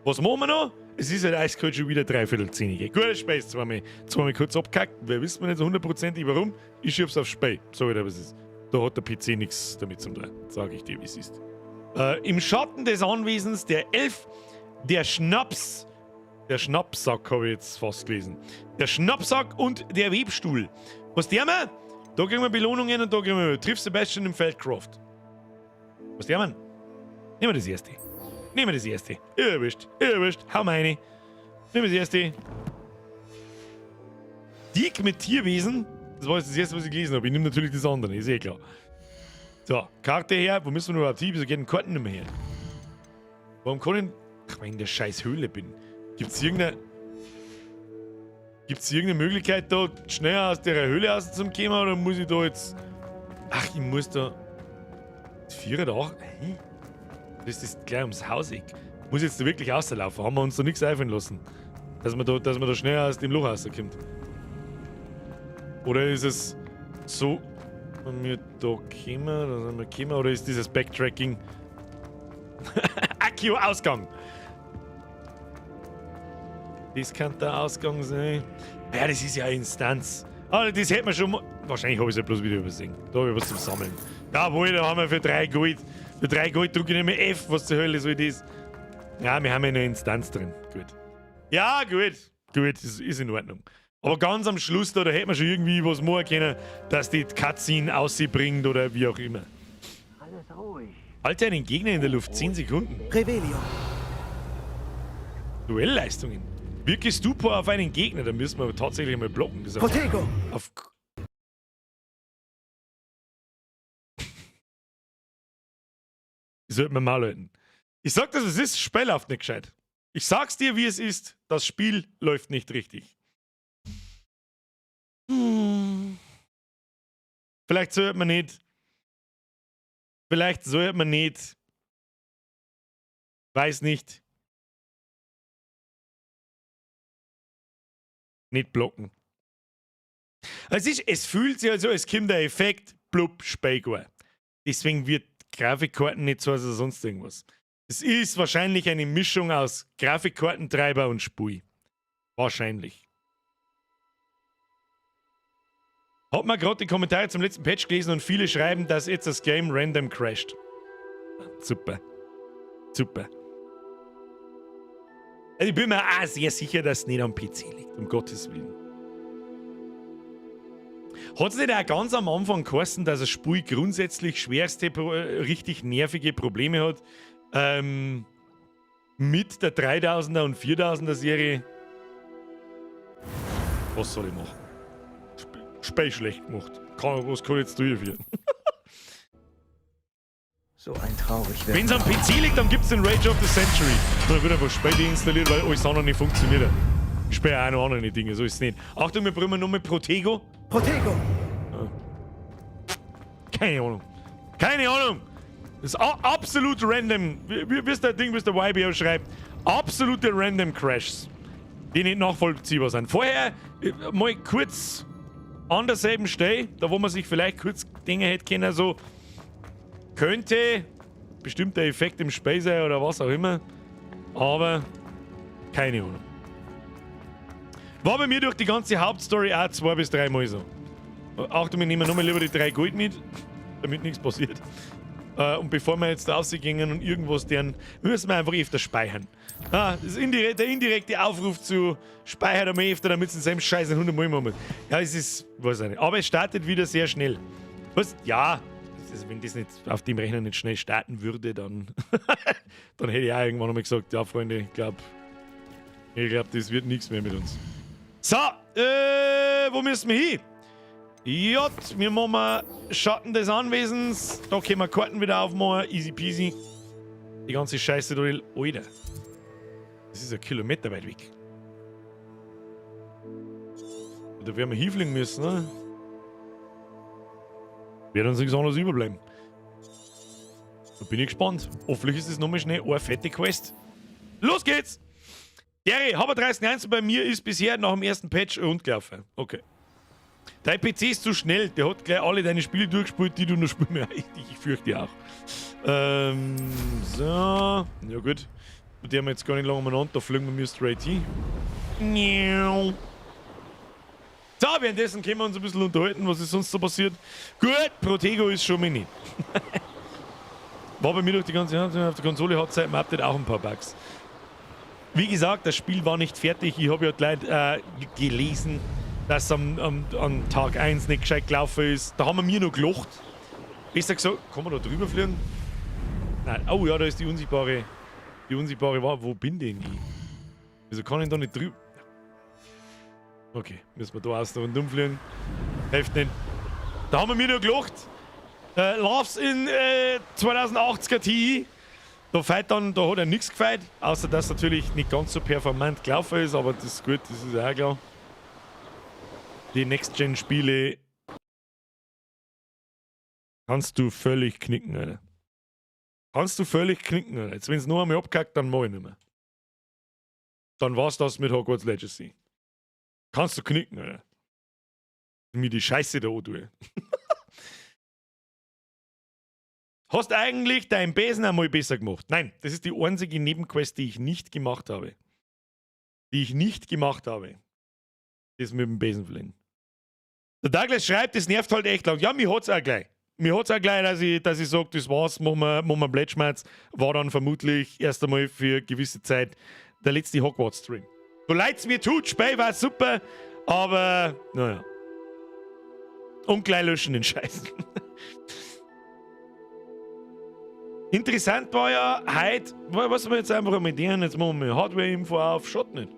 Was machen wir noch? Es ist halt eiskalt schon wieder 9:45. gell? Gut, Spaß, zweimal kurz abgehackt. Wer wissen wir nicht so hundertprozentig warum. Ich schieb's auf Spey. Sorry, aber es ist. Da hat der PC nichts damit zu tun. Sag ich dir, wie es ist. Im Schatten des Anwesens der Elf, der Schnaps. Der Schnappsack habe ich jetzt fast gelesen. Der Schnappsack und der Webstuhl. Was der wir? Da kriegen wir Belohnungen und da kriegen wir. Triff Sebastian im Feldcroft. Was der wir? Nehmen wir das erste. Nehmen wir das erste. Erwischt, erwischt. Hau meine. Nehmen wir das erste. Dick mit Tierwesen. Das war jetzt das erste, was ich gelesen habe. Ich nehme natürlich das andere, ist eh klar. So, Karte her. Wo müssen wir überhaupt hin? Wieso geht denn Karten nicht mehr her? Warum kann ich. Ach, weil ich in der scheiß Höhle bin. Gibt's irgendeine. Gibt's irgendeine Möglichkeit, da schneller aus der Höhle rauszukommen? Oder muss ich da jetzt Ach, ich muss da... 4 oder 8? Hä? Das ist gleich ums Haus. Ich muss jetzt da wirklich rauslaufen. Haben wir uns da nichts einfallen lassen. Dass man da schnell aus dem Loch rauskommt. Oder ist es so, wenn wir da kommen, da sind wir gekommen, oder ist dieses Backtracking? Accio, Ausgang! Das kann der Ausgang sein. Ja, das ist ja eine Instanz. Ah, das hätten wir schon mal. Wahrscheinlich habe ich es ja bloß wieder übersehen. Da habe ich was zum Sammeln. Jawohl, da haben wir für 3 Gold. Für 3 Gold drücke ich nicht mehr F. Was zur Hölle soll das? Ja, wir haben ja eine Instanz drin. Gut. Ja, gut. Gut, das ist in Ordnung. Aber ganz am Schluss da hätte man schon irgendwie was machen können, dass die Cutscene aussieht oder wie auch immer. Alles ruhig. Halte einen Gegner in der Luft, 10 Sekunden. Revelio. Duellleistungen. Wirke Stupor auf einen Gegner, da müssen wir tatsächlich mal blocken. Das Protego! Auf Ich sollte mir mal halten. Ich sag das, es ist, Spiel läuft nicht gescheit. Ich sag's dir, wie es ist, das Spiel läuft nicht richtig. Vielleicht sollte man nicht. Vielleicht sollte man nicht. Weiß nicht. Nicht blocken. Es fühlt sich also, es kommt der Effekt, blub, Speicher. Deswegen wird Grafikkarten nicht so oder sonst irgendwas. Es ist wahrscheinlich eine Mischung aus Grafikkartentreiber und Spui. Wahrscheinlich. Hat man gerade die Kommentare zum letzten Patch gelesen und viele schreiben, dass jetzt das Game random crasht. Super. Super. Also ich bin mir auch sehr sicher, dass es nicht am PC liegt, um Gottes Willen. Hat es nicht auch ganz am Anfang geheißen, dass das Spiel grundsätzlich schwerste, richtig nervige Probleme hat? Mit der 3000er und 4000er Serie? Was soll ich machen? Spiel schlecht gemacht. Was kann ich jetzt durchführen? So ein traurig. Wenn es am PC liegt, dann gibt es den Rage of the Century. Und dann wird einfach Spiel deinstalliert, weil alles andere nicht funktioniert. Ich spiele auch noch andere Dinge, so ist es nicht. Achtung, wir brauchen nur mit Protego. Protego! Ah. Keine Ahnung. Keine Ahnung! Das ist absolut random. Wie ist der Ding, wie es der YBO schreibt? Absolute random Crashs, die nicht nachvollziehbar sind. Vorher mal kurz an derselben Stelle, da wo man sich vielleicht kurz Dinge hätte können, so könnte bestimmter Effekt im Spiel sein oder was auch immer, aber keine Ahnung. War bei mir durch die ganze Hauptstory auch 2 bis 3 Mal so. Achtung, wir nehmen nochmal lieber die 3 Gold mit, damit nichts passiert. Und bevor wir jetzt rausgehen und irgendwas deren, müssen wir einfach öfter speichern. Ah, das ist der indirekte Aufruf zu speichern einmal öfter, damit es denselben Scheiß 100 Mal machen muss. Ja, es ist, weiß ich nicht. Aber es startet wieder sehr schnell. Was? Ja, also wenn das nicht auf dem Rechner nicht schnell starten würde, dann, dann hätte ich auch irgendwann einmal gesagt, ja Freunde, ich glaube, das wird nichts mehr mit uns. So, wo müssen wir hin? J, wir machen Schatten des Anwesens. Da können wir Karten wieder aufmachen. Easy peasy. Die ganze Scheiße da, Alter. Das ist ein Kilometer weit weg. Da werden wir hinfliegen müssen, ne? Wird uns nichts anderes überbleiben. Da bin ich gespannt. Hoffentlich ist es nochmal schnell eine fette Quest. Los geht's! Jerry, Haber 30.1 bei mir ist bisher nach dem ersten Patch rund gelaufen. Okay. Dein PC ist zu schnell, der hat gleich alle deine Spiele durchgespielt, die du noch spielen möchtest. Ich fürchte auch. So. Ja gut. Mit der haben wir jetzt gar nicht lange umeinander, da fliegen wir mir straight hin. So, währenddessen können wir uns ein bisschen unterhalten, was ist sonst so passiert. Gut, Protego ist schon mal nicht. War bei mir durch die ganze Hand auf der Konsole, hat seit dem Update auch ein paar Bugs. Wie gesagt, das Spiel war nicht fertig. Ich habe ja gleich gelesen, dass am Tag 1 nicht gescheit gelaufen ist. Da haben wir mir noch gelacht. Besser gesagt, kann man da drüber fliegen? Nein. Oh ja, da ist die unsichtbare. Die unsichtbare war. Wo bin denn ich? Wieso kann ich da nicht drüber? Okay, müssen wir da außen rundum fliegen. Hilft nicht. Da haben wir mir noch gelacht. Loves in 2080er Ti. Da feit dann, da hat er nichts gefeit, außer dass natürlich nicht ganz so performant gelaufen ist, aber das ist gut, das ist auch klar. Die Next-Gen-Spiele Kannst du völlig knicken, Alter. Kannst du völlig knicken, Alter. Jetzt, wenn es noch einmal abkackt, dann mach ich nicht mehr. Dann war's das mit Hogwarts Legacy. Kannst du knicken, Alter. Mir die Scheiße da antue. Hast eigentlich deinen Besen einmal besser gemacht? Nein, das ist die einzige Nebenquest, die ich nicht gemacht habe. Die ich nicht gemacht habe. Das mit dem Besenfliegen. Der Douglas schreibt, das nervt halt echt lang. Ja, mir hat's auch gleich. Mir hat's auch gleich, dass ich sag, das war's, machen wir Blättschmerz. War dann vermutlich erst einmal für gewisse Zeit der letzte Hogwarts-Stream. So leid's mir tut, Spiel war super, aber naja. Und gleich löschen den Scheiß. Interessant war ja heute, was wir jetzt einfach mit denen, jetzt machen wir Hardware-Info auf, schaut nicht.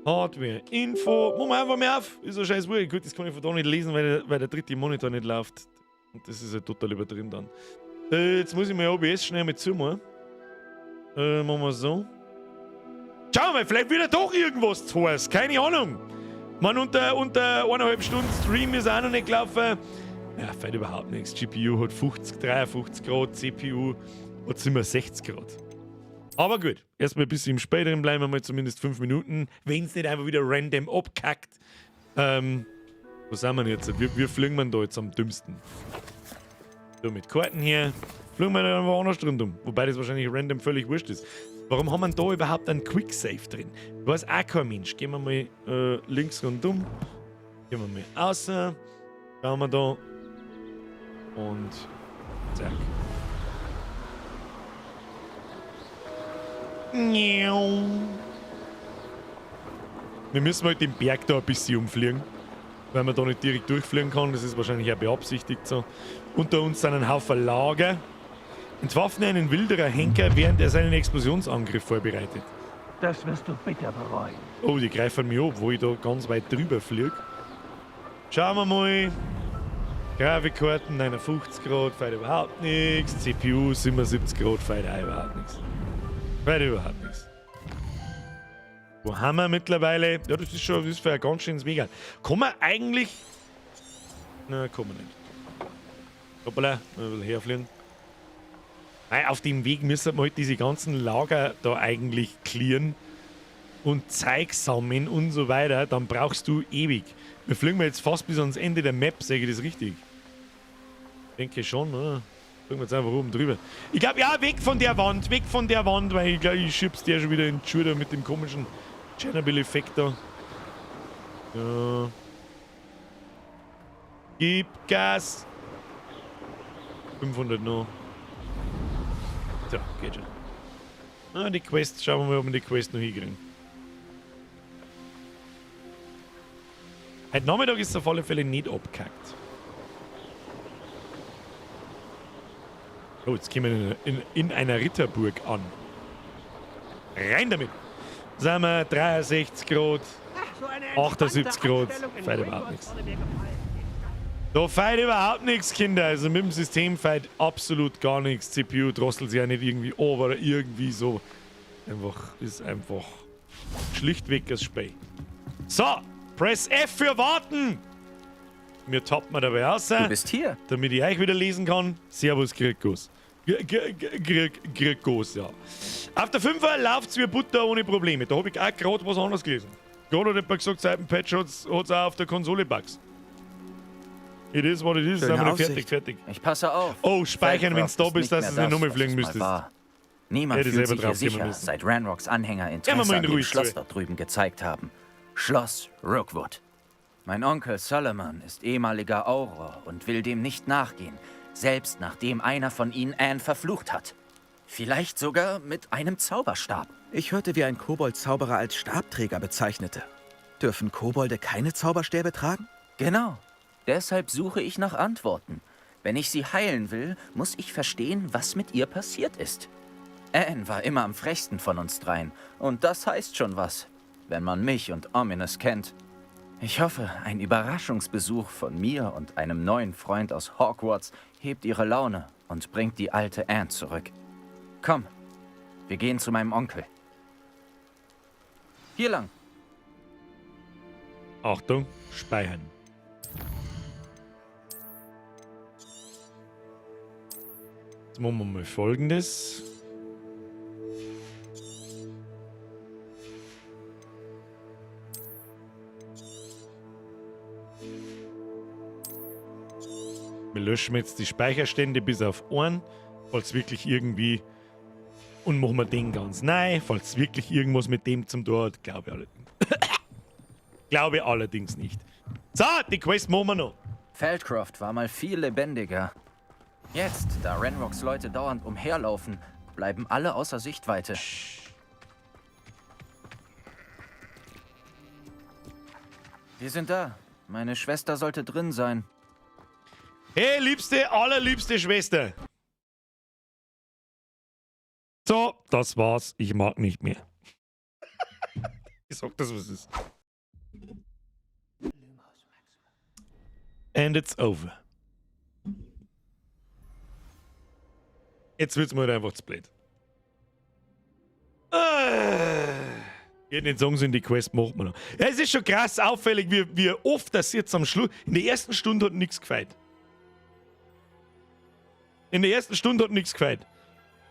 Hardware-Info, machen wir einfach mal auf, ist so scheiß wurscht. Gut, das kann ich von da nicht lesen, weil der dritte Monitor nicht läuft. Und das ist ja total übertrieben dann. Jetzt muss ich mir OBS schnell mit zumachen. Machen wir so. Schauen wir mal, vielleicht wieder doch irgendwas zu heiß, keine Ahnung. Man, unter 1,5 Stunden Stream ist auch noch nicht gelaufen. Ja, fällt überhaupt nichts. GPU hat 50, 53 Grad, CPU hat 67 Grad. Aber gut, erstmal ein bisschen im Späteren bleiben wir mal zumindest 5 Minuten, wenn es nicht einfach wieder random abkackt. Wo sind wir denn jetzt? Wie fliegen wir da jetzt am dümmsten? So, mit Karten hier. Fliegen wir da einfach anders rundum. Wobei das wahrscheinlich random völlig wurscht ist. Warum haben wir da überhaupt einen Quick-Save drin? Weiß auch kein Mensch. Gehen wir mal links rundum. Gehen wir mal außer. Schauen wir da. Und zack. Wir müssen halt den Berg da ein bisschen umfliegen, weil man da nicht direkt durchfliegen kann. Das ist wahrscheinlich auch beabsichtigt so. Unter uns sind ein Haufen Lager. Entwaffne einen wilderer Henker, während er seinen Explosionsangriff vorbereitet. Das wirst du bitter bereuen. Oh, die greifen mich ab, wo ich da ganz weit drüber fliege. Schauen wir mal. Grafikkarten 59 Grad, fällt überhaupt nichts. CPU 77 Grad, fällt auch überhaupt nichts. Fällt überhaupt nichts. Wo haben wir mittlerweile? Ja, das ist schon, das ist für ein ganz schönes Weg. Kann man eigentlich. Na, kann man nicht. Hoppala, mal ein bisschen herfliegen. Nein, auf dem Weg müssen wir halt diese ganzen Lager da eigentlich clearen und Zeug sammeln und so weiter. Dann brauchst du ewig. Wir fliegen jetzt fast bis ans Ende der Map, sehe ich das richtig? Denke schon, oder? Fliegen wir jetzt einfach oben drüber. Ich glaube, ja, weg von der Wand, weg von der Wand, weil ich glaube, ich schieb's der schon wieder in die Schulter mit dem komischen Tschernobyl-Effekt da. Ja. Gib Gas! 500 noch. So, geht schon. Ah, die Quest, schauen wir mal, ob wir die Quest noch hinkriegen. Heute Nachmittag ist es auf alle Fälle nicht abgekackt. Oh, jetzt kommen wir in einer Ritterburg an. Rein damit! Sind wir 63 Grad, 78 Grad, fällt überhaupt nichts. Da fällt überhaupt nichts, Kinder. Also mit dem System fällt absolut gar nichts. CPU drosselt sich ja nicht irgendwie an oder irgendwie so. Einfach, ist einfach schlichtweg das Spiel. So, Press F für Warten! Mir tappt man dabei aus. Du bist hier. Damit ich euch wieder lesen kann. Servus, Grigos. Grigos, ja. Auf der 5er läuft's wie Butter ohne Probleme. Da hab ich auch gerade was anderes gelesen. Gerade hat jemand gesagt, seit dem Patch hat's auch auf der Konsole Bugs. It is what it is. Sind wir fertig, fertig. Ich passe auf. Oh, speichern, wenn du da bist, dass du nicht nochmal fliegen was es mal müsstest. war. Niemand Hätte fühlt selber sich hier drauf kommen sicher, müssen. seit Ranrocks Anhänger Gehen wir Interesse mal an in dem Ruhe Schloss zu. dort drüben gezeigt haben. Schloss Rookwood. Mein Onkel Solomon ist ehemaliger Auror und will dem nicht nachgehen, selbst nachdem einer von ihnen Anne verflucht hat. Vielleicht sogar mit einem Zauberstab. Ich hörte, wie ein Kobold Zauberer als Stabträger bezeichnete. Dürfen Kobolde keine Zauberstäbe tragen? Genau. Deshalb suche ich nach Antworten. Wenn ich sie heilen will, muss ich verstehen, was mit ihr passiert ist. Anne war immer am frechsten von uns dreien. Und das heißt schon was, wenn man mich und Ominous kennt. Ich hoffe, ein Überraschungsbesuch von mir und einem neuen Freund aus Hogwarts hebt ihre Laune und bringt die alte Anne zurück. Komm, wir gehen zu meinem Onkel. Hier lang. Achtung, speichern. Jetzt machen wir mal Folgendes. Wir löschen jetzt die Speicherstände bis auf 1, falls wirklich irgendwie. Und machen wir den ganz neu, falls wirklich irgendwas mit dem zum tun hat. Glaube ich allerdings. Glaube ich allerdings nicht. So, die Quest machen wir noch. Feldcroft war mal viel lebendiger. Jetzt, da Renrocks Leute dauernd umherlaufen, bleiben alle außer Sichtweite. Wir sind da. Meine Schwester sollte drin sein. Hey, liebste, allerliebste Schwester. So, das war's. Ich mag nicht mehr. Ich sag das, was es ist. And it's over. Jetzt wird's mir halt einfach zu blöd. Ich hätte nicht sagen sollen, die Quest macht man noch. Ja, es ist schon krass auffällig, wie oft das jetzt am Schluss. In der ersten Stunde hat nichts gefällt. In der ersten Stunde hat nichts gefällt.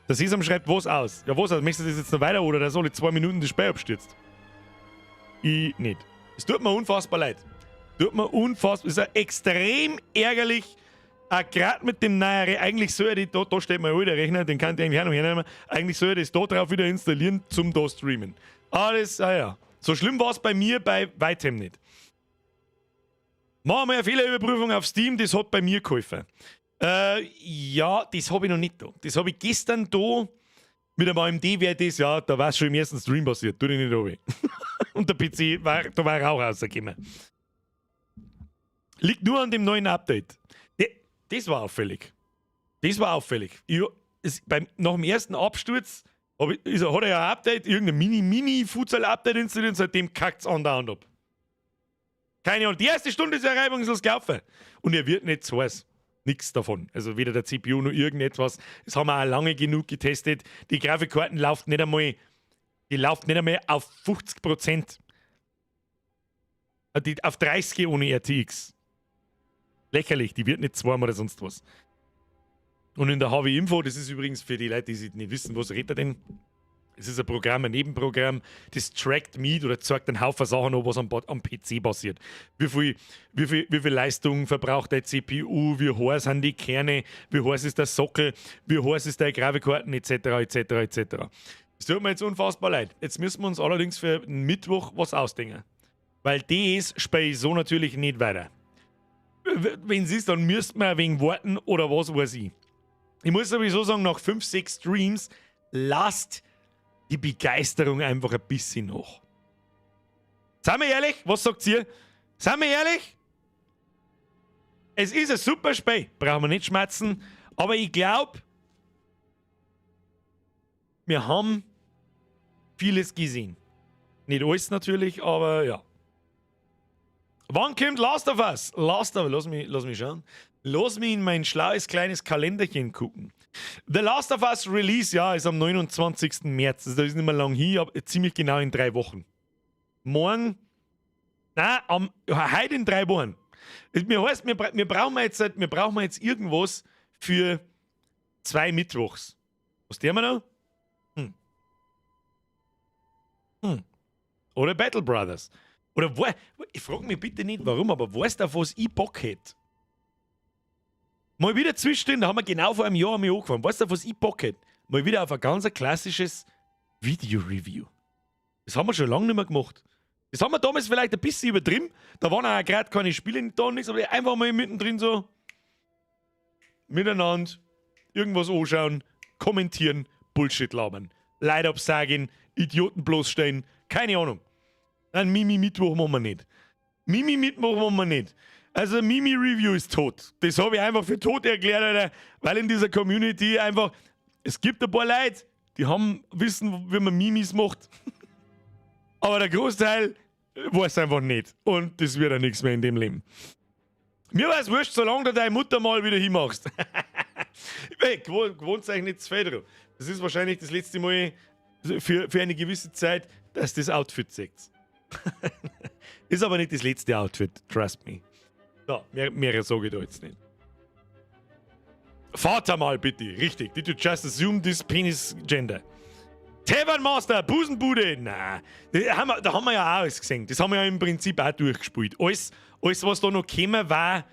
Der Sesam schreibt was aus. Ja, was aus? Möchtest du das jetzt noch weiter oder dass alle 2 Minuten das Spiel abstürzt? Ich nicht. Es tut mir unfassbar leid. Tut mir unfassbar. Es ist extrem ärgerlich. Auch grad mit dem neuen Re-, eigentlich soll ich da, da steht mein alter Rechner, den kann ich eigentlich auch noch hernehmen. Eigentlich soll ich das da drauf wieder installieren, zum da streamen. Alles, ah ja. So schlimm war's bei mir bei weitem nicht. Machen wir eine Fehlerüberprüfung auf Steam, das hat bei mir geholfen. Ja, das hab ich noch nicht da. Das hab ich gestern da mit einem AMD wäre das, ja, da war's schon im ersten Stream passiert. Tu dich nicht runter. Und der PC, war, da war Rauch rausgekommen. Liegt nur an dem neuen Update. Das war auffällig. Das war auffällig. Nach dem ersten Absturz hab ich, ist, hat er ja ein Update, irgendein Mini-Mini-Futsal-Update installiert und seitdem kackt's andauernd ab. Keine Ahnung. Die erste Stunde ist ja reibungslos gelaufen. Und er wird nicht so heiß. Nix davon. Also weder der CPU noch irgendetwas. Das haben wir auch lange genug getestet. Die Grafikkarten laufen nicht einmal, die laufen nicht einmal auf 50%. Die, auf 30 ohne RTX. Lächerlich, die wird nicht zweimal oder sonst was. Und in der HW Info, das ist übrigens für die Leute, die sich nicht wissen, was redet er denn? Es ist ein Programm, ein Nebenprogramm, das trackt mit oder zeigt einen Haufen Sachen an, was am PC passiert. Wie viel Leistung verbraucht der CPU, wie heiß sind die Kerne, wie heiß ist der Sockel, wie heiß ist der Grafikkarten, et cetera, et cetera, et cetera. Es tut mir jetzt unfassbar leid. Jetzt müssen wir uns allerdings für Mittwoch was ausdenken. Weil das spiele ich so natürlich nicht weiter. Wenn es ist, dann müssten wir ein wenig warten oder was weiß ich. Ich muss sowieso sagen, nach 5, 6 Streams lasst die Begeisterung einfach ein bisschen nach. Seien wir ehrlich? Was sagt ihr? Seien wir ehrlich? Es ist ein super Spiel, brauchen wir nicht schmerzen, aber ich glaub, wir haben vieles gesehen. Nicht alles natürlich, aber ja. Wann kommt Last of Us? Last of Us, lass mich schauen. Lass mich in mein schlaues kleines Kalenderchen gucken. The Last of Us Release, ja, ist am 29. März. Also da ist nicht mehr lang hin, aber ziemlich genau in 3 Wochen. Morgen, nein, am, ja, heute in 3 Wochen. Es, mir heißt, wir bra-, wir brauchen jetzt, wir brauchen jetzt irgendwas für 2 Mittwochs. Was tun wir noch? Oder Battle Brothers. Oder wo, ich frag mich bitte nicht warum, aber weißt du, auf was ich Bock hätte? Mal wieder zwischendrin, da haben wir genau vor einem Jahr einmal angefangen. Weißt du, auf was ich Bock hätte? Mal wieder auf ein ganz klassisches Video-Review. Das haben wir schon lange nicht mehr gemacht. Das haben wir damals vielleicht ein bisschen übertrieben. Da waren auch gerade keine Spiele da und nichts, aber einfach mal mittendrin so miteinander irgendwas anschauen, kommentieren, Bullshit labern, Leute absagen, Idioten bloßstellen, keine Ahnung. Nein, Mimi-Mittwoch machen wir nicht. Mimi-Mittwoch machen wir nicht. Also Mimi-Review ist tot. Das habe ich einfach für tot erklärt, Alter, weil in dieser Community einfach, es gibt ein paar Leute, die wissen, wie man Mimis macht. Aber der Großteil weiß einfach nicht. Und das wird auch nichts mehr in dem Leben. Mir war's wurscht, solange du deine Mutter mal wieder hinmachst. Hey, gewohnt euch nicht zu viel drauf. Das ist wahrscheinlich das letzte Mal für eine gewisse Zeit, dass das Outfit seht. Ist aber nicht das letzte Outfit, trust me. So, mehr sage ich da jetzt nicht. Vater mal bitte, richtig. Did you just assume this penis gender? Tavern Master, Busenbude, na, da haben wir ja auch alles gesehen. Das haben wir ja im Prinzip auch durchgespielt. Alles, was da noch gekommen war,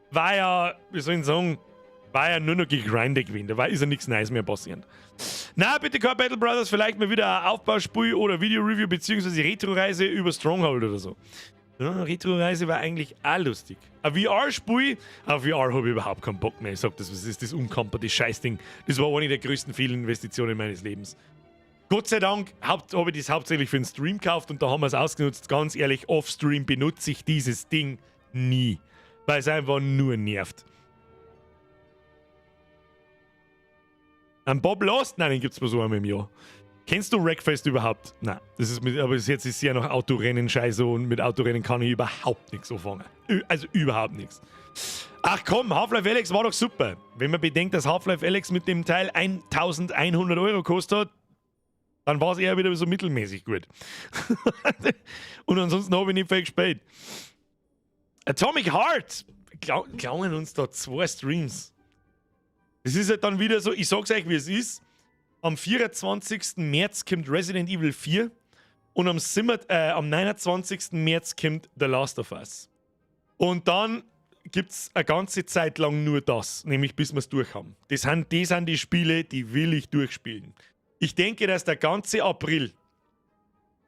war ja, wie soll ich sagen, war ja nur noch gegrindet gewesen. Da ist ja nichts Neues mehr passiert. Na, bitte kein Battle Brothers, vielleicht mal wieder ein Aufbauspiel oder Video-Review beziehungsweise Retro-Reise über Stronghold oder so. Ja, Retro-Reise war eigentlich auch lustig. Ein VR-Spiel, auf VR habe ich überhaupt keinen Bock mehr. Ich sag das, was ist das unkamperte Scheißding. Das war eine der größten Fehlinvestitionen meines Lebens. Gott sei Dank habe ich das hauptsächlich für den Stream gekauft und da haben wir es ausgenutzt. Ganz ehrlich, off-Stream benutze ich dieses Ding nie. Weil es einfach nur nervt. Ein Bob Lost? Nein, den gibt es bloß einmal im Jahr. Kennst du Wreckfest überhaupt? Nein. Das ist mit, aber bis jetzt ist ja noch Autorennen scheiße und mit Autorennen kann ich überhaupt nichts anfangen. Also überhaupt nichts. Ach komm, Half-Life Alyx war doch super. Wenn man bedenkt, dass Half-Life Alyx mit dem Teil 1100 Euro kostet hat, dann war es eher wieder so mittelmäßig gut. Und ansonsten habe ich nicht viel gespielt. Atomic Heart! Klauen uns da zwei Streams. Das ist halt dann wieder so, ich sag's euch, wie es ist. Am 24. März kommt Resident Evil 4 und am 29. März kommt The Last of Us. Und dann gibt's eine ganze Zeit lang nur das, nämlich bis wir's durch haben. Das sind die Spiele, die will ich durchspielen. Ich denke, dass der ganze April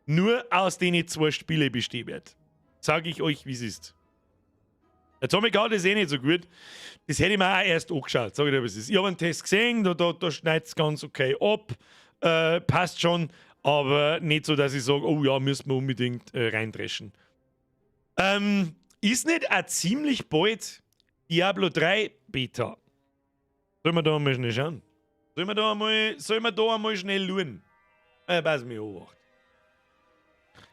nur aus den zwei Spiele bestehen wird. Sag ich euch, wie's ist. Atomic Heart ist eh nicht so gut. Das hätte ich mir auch erst angeschaut, sag ich dir, was es ist. Ich habe einen Test gesehen, da schneidet's ganz okay ab. Passt schon, aber nicht so, dass ich sage, oh ja, müssen wir unbedingt reindreschen. Ist nicht auch ziemlich bald Diablo 3 Beta? Sollen wir da mal schnell schauen? Sollen wir da einmal schnell schauen? Pass mich auf.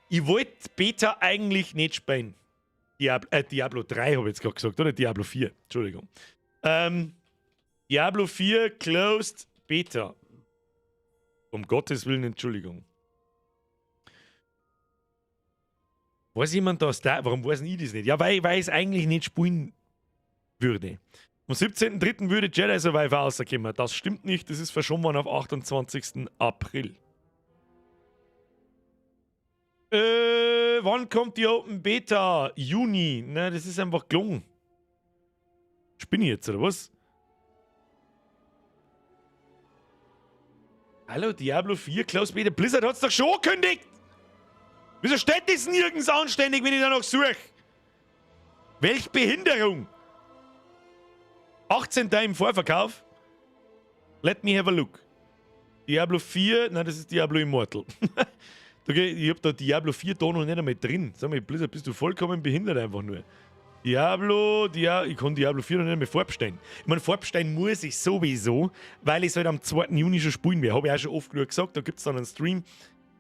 Ich wollte Beta eigentlich nicht spielen. Diablo 3 habe ich jetzt gerade gesagt, oder? Diablo 4, Entschuldigung. Diablo 4 Closed Beta. Um Gottes Willen, Entschuldigung. Weiß jemand das da? Warum weiß ich das nicht? Ja, weil ich es eigentlich nicht spielen würde. Am 17.03 würde Jedi Survivor rauskommen. Das stimmt nicht, das ist verschoben worden auf 28. April. Wann kommt die Open Beta? Juni. Na, das ist einfach gelungen. Spinne ich jetzt, oder was? Hallo, Diablo 4, Closed Beta. Blizzard hat's doch schon angekündigt! Wieso steht das nirgends anständig, wenn ich danach suche? Welch Behinderung! 18. im Vorverkauf. Let me have a look. Diablo 4, nein, das ist Diablo Immortal. Okay, ich hab da Diablo 4 da noch nicht einmal drin. Sag mal, Blizzard, bist du vollkommen behindert einfach nur. Diablo, ich kann Diablo 4 noch nicht einmal vorbestellen. Ich meine, vorbestellen muss ich sowieso, weil ich es halt am 2. Juni schon spielen werde. Hab ich auch schon oft genug gesagt, da gibt's dann einen Stream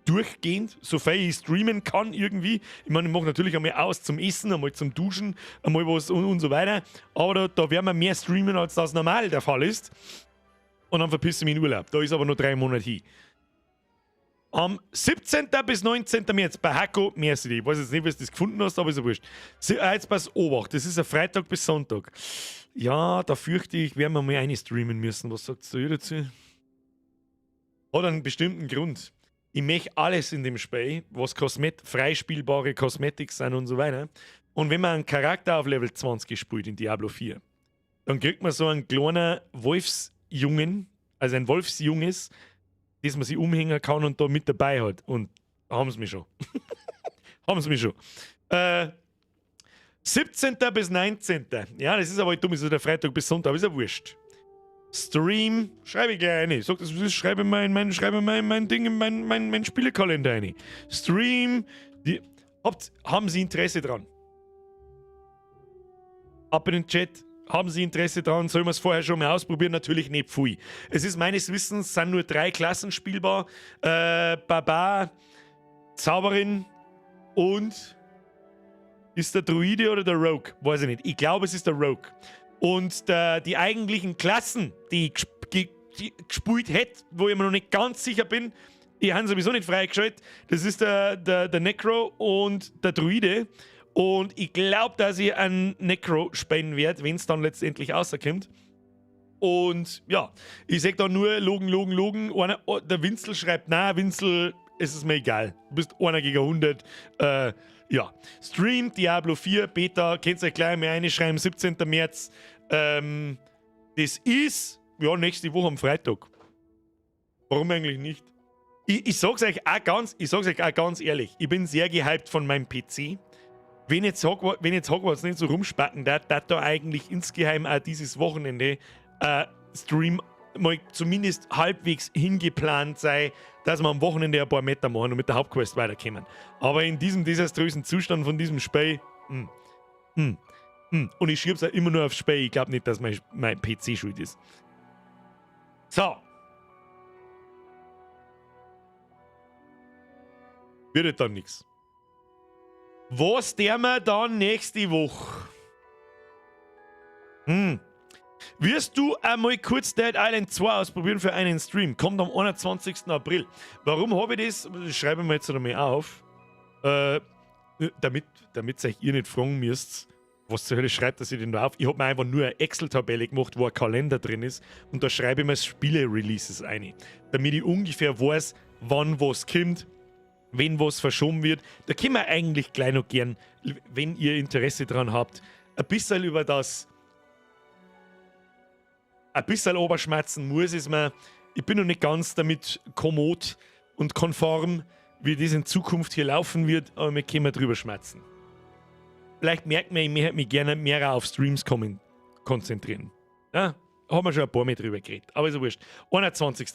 durchgehend, sofern ich streamen kann irgendwie. Ich meine, ich mach natürlich einmal aus zum Essen, einmal zum Duschen, einmal was und so weiter. Aber da werden wir mehr streamen, als das normal der Fall ist. Und dann verpisse ich mich in Urlaub. Da ist aber noch 3 Monate hin. Am 17. bis 19. März bei Hacko Merci. Ich weiß jetzt nicht, wie du das gefunden hast, aber ist ja wurscht. Jetzt pass Obacht, das ist ein Freitag bis Sonntag. Ja, da fürchte ich, werden wir mal eine streamen müssen. Was sagst du dazu? Hat einen bestimmten Grund. Ich möchte alles in dem Spiel, was freispielbare Cosmetics sind und so weiter. Und wenn man einen Charakter auf Level 20 spielt in Diablo 4, dann kriegt man so einen kleinen Wolfsjungen, also ein Wolfsjunges, das man sich umhängen kann und da mit dabei hat. Und haben sie mich schon. Haben sie mich schon. 17. bis 19. Ja, das ist aber dumm, ist ja der Freitag bis Sonntag, aber ist ja wurscht. Stream, schreibe ich gleich rein. Sag das, was ist, schreibe mal in mein, schreibe mal in mein Ding, in mein Spielekalender rein. Stream, die, habt, haben Sie Interesse dran? Ab in den Chat. Haben Sie Interesse dran? Sollen wir es vorher schon mal ausprobieren? Natürlich nicht viel. Es ist meines Wissens, sind nur 3 Klassen spielbar. Barbar, Zauberin und ist der Druide oder der Rogue? Weiß ich nicht. Ich glaube, es ist der Rogue. Und die eigentlichen Klassen, die ich gespielt hätte, wo ich mir noch nicht ganz sicher bin, die haben sowieso nicht freigeschaltet. Das ist der Necro und der Druide. Und ich glaube, dass ich einen Necro spielen werde, wenn es dann letztendlich rauskommt. Und ja, ich sag da nur Logen, Logen, Logen. Einer, oh, der Winzel schreibt, na, Winzel, es ist mir egal. Du bist einer gegen 100. Ja, Stream Diablo 4 Beta, könnt ihr euch gleich mal reinschreiben, 17. März. Das ist, ja, nächste Woche am Freitag. Warum eigentlich nicht? Ich sag's euch auch ganz ehrlich, ich bin sehr gehypt von meinem PC. Wenn jetzt Hogwarts nicht so rumspacken darf, darf da eigentlich insgeheim auch dieses Wochenende Stream mal zumindest halbwegs hingeplant sei, dass wir am Wochenende ein paar Meter machen und mit der Hauptquest weiterkommen. Aber in diesem desaströsen Zustand von diesem Spiel, Und ich schieb's auch immer nur aufs Spiel. Ich glaub nicht, dass mein PC schuld ist. So. Wird halt dann nix. Was der wir dann nächste Woche? Wirst du einmal kurz Dead Island 2 ausprobieren für einen Stream? Kommt am 21. April. Warum habe ich das? Das schreibe ich mir jetzt einmal auf. Damit euch ihr nicht fragen müsst, was zur Hölle schreibt das ich denn da auf? Ich hab mir einfach nur eine Excel-Tabelle gemacht, wo ein Kalender drin ist und da schreibe ich mir Spiele-Releases ein. Damit ich ungefähr weiß, wann was kommt, wenn was verschoben wird. Da können wir eigentlich gleich noch gern, wenn ihr Interesse dran habt, ein bisschen über das, ein bisschen oberschmerzen muss es mir. Ich bin noch nicht ganz damit kommod und konform, wie das in Zukunft hier laufen wird, aber wir können drüber schmerzen. Vielleicht merkt man, ich möchte mich gerne mehr auf Streams konzentrieren. Ja, haben wir schon ein paar Mal drüber geredet, aber ist ja wurscht. 21.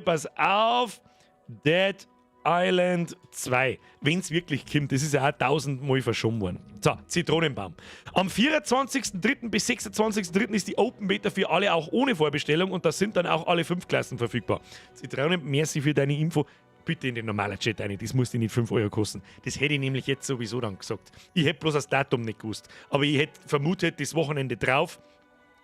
Pass auf, Dead Island 2. Wenn's wirklich kommt, das ist ja auch 1000-mal verschoben worden. So, Zitronenbaum. Am 24.03 bis 26.03 ist die Open Beta für alle auch ohne Vorbestellung und da sind dann auch alle 5 Klassen verfügbar. Zitronen, merci für deine Info. Bitte in den normalen Chat rein, das muss dir nicht 5 Euro kosten. Das hätte ich nämlich jetzt sowieso dann gesagt. Ich hätte bloß das Datum nicht gewusst. Aber ich hätte vermutet, das Wochenende drauf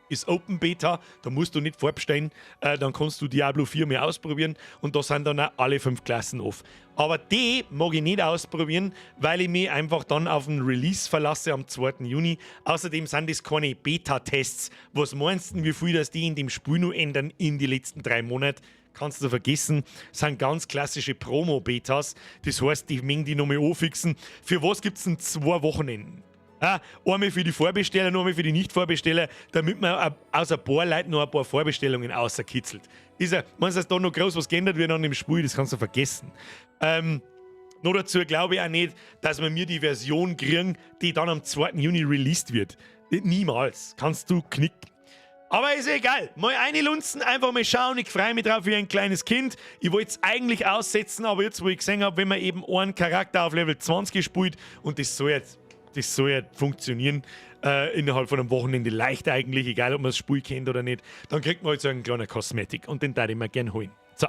ist Open Beta, da musst du nicht vorbestellen, dann kannst du Diablo 4 mehr ausprobieren und da sind dann auch alle 5 Klassen off. Aber die mag ich nicht ausprobieren, weil ich mich einfach dann auf den Release verlasse am 2. Juni. Außerdem sind das keine Beta-Tests. Was meinst du, wie viel das die in dem Spiel noch ändern in die letzten 3 Monate? Kannst du vergessen, sind ganz klassische Promo-Betas. Das heißt, die mögen die nochmal anfixen. Für was gibt's denn 2 Wochenenden? Ja, einmal für die Vorbesteller, einmal für die Nicht-Vorbesteller, damit man aus ein paar Leuten noch ein paar Vorbestellungen außerkitzelt. Ist ja, meinst du, dass da noch groß was geändert wird an dem Spiel? Das kannst du vergessen. Noch dazu glaube ich auch nicht, dass wir mir die Version kriegen, die dann am 2. Juni released wird. Niemals. Kannst du knicken. Aber ist egal. Mal reinlunzen, einfach mal schauen. Ich freue mich drauf wie ein kleines Kind. Ich wollte es eigentlich aussetzen, aber jetzt, wo ich gesehen habe, wenn man eben einen Charakter auf Level 20 spielt und das soll jetzt, das soll ja funktionieren, innerhalb von einem Wochenende leicht eigentlich, egal ob man das Spiel kennt oder nicht, dann kriegt man halt so einen kleinen Kosmetik und den darf ich mir gern holen. So.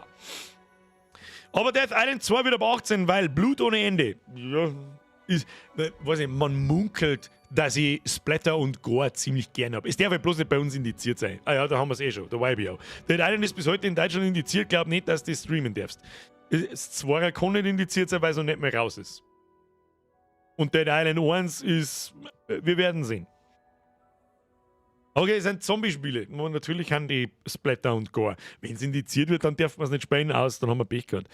Aber Death Island 2 wird ab 18, weil Blut ohne Ende. Ja, ist, weiß nicht, man munkelt, dass ich Splatter und Gore ziemlich gern hab. Es darf halt bloß nicht bei uns indiziert sein. Ah ja, da haben wir's eh schon, da war ich auch. Dead Island ist bis heute in Deutschland indiziert, glaub nicht, dass du das streamen darfst. Das 2er kann nicht indiziert sein, weil es noch nicht mehr raus ist. Und Dead Island 1 ist, wir werden sehen. Okay, es sind Zombie-Spiele. Und natürlich haben die Splatter und Gore. Wenn es indiziert wird, dann darf man es nicht spielen aus, dann haben wir Pech gehabt.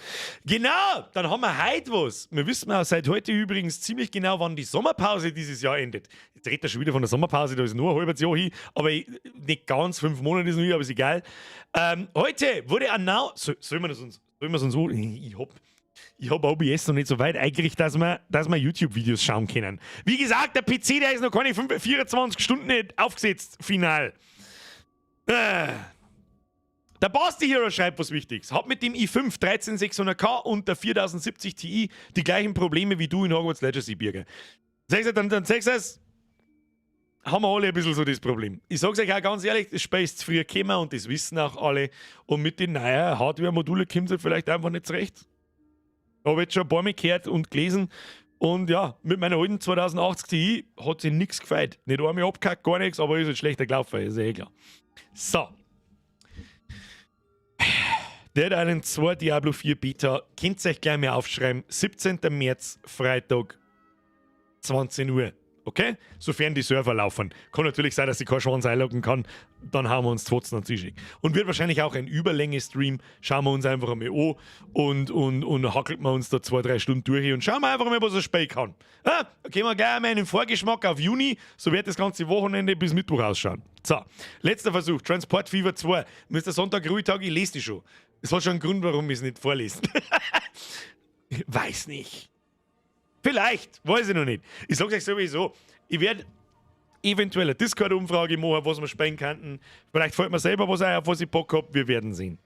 Genau, dann haben wir heute was. Wir wissen auch seit heute übrigens ziemlich genau, wann die Sommerpause dieses Jahr endet. Jetzt redet er schon wieder von der Sommerpause, da ist nur ein halbes Jahr hin, aber nicht ganz, 5 Monate ist noch hin, aber ist egal. Heute wurde announced, so, sollen wir das uns, sollen wir es uns so, ich hab, ich hab OBS noch nicht so weit eingerichtet, dass wir YouTube-Videos schauen können. Wie gesagt, der PC, der ist noch keine 24 Stunden nicht aufgesetzt, final. Der Basti Hero schreibt was Wichtiges. Hat mit dem i5 13600K und der 4070 Ti die gleichen Probleme wie du in Hogwarts Legacy, Birger. Sagst du, dann sagst du es, haben wir alle ein bisschen so das Problem. Ich sag's euch auch ganz ehrlich, das Spiel ist zu früh gekommen und das wissen auch alle. Und mit den neuen Hardware-Modulen kommt es vielleicht einfach nicht zurecht. Hab jetzt schon ein paar Mal gehört und gelesen. Und ja, mit meiner alten 2080 Ti hat sich nix gefällt. Nicht einmal abgehackt, gar nichts, aber ist halt schlechter gelaufen, ist ja eh klar. So. Dead Island 2 Diablo 4 Beta. Könnt ihr euch gleich mal aufschreiben. 17. März, Freitag. 20 Uhr. Okay? Sofern die Server laufen. Kann natürlich sein, dass ich kein Schwanz einloggen kann. Dann hauen wir uns trotzdem an. Und wird wahrscheinlich auch ein Überlänge-Stream. Schauen wir uns einfach einmal an und hackelt wir uns da 2, 3 Stunden durch und schauen wir einfach mal, was er spielen kann. Ah, gehen wir gleich einmal einen Vorgeschmack auf Juni. So wird das ganze Wochenende bis Mittwoch ausschauen. So, letzter Versuch. Transport Fever 2. Mr. Sonntag, Ruhetag, ich lese die schon. Es hat schon einen Grund, warum ich es nicht vorlese. Weiß nicht. Vielleicht, weiß ich noch nicht. Ich sag's euch sowieso, ich werde eventuell eine Discord-Umfrage machen, was wir spielen könnten. Vielleicht fällt mir selber was ein, auf was ich Bock hab. Wir werden sehen.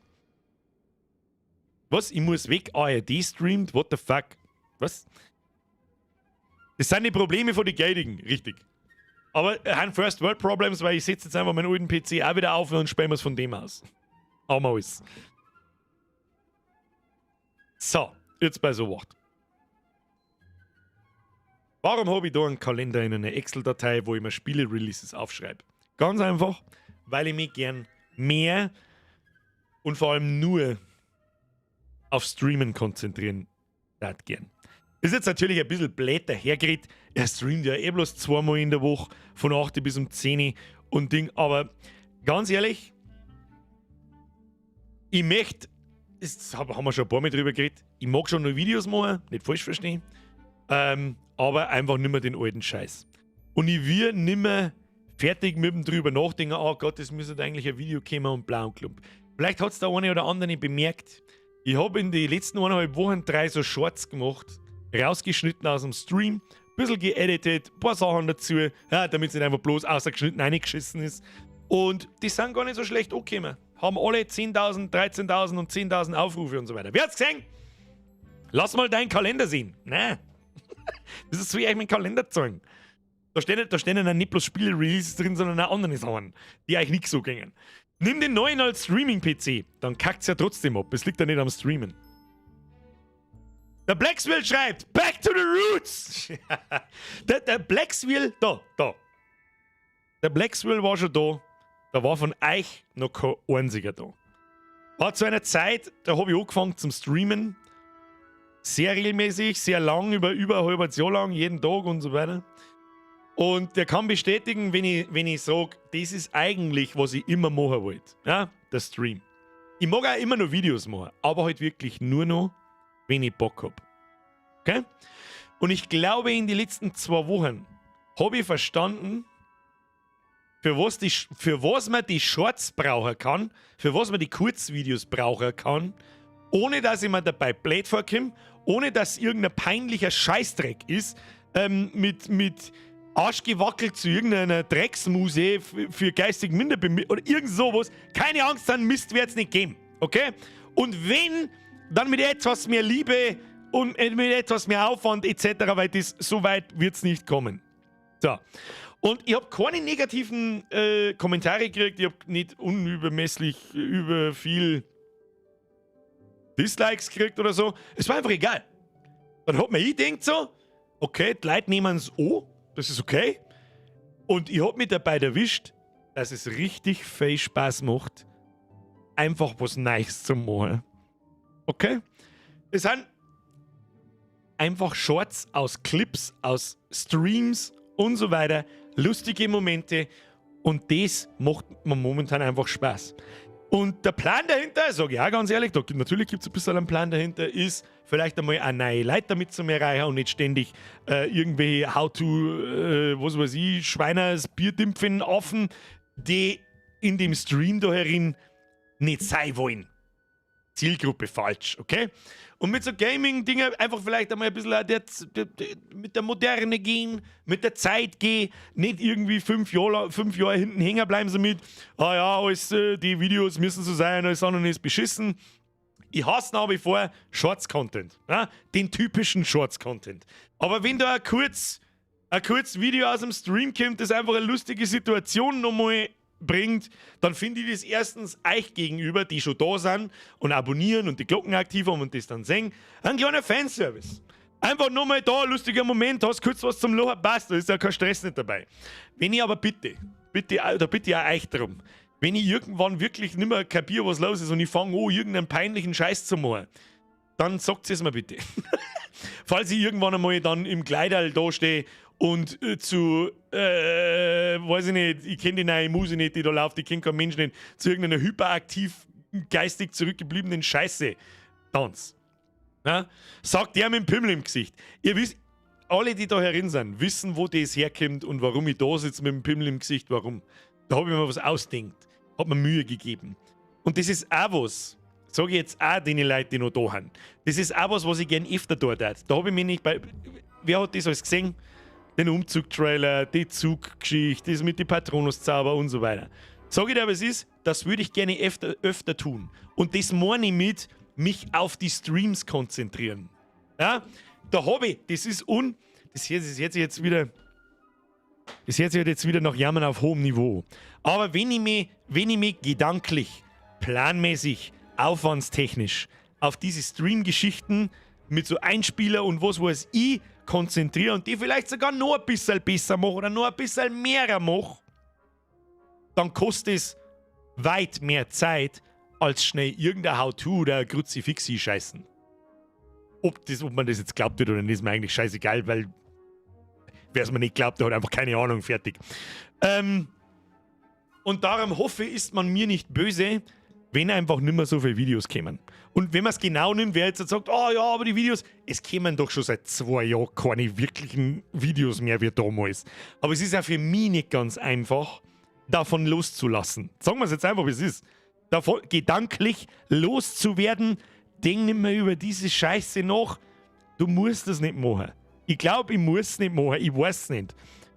Was? Ich muss weg? ARD streamt? What the fuck? Was? Das sind die Probleme von den Geldigen, richtig. Aber haben First World Problems, weil ich setze jetzt einfach meinen alten PC auch wieder auf und spielen wir es von dem aus. Haben wir alles. So, jetzt bei so Wort. Warum habe ich da einen Kalender in einer Excel-Datei, wo ich mir Spiele-Releases aufschreibe? Ganz einfach, weil ich mich gern mehr und vor allem nur auf Streamen konzentrieren darf gern. Ist jetzt natürlich ein bisschen blöd dahergeredet. Er streamt ja eh bloß zweimal in der Woche von 8 bis um 10 und Ding, aber ganz ehrlich, ich möchte, das haben wir schon ein paar Mal drüber geredet, ich mag schon noch Videos machen, nicht falsch verstehen, aber einfach nicht mehr den alten Scheiß. Und ich will nicht mehr fertig mit dem drüber nachdenken, oh Gott, das müsste eigentlich ein Video kommen und blau und klump. Vielleicht hat es der eine oder andere bemerkt, ich habe in den letzten 1,5 Wochen drei so Shorts gemacht, rausgeschnitten aus dem Stream, ein bisschen geeditet, ein paar Sachen dazu, ja, damit es nicht einfach bloß außergeschnitten reingeschissen ist. Und die sind gar nicht so schlecht angekommen. Haben alle 10.000, 13.000 und 10.000 Aufrufe und so weiter. Wer hat's gesehen? Lass mal deinen Kalender sehen. Nein. Das ist so, wie ich meinen Kalender zeigen. Da stehen ja nicht bloß Spiele-Releases drin, sondern auch andere Sachen, die eigentlich nicht so gingen. Nimm den neuen als Streaming-PC, dann kackt's ja trotzdem ab. Es liegt ja nicht am Streamen. Der Blacksville schreibt: Back to the Roots! Der Blacksville, da, da. Der Blacksville war schon da. Da war von euch noch kein einziger da. War zu einer Zeit, da habe ich angefangen zum Streamen. Sehr regelmäßig, sehr lang, über ein halbes Jahr lang, jeden Tag und so weiter. Und der kann bestätigen, wenn ich sage, das ist eigentlich, was ich immer machen wollte. Ja, der Stream. Ich mag auch immer noch Videos machen, aber halt wirklich nur noch, wenn ich Bock hab. Okay? Und ich glaube, in den letzten 2 Wochen habe ich verstanden, für was man die Shorts brauchen kann, für was man die Kurzvideos brauchen kann, ohne dass ich mir dabei blöd vorkomme, ohne dass irgendein peinlicher Scheißdreck ist, mit Arschgewackelt zu irgendeiner Drecksmuse für geistig Minderbemiddelte oder irgend sowas. Keine Angst, dann Mist wird es nicht geben. Okay? Und wenn, dann mit etwas mehr Liebe und mit etwas mehr Aufwand etc., weil das so weit wird es nicht kommen. So. Und ich habe keine negativen Kommentare gekriegt, ich habe nicht unübermäßig über viel Dislikes gekriegt oder so. Es war einfach egal. Dann hat mir ich gedacht so, okay, die Leute nehmen es an, das ist okay. Und ich hab mich dabei erwischt, dass es richtig viel Spaß macht, einfach was Neues zu machen. Okay? Es sind einfach Shorts aus Clips, aus Streams und so weiter, lustige Momente und das macht mir momentan einfach Spaß. Und der Plan dahinter, sage ich auch ganz ehrlich, da, natürlich gibt es ein bisschen einen Plan dahinter, ist vielleicht einmal eine neue Leute damit zu erreichen und nicht ständig irgendwelche How-to, was weiß ich, Schweiners, Bierdimpfen, Affen, die in dem Stream da herin nicht sein wollen. Zielgruppe falsch, okay? Und mit so Gaming-Dingen einfach vielleicht einmal ein bisschen mit der Moderne gehen, mit der Zeit gehen, nicht irgendwie 5 Jahre hinten hängen bleiben, so mit, ah ja, alles, die Videos müssen so sein, alles andere ist beschissen. Ich hasse nach wie vor Shorts-Content, ja? Den typischen Shorts-Content. Aber wenn da ein kurz Video aus dem Stream kommt, das einfach eine lustige Situation nochmal bringt, dann finde ich das erstens euch gegenüber, die schon da sind und abonnieren und die Glocken aktiv haben und das dann sehen, ein kleiner Fanservice. Einfach nochmal da, lustiger Moment, hast kurz was zum Lachen, passt, da ist ja kein Stress nicht dabei. Wenn ich aber bitte, bitte, da bitte ich auch euch drum, wenn ich irgendwann wirklich nicht mehr kapiere, was los ist und ich fange an, irgendeinen peinlichen Scheiß zu machen, dann sagt es mir bitte. Falls ich irgendwann einmal dann im Kleiderl da stehe und und zu, weiß ich nicht, ich kenne die neue Musik nicht, die da läuft, ich kenne keinen Menschen nicht, zu irgendeiner hyperaktiv geistig zurückgebliebenen Scheiße tanz. Na? Sagt der mit dem Pimmel im Gesicht. Ihr wisst, alle, die da herin sind, wissen, wo das herkommt und warum ich da sitze mit dem Pimmel im Gesicht, warum. Da habe ich mir was ausdenkt. Hat mir Mühe gegeben. Und das ist auch was, sage ich jetzt auch den Leuten, die noch da sind. Das ist auch was, was ich gern öfter dort tät. Da habe ich mich nicht bei. Wer hat das alles gesehen? Den Umzug-Trailer, die Zuggeschichte, das mit den Patronus-Zauber und so weiter. Sag ich dir, was ist, das würde ich gerne öfter tun. Und das meine ich mit, mich auf die Streams konzentrieren. Ja? Da habe ich, das ist un. Das hört sich jetzt wieder. Das hört sich jetzt wieder nach Jammern auf hohem Niveau. Aber wenn ich mich gedanklich, planmäßig, aufwandstechnisch auf diese Stream-Geschichten mit so Einspieler und was weiß ich konzentriere und die vielleicht sogar noch ein bisschen besser mache oder noch ein bisschen mehr mache, dann kostet es weit mehr Zeit, als schnell irgendein How-To oder ein Kruzifixi scheißen. Ob man das jetzt glaubt wird oder nicht, ist mir eigentlich scheißegal, weil wer es mir nicht glaubt, der hat einfach keine Ahnung, fertig. Und darum hoffe ich, ist man mir nicht böse, wenn einfach nicht mehr so viele Videos kämen. Und wenn man es genau nimmt, wer jetzt sagt, oh ja, aber die Videos, es kämen doch schon seit 2 Jahren keine wirklichen Videos mehr wie damals. Aber es ist ja für mich nicht ganz einfach, davon loszulassen. Sagen wir es jetzt einfach, wie es ist. Davon gedanklich loszuwerden, denk nicht mehr über diese Scheiße nach. Du musst das nicht machen. Ich glaube, ich muss es nicht machen, ich weiß es nicht.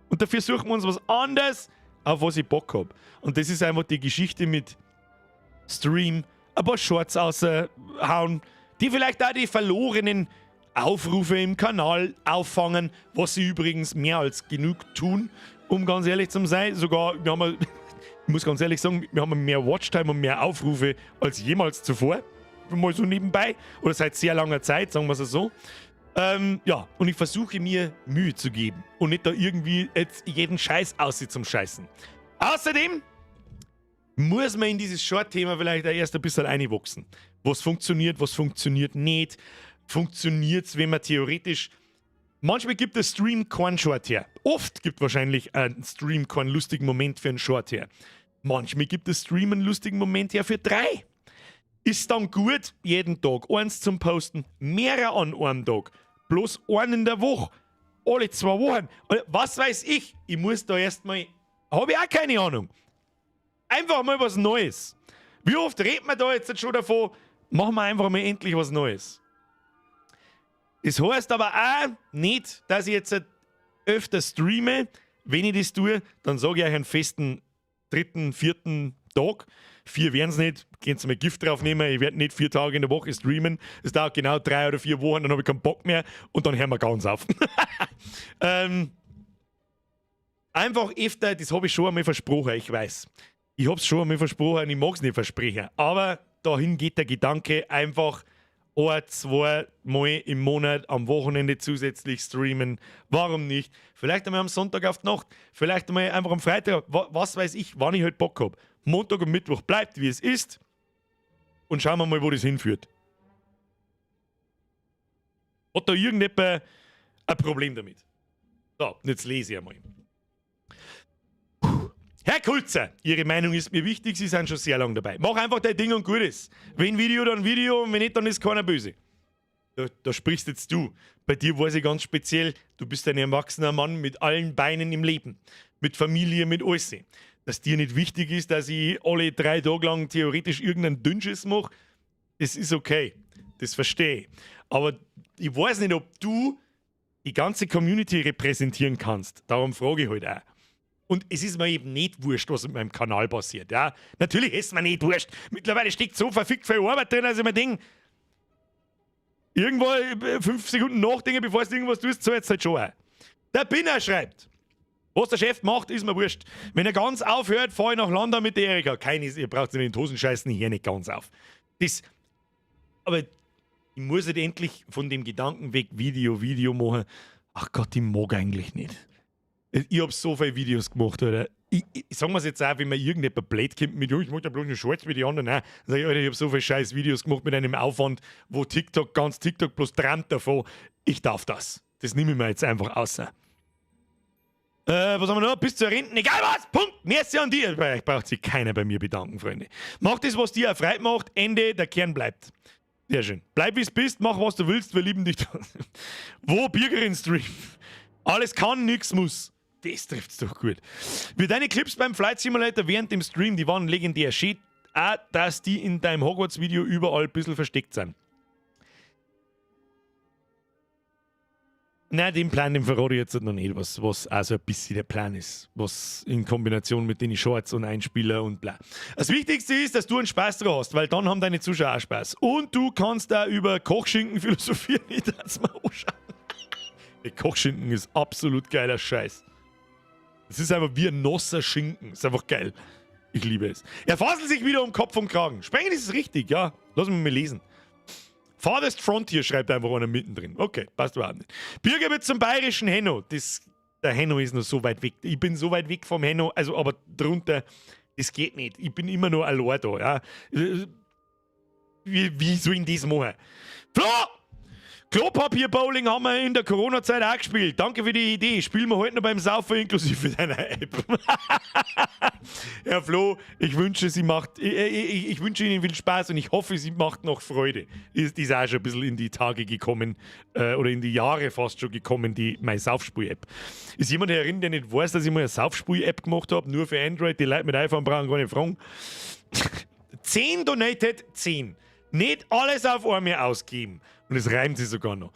Und dafür suchen wir uns was anderes, auf was ich Bock habe. Und das ist einfach die Geschichte mit Stream, ein paar Shorts raushauen, die vielleicht auch die verlorenen Aufrufe im Kanal auffangen, was sie übrigens mehr als genug tun, um ganz ehrlich zu sein. Sogar, wir haben, ich muss ganz ehrlich sagen, wir haben mehr Watchtime und mehr Aufrufe als jemals zuvor. Mal so nebenbei. Oder seit sehr langer Zeit, sagen wir es so. Ja, und ich versuche mir Mühe zu geben und nicht da irgendwie jetzt jeden Scheiß aussieht zum Scheißen. Außerdem muss man in dieses Short-Thema vielleicht auch erst ein bisschen einwachsen. Was funktioniert nicht. Funktioniert es, wenn man theoretisch. Manchmal gibt der Stream keinen Short her. Oft gibt wahrscheinlich ein Stream keinen lustigen Moment für einen Short her. Manchmal gibt der Stream einen lustigen Moment her für drei. Ist dann gut, jeden Tag eins zum Posten, mehrere an einem Tag, bloß einen in der Woche, alle 2 Wochen. Was weiß ich? Ich muss da erstmal. Habe ich auch keine Ahnung. Einfach mal was Neues. Wie oft redet man da jetzt schon davon? Machen wir einfach mal endlich was Neues. Das heißt aber auch nicht, dass ich jetzt öfter streame. Wenn ich das tue, dann sage ich euch einen festen dritten, vierten Tag. Vier werden es nicht, könnt ihr mal Gift drauf nehmen. Ich werde nicht 4 Tage in der Woche streamen. Es dauert genau 3 oder 4 Wochen, dann habe ich keinen Bock mehr und dann hören wir ganz auf. Einfach öfter, das habe ich schon einmal versprochen, ich weiß. Ich habe es schon einmal versprochen und ich mag es nicht versprechen. Aber dahin geht der Gedanke, einfach ein, zwei Mal im Monat am Wochenende zusätzlich streamen. Warum nicht? Vielleicht einmal am Sonntag auf die Nacht, vielleicht einmal einfach am Freitag, was weiß ich, wann ich halt Bock habe. Montag und Mittwoch bleibt, wie es ist. Und schauen wir mal, wo das hinführt. Hat da irgendjemand ein Problem damit? So, jetzt lese ich einmal. Herr Kulzer, Ihre Meinung ist mir wichtig, Sie sind schon sehr lange dabei. Mach einfach dein Ding und gut ist. Wenn Video, dann Video und wenn nicht, dann ist keiner böse. Da sprichst jetzt du. Bei dir weiß ich ganz speziell, du bist ein erwachsener Mann mit allen Beinen im Leben. Mit Familie, mit alles. Dass dir nicht wichtig ist, dass ich alle 3 Tage lang theoretisch irgendeinen Dünnschiss mache, das ist okay. Das verstehe ich. Aber ich weiß nicht, ob du die ganze Community repräsentieren kannst. Darum frage ich halt auch. Und es ist mir eben nicht wurscht, was mit meinem Kanal passiert. Ja? Natürlich ist es mir nicht wurscht. Mittlerweile steckt so verfickt viel Arbeit drin, dass ich mir denke, irgendwo 5 Sekunden nachdenken, bevor du irgendwas tust, so jetzt halt schon auch. Der Binner schreibt, was der Chef macht, ist mir wurscht. Wenn er ganz aufhört, fahre ich nach London mit der Erika. Keine, ihr braucht nicht in die Hosen scheißen, ich höre nicht ganz auf. Aber ich muss halt endlich von dem Gedanken weg, Video, Video machen. Ach Gott, ich mag eigentlich nicht. Ich habe so viele Videos gemacht, Alter. Ich sag mal's jetzt auch, wenn mir irgendjemand blöd kommt mit, oh, ich mach ja bloß nur Shorts wie die anderen. Nein, dann sag ich, Alter, ich habe so viele scheiß Videos gemacht mit einem Aufwand, wo TikTok, ganz TikTok bloß träumt davon. Ich darf das. Das nehme ich mir jetzt einfach außer. Was haben wir noch? Bis zur Renten, egal was! Punkt! Merci an dir! Bei euch braucht sich keiner bei mir bedanken, Freunde. Mach das, was dir Freude macht. Ende, der Kern bleibt. Sehr schön. Bleib wie es bist, mach was du willst, wir lieben dich trotzdem. Wo Birgerin Stream? Alles kann, nix muss. Das trifft's doch gut. Wie deine Clips beim Flight Simulator während dem Stream, die waren legendär. Schön auch, dass die in deinem Hogwarts-Video überall ein bisschen versteckt sind. Nein, den Plan, den verrate ich jetzt noch nicht, was auch so ein bisschen der Plan ist. Was in Kombination mit den Shorts und Einspieler und bla. Das Wichtigste ist, dass du einen Spaß drauf hast, weil dann haben deine Zuschauer auch Spaß. Und du kannst da über Kochschinken philosophieren, ich darf's mir anschauen. Der Kochschinken ist absolut geiler Scheiß. Es ist einfach wie ein nasser Schinken. Ist einfach geil. Ich liebe es. Er faselt sich wieder um Kopf und Kragen. Sprengen ist es richtig, ja. Lass mich mal lesen. Farthest Frontier schreibt einfach einer mittendrin. Okay, passt überhaupt nicht. Birger wird zum bayerischen Henno. Der Henno ist noch so weit weg. Ich bin so weit weg vom Henno, also aber drunter, das geht nicht. Ich bin immer nur allein da. Ja. Wie soll ich das machen? Flo! Klopapier-Bowling haben wir in der Corona-Zeit auch gespielt. Danke für die Idee. Spielen wir heute noch beim Saufen inklusive deiner App. Herr Flo, ich wünsche, sie macht, ich, ich, ich wünsche Ihnen viel Spaß und ich hoffe, sie macht noch Freude. Die ist auch schon ein bisschen in die Tage gekommen oder in die Jahre fast schon gekommen, die meine Saufspul-App. Ist jemand herin, der nicht weiß, dass ich mal eine Saufspul-App gemacht habe, nur für Android? Die Leute mit iPhone brauchen gar nicht fragen. 10 donated, 10. Nicht alles auf einmal ausgeben. Und es reimt sich sogar noch.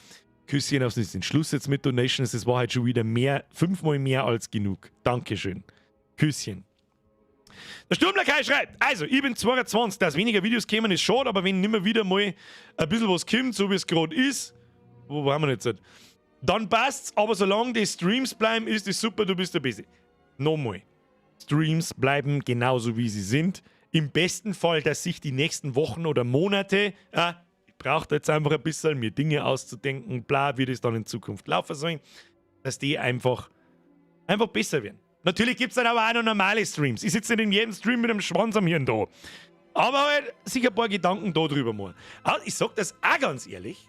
Küsschen aufs Nüsschen. Schluss jetzt mit Donations. Es war halt schon wieder mehr, 5-mal mehr als genug. Dankeschön. Küsschen. Der Sturmlakai schreibt, also, ich bin 22, dass weniger Videos kämen, ist schade, aber wenn nimmer wieder mal ein bisschen was kommt, so wie es gerade ist, wo waren wir jetzt? Dann passt's, aber solange die Streams bleiben, ist es super, du bist der Beste. Nochmal. Streams bleiben genauso, wie sie sind. Im besten Fall, dass sich die nächsten Wochen oder Monate, ja, ich brauche jetzt einfach ein bisschen, mir Dinge auszudenken, bla, wie das dann in Zukunft laufen soll, dass die einfach besser werden. Natürlich gibt's dann aber auch noch normale Streams. Ich sitze nicht in jedem Stream mit einem Schwanz am Hirn da. Aber halt sich ein paar Gedanken da drüber machen. Aber ich sag das auch ganz ehrlich,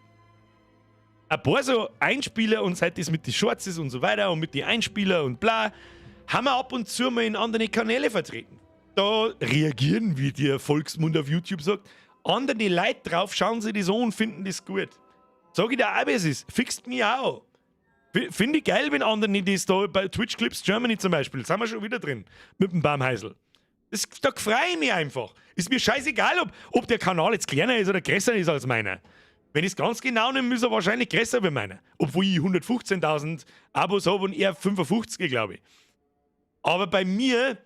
ein paar so Einspieler und seit das mit den Shorts ist und so weiter und mit den Einspieler und bla, haben wir ab und zu mal in anderen Kanäle vertreten. Da reagieren, wie der Volksmund auf YouTube sagt, andere Leute drauf, schauen sich das an und finden das gut. Sag ich dir auch, wie es ist. Fixt mich auch. Finde ich geil, wenn andere nicht das da bei Twitch Clips Germany zum Beispiel, sind wir schon wieder drin, mit dem Baumhäusl. Da freue ich mich einfach. Ist mir scheißegal, ob der Kanal jetzt kleiner ist oder größer ist als meiner. Wenn ich's ganz genau nehme, ist er wahrscheinlich größer wie meiner. Obwohl ich 115.000 Abos hab und er 55, glaub ich. Aber bei mir,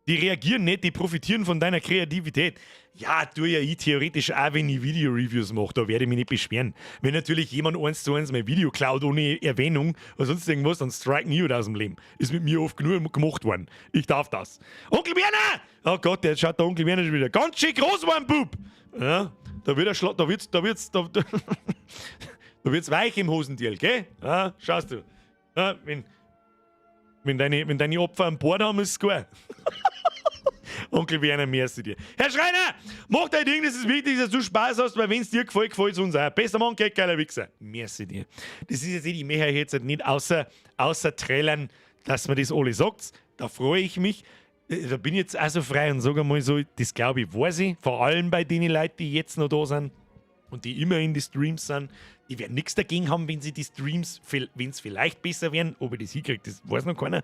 die reagieren nicht, die profitieren von deiner Kreativität. Ja, tue ja ich theoretisch auch, wenn ich Video-Reviews mache, da werde ich mich nicht beschweren. Wenn natürlich jemand 1:1 mein Video klaut ohne Erwähnung oder sonst irgendwas, dann striken ich halt aus dem Leben. Ist mit mir oft genug gemacht worden. Ich darf das. Onkel Werner! Oh Gott, jetzt schaut der Onkel Werner schon wieder. Ganz schön groß geworden, Bub! Ja, da wird er schla-, da wird's, da wird's, da, da, da wird's weich im Hosentier, gell? Ja, schaust du. Ja, wenn deine Opfer an Bord haben, ist es gut. Onkel Werner, merci dir. Herr Schreiner, mach dein Ding, das ist wichtig, dass du Spaß hast, weil wenn's dir gefällt, gefällt's uns auch. Bester Mann, geht geiler Wichser. Merci dir. Das ist jetzt nicht, ich möchte euch jetzt nicht außer trällern, dass man das alle sagt. Da freue ich mich. Da bin ich jetzt auch so frei und sage mal so, das glaube ich, weiß ich. Vor allem bei den Leuten, die jetzt noch da sind und die immer in die Streams sind. Die werden nichts dagegen haben, wenn sie die Streams, wenn's vielleicht besser werden. Ob ich das hinkriege, das weiß noch keiner.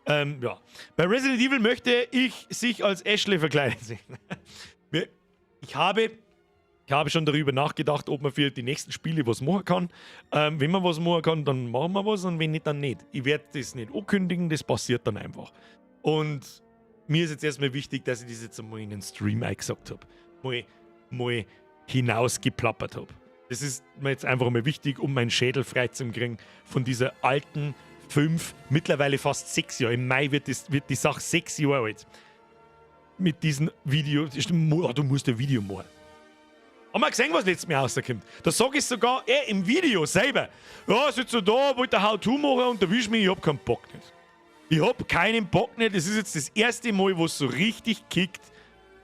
Ja. Bei Resident Evil möchte ich sich als Ashley verkleiden sehen. Ich habe schon darüber nachgedacht, ob man für die nächsten Spiele was machen kann. Wenn man was machen kann, dann machen wir was und wenn nicht, dann nicht. Ich werde das nicht ankündigen, das passiert dann einfach. Und mir ist jetzt erstmal wichtig, dass ich das jetzt einmal in den Stream eingesagt hab. Mal hinausgeplappert hab. Das ist mir jetzt einfach mal wichtig, um meinen Schädel freizukriegen von dieser alten 5, mittlerweile fast 6 Jahre. Im Mai wird die Sache 6 Jahre alt. Mit diesem Video. Oh, du musst ein Video machen. Haben wir gesehen, was letztes Mal rauskommt? Da sag ich sogar im Video selber. Ja, sitzt du da, wollte ein How-To machen und erwisch mich, ich hab keinen Bock nicht. Ich hab keinen Bock nicht. Das ist jetzt das erste Mal, wo es so richtig kickt.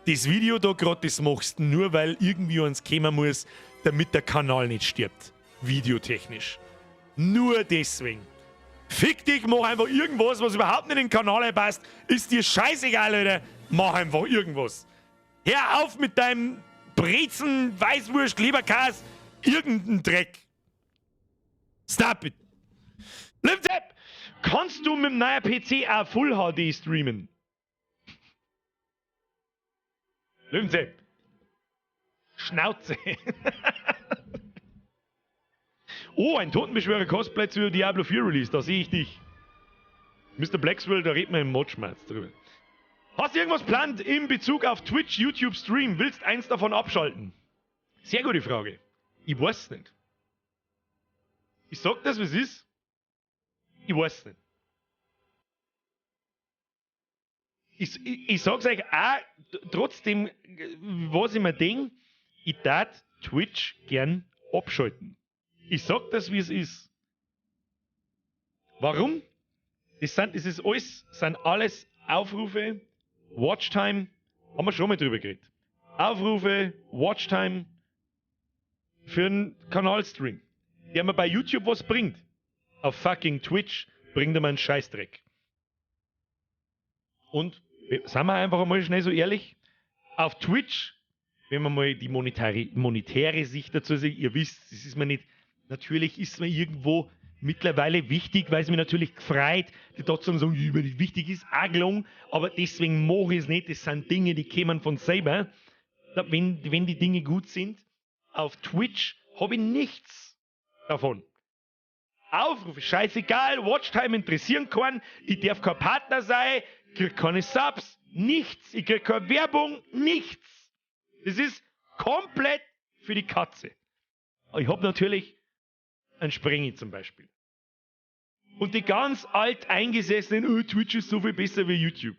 Das Video da grad, das machst du nur, weil irgendwie eins kommen muss, damit der Kanal nicht stirbt. Videotechnisch. Nur deswegen. Fick dich, mach einfach irgendwas, was überhaupt nicht in den Kanal passt. Ist dir scheißegal, Alter. Mach einfach irgendwas. Hör auf mit deinem Brezen, Weißwurst, Leberkäse, irgendein Dreck. Stop it. Limtep, kannst du mit dem neuen PC auch Full HD streamen? Löwensepp. Schnauze. Oh, ein Totenbeschwörer Cosplay zu Diablo 4 Release, da sehe ich dich. Mr. Blackswell, da redet man im Modschmerz drüber. Hast du irgendwas geplant in Bezug auf Twitch, YouTube, Stream? Willst eins davon abschalten? Sehr gute Frage. Ich weiß nicht. Ich sag das, wie es ist. Ich weiß nicht. Ich sag's euch auch, trotzdem, was ich mir denk, ich darf Twitch gern abschalten. Ich sag das, wie es ist. Warum? Das ist alles, sind alles Aufrufe, Watchtime, haben wir schon mal drüber geredet. Aufrufe, Watchtime für einen Kanalstream, der mir bei YouTube was bringt. Auf fucking Twitch bringt er mir einen Scheißdreck. Und sind wir einfach einmal schnell so ehrlich, auf Twitch, wenn man mal die monetäre Sicht dazu sieht, ihr wisst, das ist mir nicht, natürlich ist mir irgendwo mittlerweile wichtig, weil es mir natürlich gefreut, die trotzdem sagen, ja, nicht wichtig ist, auch gelungen, aber deswegen mache ich es nicht, das sind Dinge, die kommen von selber. Wenn die Dinge gut sind, auf Twitch habe ich nichts davon. Aufrufe, scheißegal, Watchtime interessieren kann, ich darf kein Partner sein, krieg keine Subs, nichts, ich krieg keine Werbung, nichts. Das ist komplett für die Katze. Ich hab natürlich einen Sprengi zum Beispiel. Und die ganz alt eingesessenen, oh, Twitch ist so viel besser wie YouTube.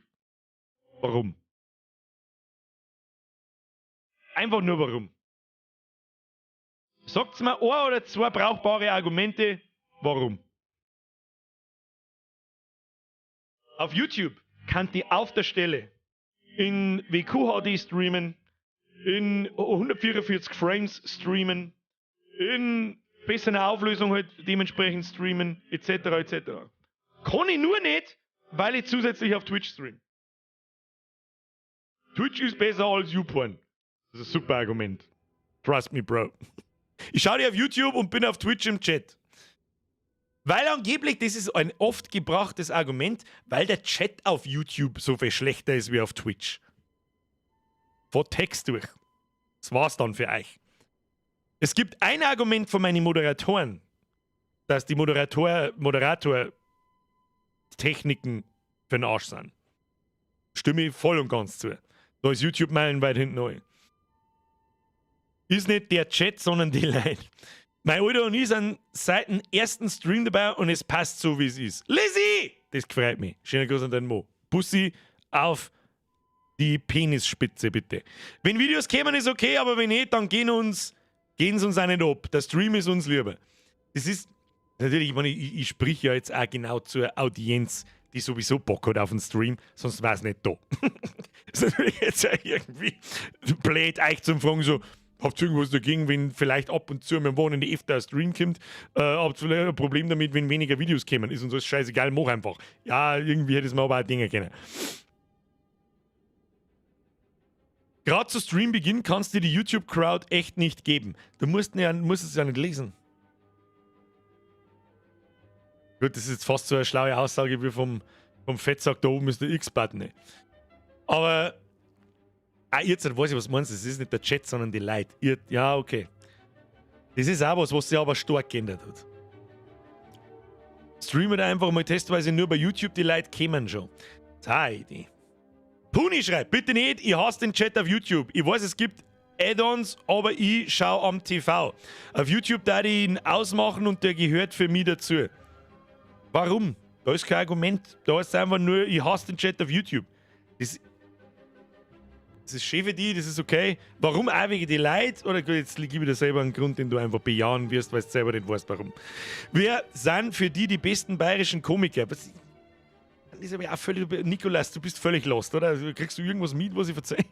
Warum? Einfach nur warum. Sagt's mir ein oder zwei brauchbare Argumente, warum. Auf YouTube kann die auf der Stelle in WQHD streamen, in 144 Frames streamen, in besserer Auflösung halt dementsprechend streamen, et cetera, et cetera. Kann ich nur nicht, weil ich zusätzlich auf Twitch stream. Twitch ist besser als YouPorn. Das ist ein super Argument. Trust me, Bro. Ich schaue dir auf YouTube und bin auf Twitch im Chat. Weil angeblich, das ist ein oft gebrachtes Argument, weil der Chat auf YouTube so viel schlechter ist wie auf Twitch. Vor Text durch. Das war's dann für euch. Es gibt ein Argument von meinen Moderatoren, dass die Moderator-Techniken für den Arsch sind. Stimme ich voll und ganz zu. Da ist YouTube meilenweit hinten neu. Ist nicht der Chat, sondern die Leute. Mein Alter und ich sind seit dem ersten Stream dabei und es passt so, wie es ist. Lizzie! Das freut mich. Schöner Gruß an den Mo. Bussi auf die Penisspitze, bitte. Wenn Videos kämen, ist okay, aber wenn nicht, dann gehen sie uns auch nicht ab. Der Stream ist uns lieber. Das ist natürlich, ich meine, ich sprich ja jetzt auch genau zur Audienz, die sowieso Bock hat auf den Stream, sonst wär's nicht da. Das ist natürlich jetzt auch irgendwie blöd, euch zum Fragen so, habt ihr irgendwas dagegen, wenn vielleicht ab und zu am Wochenende öfter ein Stream kommt? Habt ihr vielleicht ein Problem damit, wenn weniger Videos kommen? Ist uns alles scheißegal, mach einfach. Ja, irgendwie hätte es mir aber auch Dinge können. Gerade zu Streambeginn kannst du die YouTube-Crowd echt nicht geben. Du musst es ja nicht lesen. Gut, das ist jetzt fast so eine schlaue Aussage wie vom Fettsack, da oben ist der X-Button. Aber jetzt weiß ich, was meinst du. Das ist nicht der Chat, sondern die Leute. Ja, okay. Das ist auch was, was sich aber stark geändert hat. Streamen einfach mal testweise nur bei YouTube, die Leute kommen schon. Das ist auch eine Idee. Puni schreibt, bitte nicht, ich hasse den Chat auf YouTube. Ich weiß, es gibt Add-ons, aber ich schaue am TV. Auf YouTube darf ich ihn ausmachen und der gehört für mich dazu. Warum? Da ist kein Argument. Da ist einfach nur, ich hasse den Chat auf YouTube. Das ist schön für dich, das ist okay. Warum auch wegen die Leute? Oder gut, jetzt gebe ich dir selber einen Grund, den du einfach bejahen wirst, weil du selber nicht weißt, warum. Wer sind für die die besten bayerischen Komiker? Was, das ist aber auch völlig, Nikolas, du bist völlig lost, oder? Also, kriegst du irgendwas mit, was ich verzeihe?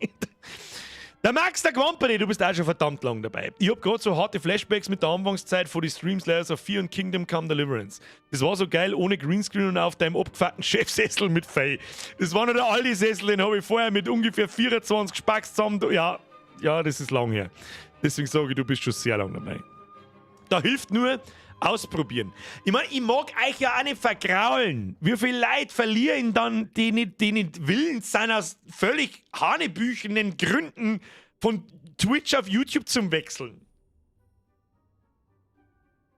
Der Max, der Quampere, du bist auch schon verdammt lang dabei. Ich hab gerade so harte Flashbacks mit der Anfangszeit vor die Streams Layers of Fear und Kingdom Come Deliverance. Das war so geil, ohne Greenscreen und auf deinem abgefuckten Chefsessel mit Fei. Das war noch der Aldi-Sessel, den habe ich vorher mit ungefähr 24 Spacks zusammen. Ja, ja, das ist lang her. Deswegen sage ich, du bist schon sehr lang dabei. Da hilft nur ausprobieren. Ich meine, ich mag euch ja auch nicht vergraulen. Wie viele Leute verlieren dann, die nicht willens sind, aus völlig hanebüchenen Gründen von Twitch auf YouTube zum Wechseln?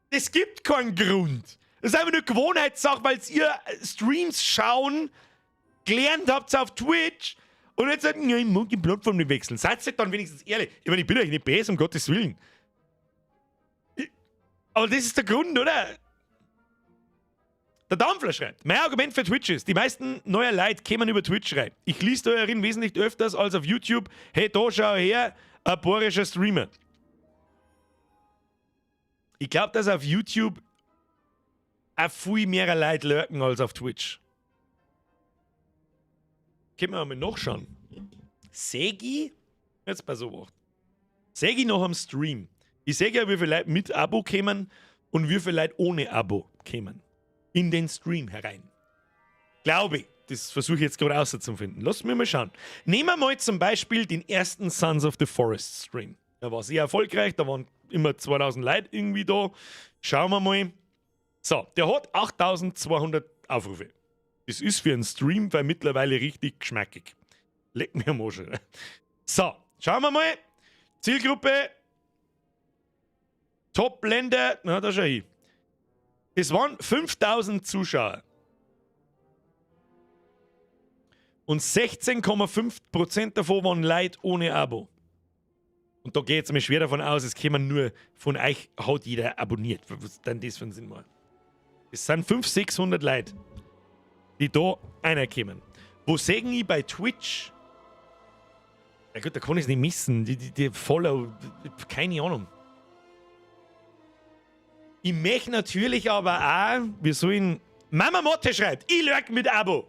Es gibt keinen Grund. Das ist einfach nur Gewohnheitssache, weil ihr Streams schauen gelernt habt auf Twitch und jetzt sagt, ja, ich mag die Plattform nicht wechseln. Seid ihr dann wenigstens ehrlich. Ich meine, ich bin euch nicht böse, um Gottes Willen. Aber das ist der Grund, oder? Der Dampfler schreibt: Mein Argument für Twitch ist, die meisten neuer Leute kämen über Twitch rein. Ich lese da herin wesentlich öfters als auf YouTube: Hey, da schau her, ein boarischer Streamer. Ich glaube, dass auf YouTube auch viel mehr Leute lurken als auf Twitch. Können wir mal nachschauen. Segi? Jetzt bei so was. Segi noch am Stream. Ich sehe ja, wie viele Leute mit Abo kämen und wie viele Leute ohne Abo kämen. In den Stream herein. Glaube ich. Das versuche ich jetzt gerade rauszufinden. Lass mich mal schauen. Nehmen wir mal zum Beispiel den ersten Sons of the Forest Stream. Der war sehr erfolgreich, da waren immer 2000 Leute irgendwie da. Schauen wir mal. So, der hat 8200 Aufrufe. Das ist für einen Stream weil mittlerweile richtig geschmackig. Leck mir am Arsch. So, schauen wir mal. Zielgruppe Top-Länder, na, da schau ich. Es waren 5000 Zuschauer. Und 16,5% davon waren Leute ohne Abo. Und da geht es mir schwer davon aus, es kämen nur von euch, hat jeder abonniert. Was denn das für einen Sinn macht. Es sind 500, 600 Leute, die da reinkommen. Wo sehen ich bei Twitch? Ja gut, da kann ich es nicht missen. Die Follow, keine Ahnung. Ich möchte natürlich aber auch, wir sollen. Mama Motte schreibt, ich lurk mit Abo.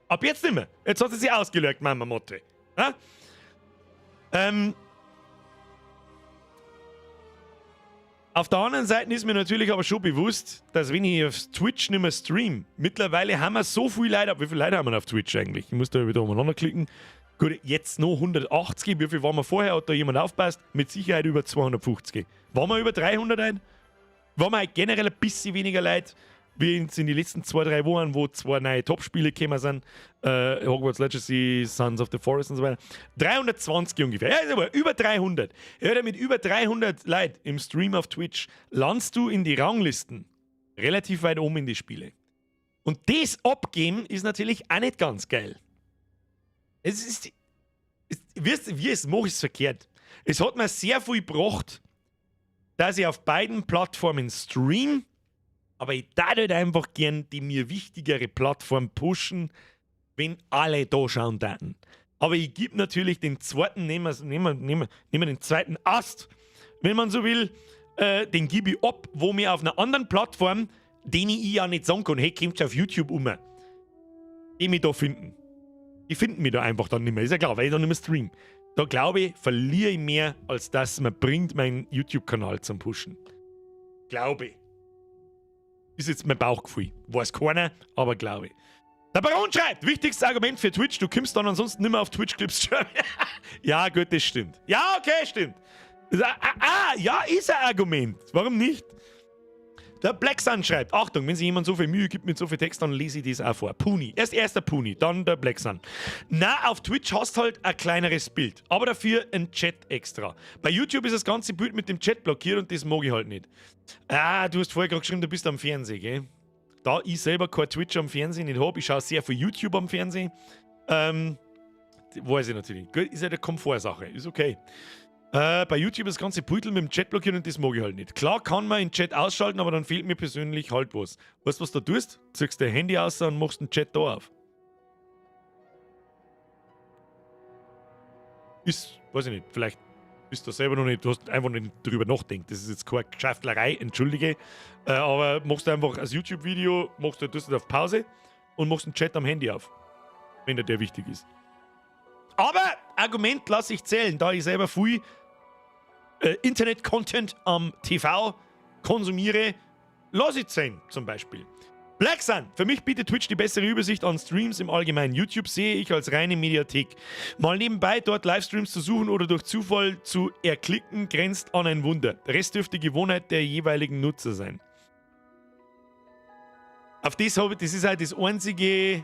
Ab jetzt nicht mehr. Jetzt hat sie sich ausgelurkt, Mama Motte. Ja? Auf der anderen Seite ist mir natürlich aber schon bewusst, dass wenn ich auf Twitch nicht mehr stream, mittlerweile haben wir so viele Leute, wie viele Leute haben wir auf Twitch eigentlich? Ich muss da wieder umeinander klicken. Gut, jetzt noch 180, wie viel waren wir vorher? Hat da jemand aufpasst? Mit Sicherheit über 250. Waren wir über 300 ein? Waren wir halt generell ein bisschen weniger Leute, wie in den letzten 2, 3 Wochen, wo zwei neue Top-Spiele gekommen sind. Hogwarts Legacy, Sons of the Forest und so weiter. 320 ungefähr. Ja, ist aber über 300. Ja, mit über 300 Leuten im Stream auf Twitch landest du in die Ranglisten relativ weit oben in die Spiele. Und das abgeben ist natürlich auch nicht ganz geil. Es ist, es, wie es mache, ist verkehrt. Es hat mir sehr viel gebracht, dass ich auf beiden Plattformen stream, aber ich darf halt einfach gern die mir wichtigere Plattform pushen, wenn alle da schauen daten. Aber ich gebe natürlich den zweiten, nehmen wir den zweiten Ast, wenn man so will, den gebe ich ab, wo mir auf einer anderen Plattform, den ich ja nicht sagen kann, hey, kommt auf YouTube um, die mich da finden. Die finden mich da einfach dann nicht mehr. Ist ja klar, weil ich dann nicht mehr stream. Da glaube ich, verliere ich mehr, als dass man bringt, meinen YouTube-Kanal zum Pushen. Glaube ich. Ist jetzt mein Bauchgefühl. Weiß keiner, aber glaube ich. Der Baron schreibt, wichtigstes Argument für Twitch, du kommst dann ansonsten nicht mehr auf Twitch-Clips. Ja, gut, das stimmt. Ja, okay, stimmt. Ah, ah, ja, ist ein Argument. Warum nicht? Der Black Sun schreibt, Achtung, wenn sich jemand so viel Mühe gibt mit so viel Text, dann lese ich das auch vor. Puni. Erst der Puni, dann der Black Sun. Na, auf Twitch hast halt ein kleineres Bild, aber dafür ein Chat extra. Bei YouTube ist das ganze Bild mit dem Chat blockiert und das mag ich halt nicht. Ah, du hast vorher gerade geschrieben, du bist am Fernsehen, gell? Da ich selber kein Twitch am Fernsehen nicht habe, ich schaue sehr viel YouTube am Fernsehen. Weiß ich natürlich. Gut, ist ja eine Komfortsache, ist okay. Bei YouTube das ganze Pultel mit dem Chat blockieren und das mag ich halt nicht. Klar kann man den Chat ausschalten, aber dann fehlt mir persönlich halt was. Weißt du, was du tust? Ziehst dein Handy aus und machst den Chat da auf. Ist, weiß ich nicht, vielleicht bist du selber noch nicht, du hast einfach nicht drüber nachgedacht. Das ist jetzt keine Geschäftlerei, entschuldige. Aber machst du einfach ein YouTube-Video, machst du das auf Pause und machst den Chat am Handy auf. Wenn der wichtig ist. Aber Argument lasse ich zählen, da ich selber viel Internet-Content am TV konsumiere, lasse ich zählen zum Beispiel. Black Sun, für mich bietet Twitch die bessere Übersicht an Streams im Allgemeinen. YouTube sehe ich als reine Mediathek. Mal nebenbei dort Livestreams zu suchen oder durch Zufall zu erklicken, grenzt an ein Wunder. Der Rest dürfte Gewohnheit der jeweiligen Nutzer sein. Auf das habe ich, das ist halt das einzige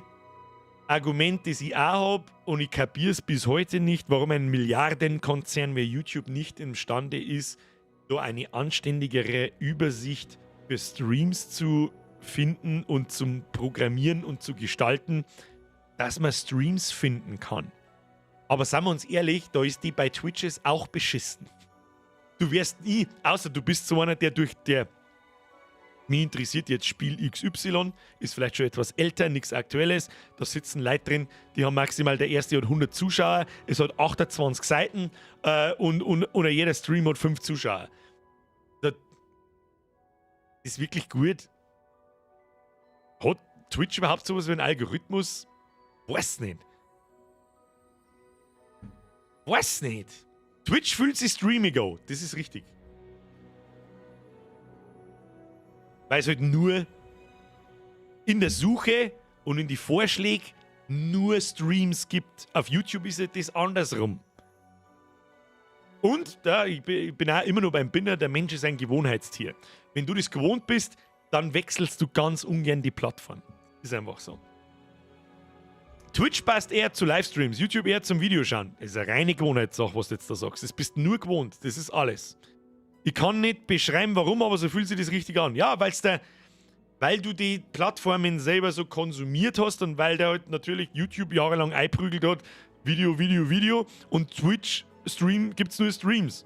Argument, das ich auch habe, und ich kapiere es bis heute nicht, warum ein Milliardenkonzern wie YouTube nicht imstande ist, so eine anständigere Übersicht für Streams zu finden und zum Programmieren und zu gestalten, dass man Streams finden kann. Aber seien wir uns ehrlich, da ist die bei Twitches auch beschissen. Du wirst nie, außer du bist so einer, der durch der mich interessiert jetzt Spiel XY, ist vielleicht schon etwas älter, nichts Aktuelles. Da sitzen Leute drin, die haben maximal, der erste hat 100 Zuschauer, es hat 28 Seiten und jeder Stream hat 5 Zuschauer. Das ist wirklich gut. Hat Twitch überhaupt sowas wie einen Algorithmus? Weiß nicht. Weiß nicht. Twitch fühlt sich streamig an, das ist richtig. Weil es halt nur in der Suche und in die Vorschläge nur Streams gibt. Auf YouTube ist das andersrum. Und da, ich bin auch immer noch beim Binder, der Mensch ist ein Gewohnheitstier. Wenn du das gewohnt bist, dann wechselst du ganz ungern die Plattform. Ist einfach so. Twitch passt eher zu Livestreams, YouTube eher zum Videoschauen. Das ist eine reine Gewohnheitssache, was du jetzt da sagst. Das bist nur gewohnt, das ist alles. Ich kann nicht beschreiben, warum, aber so fühlt sich das richtig an. Ja, weil du die Plattformen selber so konsumiert hast und weil der halt natürlich YouTube jahrelang einprügelt hat, Video, Video, Video, und Twitch Stream gibt's nur Streams.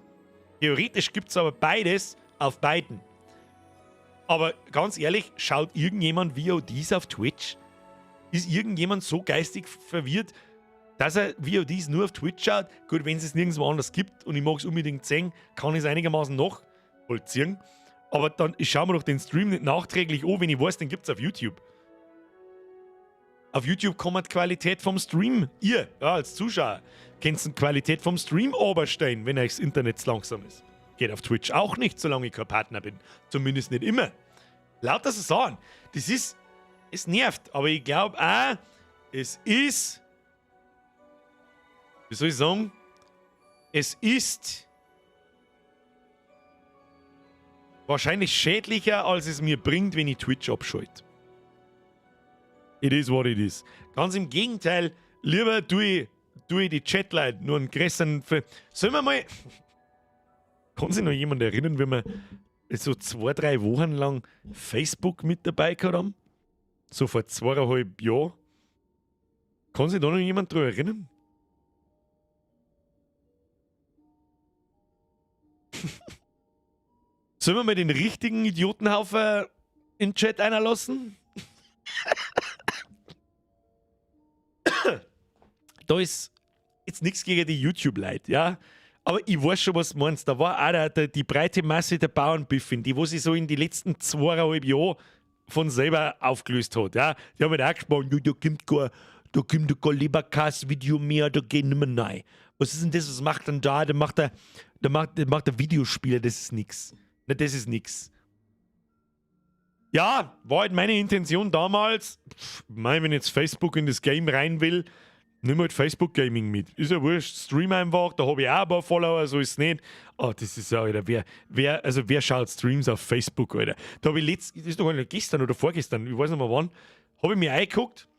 Theoretisch gibt's aber beides auf beiden. Aber ganz ehrlich, schaut irgendjemand VODs auf Twitch? Ist irgendjemand so geistig verwirrt, dass er VODs nur auf Twitch schaut? Gut, wenn es es nirgendwo anders gibt und ich mag es unbedingt sehen, kann ich es einigermaßen nachvollziehen. Aber dann, ich schaue mir doch den Stream nicht nachträglich an, wenn ich weiß, den gibt es auf YouTube. Auf YouTube kommt die Qualität vom Stream. Ihr, ja, als Zuschauer, könnt die Qualität vom Stream oberstellen, wenn euch das Internet zu langsam ist. Geht auf Twitch auch nicht, solange ich kein Partner bin. Zumindest nicht immer. Lauter so sagen. Das ist, es nervt, aber ich glaube auch, es ist, wie soll ich sagen, es ist wahrscheinlich schädlicher, als es mir bringt, wenn ich Twitch abschalte. It is what it is. Ganz im Gegenteil, lieber tue ich die Chatleute nur einen größeren... Sollen wir mal... Kann sich noch jemand erinnern, wenn wir so 2-3 Wochen lang Facebook mit dabei gehabt haben? So vor 2,5 Jahren? Kann sich da noch jemand daran erinnern? Sollen wir mal den richtigen Idiotenhaufen in den Chat einlassen? Da ist jetzt nichts gegen die YouTube-Leute, ja? Aber ich weiß schon, was du meinst. Da war auch die breite Masse der Bauernbiffin, die wo sich so in die letzten 2,5 Jahren von selber aufgelöst hat. Ja? Die haben halt auch gesprochen, da kommt kein Leberkass-Video mehr, da geht nicht mehr rein. Was ist denn das, was macht denn da? Der macht der Videospieler, das ist nix. Na, das ist nix. Ja, war halt meine Intention damals. Pff, mein, wenn jetzt Facebook in das Game rein will, nimm halt Facebook Gaming mit. Ist ja wurscht, stream einfach, da habe ich auch ein paar Follower, so ist es nicht. Oh, das ist ja, Alter, wer schaut Streams auf Facebook, Alter? Da habe ich das ist doch gestern oder vorgestern, ich weiß nicht mehr wann, habe ich mir eingeguckt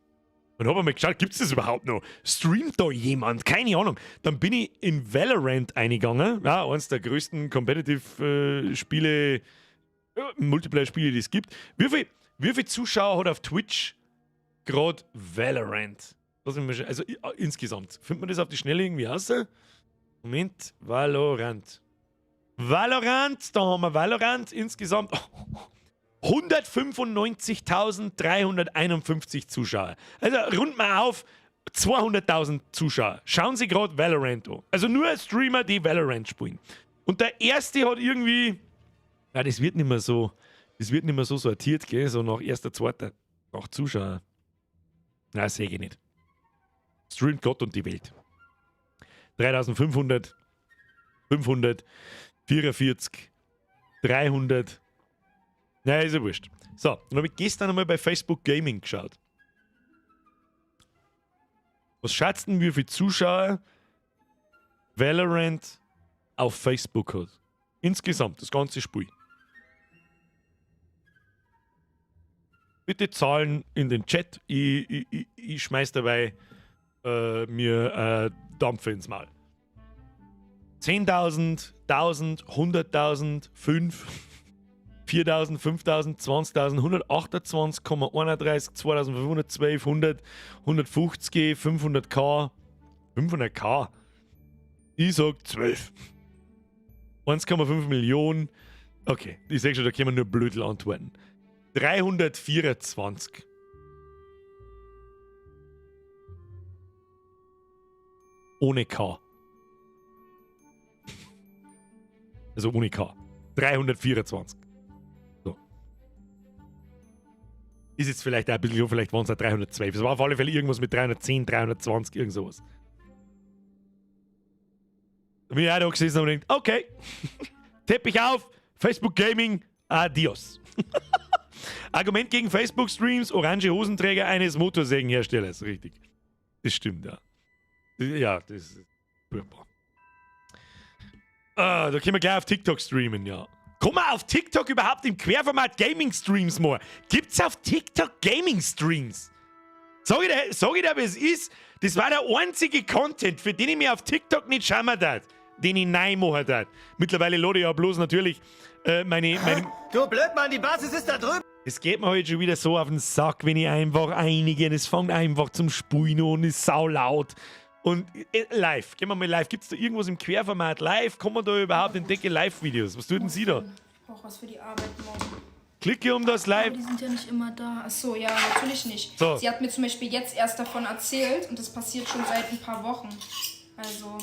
und habe mir geschaut, gibt es das überhaupt noch? Streamt da jemand? Keine Ahnung. Dann bin ich in Valorant eingegangen, ja, eines der größten Competitive-Spiele, Multiplayer-Spiele, die es gibt. Wie viele Zuschauer hat auf Twitch gerade Valorant? Also insgesamt. Findet man das auf die Schnelle irgendwie raus? Moment, Valorant. Valorant, da haben wir Valorant insgesamt 195.351 Zuschauer. Also rund mal auf 200.000 Zuschauer. Schauen Sie gerade Valorant an. Also nur Streamer, die Valorant spielen. Und der erste hat irgendwie... Ja, das wird nicht mehr so, das wird nicht mehr so sortiert, gell? So nach erster, zweiter, nach Zuschauer. Nein, sehe ich nicht. Streamt Gott und die Welt. 3500, 500, 44, 300. Naja, ist ja wurscht. So, dann habe ich gestern einmal bei Facebook Gaming geschaut. Was schätzt denn, wie viele Zuschauer Valorant auf Facebook hat? Insgesamt, das ganze Spiel. Bitte Zahlen in den Chat. Ich schmeiß dabei mir Dampf ins Maul. 10.000, 1.000, 100.000, 5, 4.000, 5.000, 20.000, 128,31, 2.512, 100, 150, 500k. 500k? Ich sag 12. 1,5 Millionen. Okay, ich seh schon, da können wir nur blöd antworten. 324. Ohne K. Also ohne K. 324. So. Ist jetzt vielleicht auch ein bisschen, vielleicht waren es auch 312. Es war auf alle Fälle irgendwas mit 310, 320, irgend sowas. Da bin ich auch da gesessen und gedacht, okay, Teppich auf, Facebook Gaming, adios. Argument gegen Facebook-Streams, orange Hosenträger eines Motorsägenherstellers. Richtig. Das stimmt, ja. Ja, das ist furchtbar. Ah, da können wir gleich auf TikTok streamen, ja. Kann man auf TikTok überhaupt im Querformat Gaming-Streams machen? Gibt's auf TikTok Gaming-Streams? Sag ich dir, wie es ist? Das war der einzige Content, für den ich mir auf TikTok nicht schauen darf, den ich neu machen darf. Mittlerweile lade ich ja bloß natürlich meine... Du Blödmann, die Basis ist da drüben! Es geht mir heute schon wieder so auf den Sack, wenn ich einfach einige und es fängt einfach zum Spulen an und ist saulaut. Und live, gehen wir mal live. Gibt's da irgendwas im Querformat live? Kann man da überhaupt entdecke Live-Videos? Was tut denn Sie da? Ich brauch was für die Arbeit morgen. Klicke um das Live. Aber die sind ja nicht immer da. Ach so, ja, natürlich nicht. So. Sie hat mir zum Beispiel jetzt erst davon erzählt und das passiert schon seit ein paar Wochen. Also.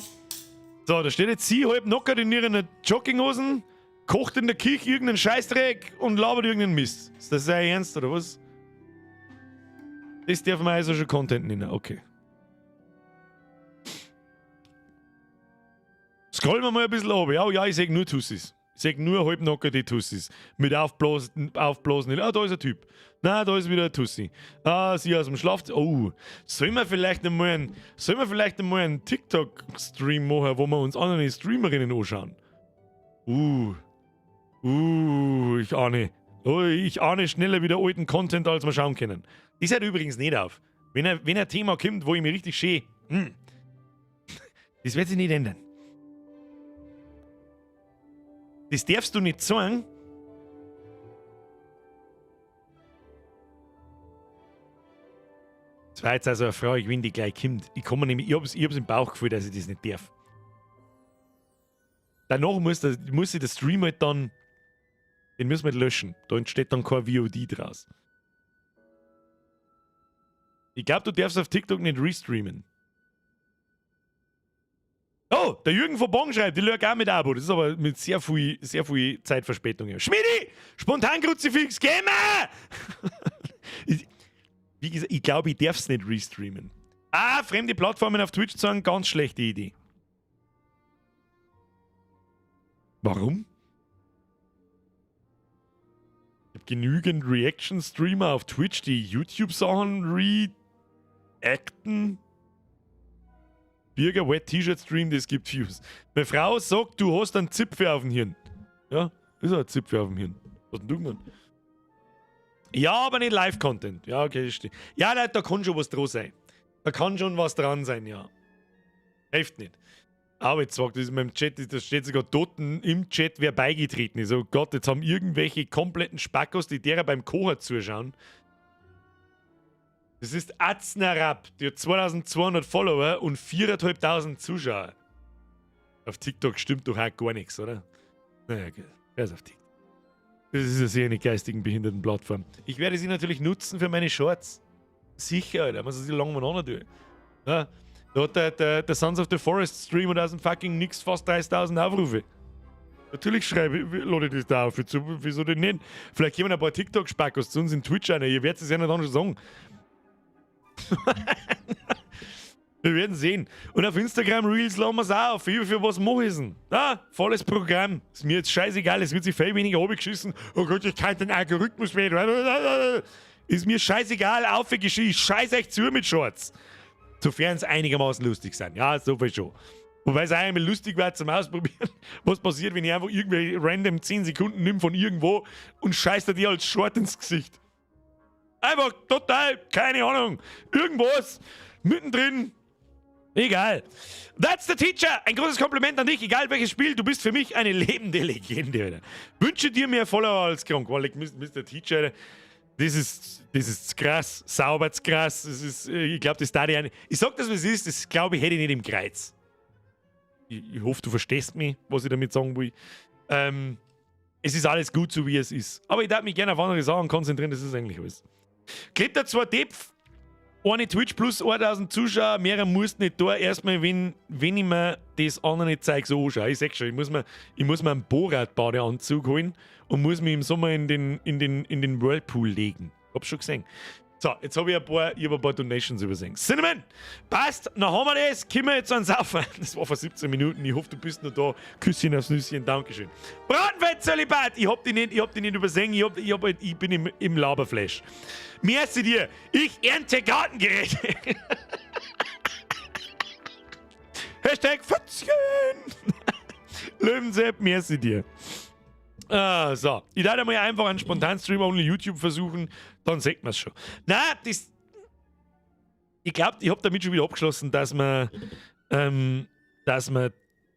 So, da steht jetzt sie halb knockert in ihren Jogginghosen, kocht in der Küche irgendeinen Scheißdreck und labert irgendeinen Mist. Ist das sehr ernst, oder was? Das darf man also schon Content nennen, okay. Scrollen wir mal ein bisschen runter. Ja, ja, ich seh nur Tussis. Ich seh nur halbnackerte Tussis. Mit aufblasenden. Ah, da ist ein Typ. Na, da ist wieder ein Tussi. Ah, sie aus dem Schlafzimmer. Oh, sollen wir vielleicht einmal einen, TikTok-Stream machen, wo wir uns andere Streamerinnen anschauen? Ich ahne. Oh, ich ahne schneller wieder alten Content, als wir schauen können. Das hört übrigens nicht auf. Wenn ein Thema kommt, wo ich mich richtig schön. Das wird sich nicht ändern. Das darfst du nicht sagen. Das war jetzt also eine Frage, wenn die gleich kommt. Ich komme nämlich, ich hab's im Bauchgefühl, dass ich das nicht darf. Danach muss ich den Stream halt dann, den müssen wir halt löschen. Da entsteht dann kein VOD draus. Ich glaube, du darfst auf TikTok nicht restreamen. Oh, der Jürgen von Bong schreibt, ich lurk auch mit Abo. Das ist aber mit sehr viel Zeitverspätung. Schmidi! Spontan-Kruzifix, geh mal! Wie gesagt, ich glaube, ich darf es nicht restreamen. Ah, fremde Plattformen auf Twitch sagen, ganz schlechte Idee. Warum? Ich habe genügend Reaction-Streamer auf Twitch, die YouTube-Sachen reacten. Birger Wet T-Shirt Stream, das gibt Views. Meine Frau sagt, du hast einen Zipfel auf dem Hirn. Ja, ist auch ein Zipfel auf dem Hirn. Was denn du gemacht? Ja, aber nicht Live-Content. Ja, okay, das stimmt. Ja, Leute, da kann schon was dran sein. Da kann schon was dran sein, ja. Hilft nicht. Aber jetzt sagt, das ist in meinem Chat, da steht sogar dort im Chat, wer beigetreten ist. Oh Gott, jetzt haben irgendwelche kompletten Spackos, die derer beim Kocher zuschauen. Das ist Aznarab, die hat 2200 Follower und 4.500 Zuschauer. Auf TikTok stimmt doch auch gar nichts, oder? Naja, gut. Wer ist auf TikTok? Das ist ja sehr eine geistigen Behindertenplattform. Ich werde sie natürlich nutzen für meine Shorts. Sicher, Alter. Man muss sich lange miteinander tun. Ja, da hat der Sons of the Forest Stream und aus dem fucking nix fast 30.000 Aufrufe. Natürlich schreibe ich, lade ich das da auf. Wieso denn nicht? Vielleicht kommen ein paar TikTok-Spackos zu uns in Twitch rein. Ihr werdet es ja nicht anders sagen. Wir werden sehen. Und auf Instagram Reels lassen wir es auch. Für was mache ich denn? Ah, volles Programm. Ist mir jetzt scheißegal. Es wird sich viel weniger geschissen. Oh Gott, ich kann den Algorithmus nicht. Ist mir scheißegal. Aufgeschissen. Ich scheiß euch zu mit Shorts. Sofern es einigermaßen lustig sind. Ja, so viel schon. Wobei es eigentlich lustig war zum Ausprobieren, was passiert, wenn ich einfach irgendwelche random 10 Sekunden nimm von irgendwo und scheiß dir die als Short ins Gesicht. Einfach total, keine Ahnung. Irgendwas mittendrin. Egal. That's the teacher. Ein großes Kompliment an dich, egal welches Spiel. Du bist für mich eine lebende Legende. Alter. Wünsche dir mehr Follower als krank. Weil ich, Mr. Teacher, Alter, das ist krass. Sauber krass. Das ist, ich glaube, das da ich. Ich sag das, wie es ist. Das glaube ich, hätte ich nicht im Kreuz. Ich hoffe, du verstehst mich, was ich damit sagen will. Es ist alles gut, so wie es ist. Aber ich darf mich gerne auf andere Sachen konzentrieren, das ist eigentlich alles. Klebt da zwei Depf, eine Twitch plus 1000 Zuschauer, mehr musst nicht da. Erstmal, wenn ich mir das andere Zeug so anschaue. Ich sag schon, ich muss mir einen Borat-Badeanzug holen und muss mich im Sommer in den Whirlpool legen. Hab's schon gesehen. So, jetzt habe ich ich hab ein paar Donations übersehen. Cinnamon! Passt, dann haben wir das. Kommen wir jetzt ans Saufen. Das war vor 17 Minuten. Ich hoffe, du bist noch da. Küsschen aufs Nüsschen, Dankeschön. Bratenfett-Zölibat! Ich hab dich nicht übersehen. Ich bin im Laberflash. Merci dir. Ich ernte Gartengeräte. #Fützchen. Löwensepp, merci dir. Ah, so, ich darf einmal einfach einen spontanen Stream only YouTube versuchen, dann sieht man es schon. Na, das. Ich glaube, ich habe damit schon wieder abgeschlossen, dass wir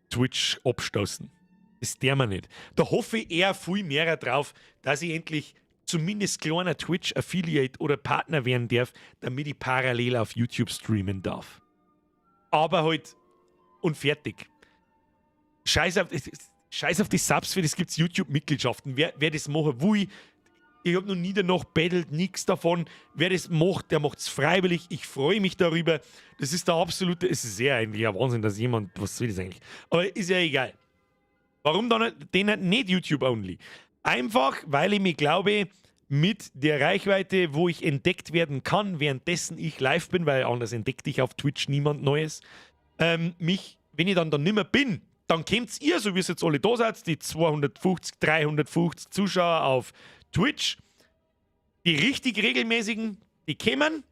Twitch abstoßen. Das der wir nicht. Da hoffe ich eher viel mehr drauf, dass ich endlich zumindest kleiner Twitch-Affiliate oder Partner werden darf, damit ich parallel auf YouTube streamen darf. Aber halt und fertig. Scheiß auf die Subs, für das gibt es YouTube-Mitgliedschaften. Wer das machen will, ich habe noch nie danach bettelt, nichts davon. Wer das macht, der macht es freiwillig. Ich freue mich darüber. Das ist der absolute, es ist sehr eigentlich ein Wahnsinn, dass jemand, was soll das eigentlich? Aber ist ja egal. Warum dann den nicht YouTube-only? Einfach, weil ich mir glaube, mit der Reichweite, wo ich entdeckt werden kann, währenddessen ich live bin, weil anders entdeckt dich auf Twitch niemand Neues, mich, wenn ich dann da nimmer bin, dann kommt ihr, so wie es jetzt alle da seid, die 250, 350 Zuschauer auf Twitch, die richtig regelmäßigen, die kämen.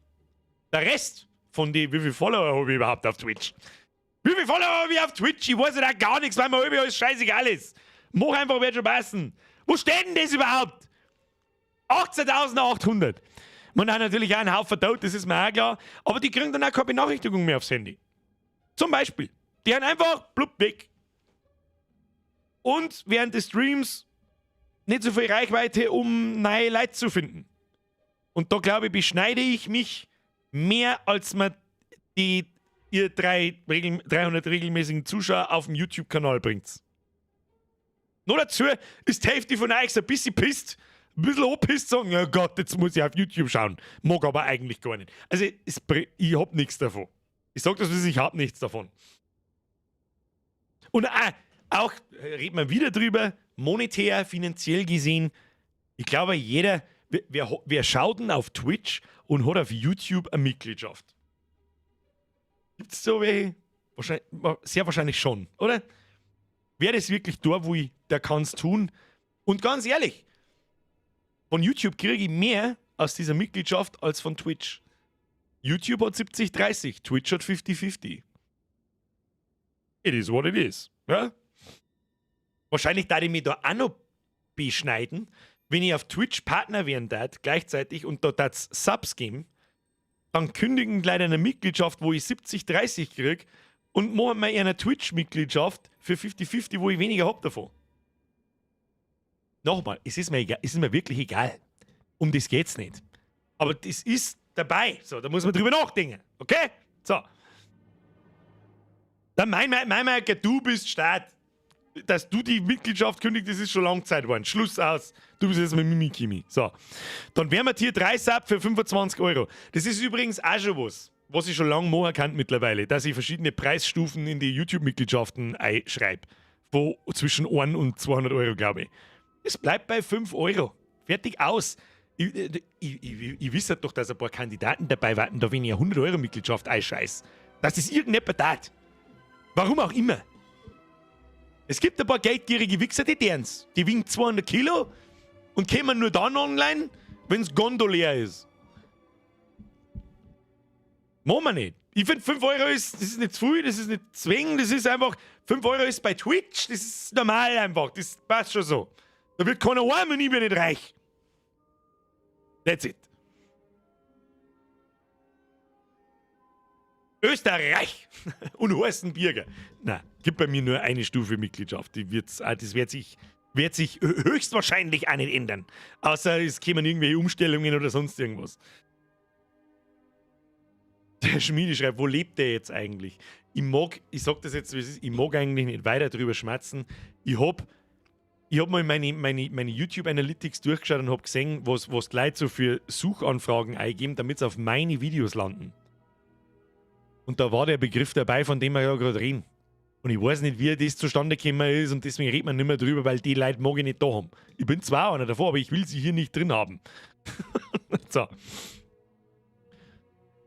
Der Rest von die, wie viele Follower habe ich überhaupt auf Twitch? Wie viele Follower habe ich auf Twitch? Ich weiß ja da gar nichts, weil mir alles scheißegal ist. Mach einfach, wird schon passen. Wo steht denn das überhaupt? 18.800. Man hat natürlich auch einen Haufen tot, das ist mir auch klar. Aber die kriegen dann auch keine Benachrichtigung mehr aufs Handy. Zum Beispiel. Die haben einfach blub weg. Und während des Streams nicht so viel Reichweite, um neue Leute zu finden. Und da glaube ich, beschneide ich mich mehr, als man die ihr 300 regelmäßigen Zuschauer auf dem YouTube-Kanal bringt. Nur dazu ist die Hälfte von euch so ein bisschen pisst, ein bisschen anpisst, sagen, oh Gott, jetzt muss ich auf YouTube schauen. Mag aber eigentlich gar nicht. Also, ich hab nichts davon. Ich sag das, ich hab nichts davon. Und auch, reden wir wieder drüber, monetär, finanziell gesehen, ich glaube, jeder, wer schaut denn auf Twitch und hat auf YouTube eine Mitgliedschaft? Gibt es so welche? Wahrscheinlich, sehr wahrscheinlich schon, oder? Wer das wirklich da will, der kann es tun. Und ganz ehrlich, von YouTube kriege ich mehr aus dieser Mitgliedschaft als von Twitch. YouTube hat 70-30, Twitch hat 50-50. It is what it is. Ja? Wahrscheinlich da ich mich da auch noch beschneiden, wenn ich auf Twitch Partner werden darf, gleichzeitig und da darf's Subs geben, dann kündigen leider eine Mitgliedschaft, wo ich 70-30 krieg und machen mir eine Twitch-Mitgliedschaft für 50-50, wo ich weniger hab davon. Nochmal, es ist mir egal, es ist mir wirklich egal. Um das geht's nicht. Aber das ist dabei. So, da muss man drüber nachdenken. Okay? So. Dann mein, du bist Start. Dass du die Mitgliedschaft kündigst, das ist schon lange Zeit geworden. Schluss aus. Du bist jetzt mit Mimikimi. So. Dann wären wir Tier 3 Sub für 25 Euro. Das ist übrigens auch schon was, was ich schon lange machen kann mittlerweile, dass ich verschiedene Preisstufen in die YouTube-Mitgliedschaften einschreibe. Wo zwischen 1 und 200 Euro, glaube ich. Es bleibt bei 5 Euro. Fertig, aus. Ich wisse doch, dass ein paar Kandidaten dabei warten, da wenn ich eine 100 Euro Mitgliedschaft einscheiß. Dass das irgendjemand tat. Warum auch immer. Es gibt ein paar geldgierige Wichser, die täten's. Die wiegen 200 Kilo und kämen nur dann online, wenn's Gondo leer ist. Machen wir nicht. Ich finde, 5 Euro ist, das ist nicht zu viel, das ist nicht zwingend, das ist einfach, 5 Euro ist bei Twitch, das ist normal einfach, das passt schon so. Da wird keiner arm und ich bin nicht reich. That's it. Österreich und heißen Bürger. Na, gibt bei mir nur eine Stufe Mitgliedschaft. Die wird's, das wird sich höchstwahrscheinlich auch nicht ändern. Außer es kämen irgendwelche Umstellungen oder sonst irgendwas. Der Schmiede schreibt, wo lebt der jetzt eigentlich? Ich mag, ich sag das jetzt, wie es ist, ich mag eigentlich nicht weiter drüber schmatzen. Ich hab mal meine YouTube Analytics durchgeschaut und hab gesehen, was die Leute so für Suchanfragen eingeben, damit sie auf meine Videos landen. Und da war der Begriff dabei, von dem wir ja gerade reden. Und ich weiß nicht, wie das zustande gekommen ist und deswegen redet man nicht mehr drüber, weil die Leute mag ich nicht da haben. Ich bin zwar einer davor, aber ich will sie hier nicht drin haben. So.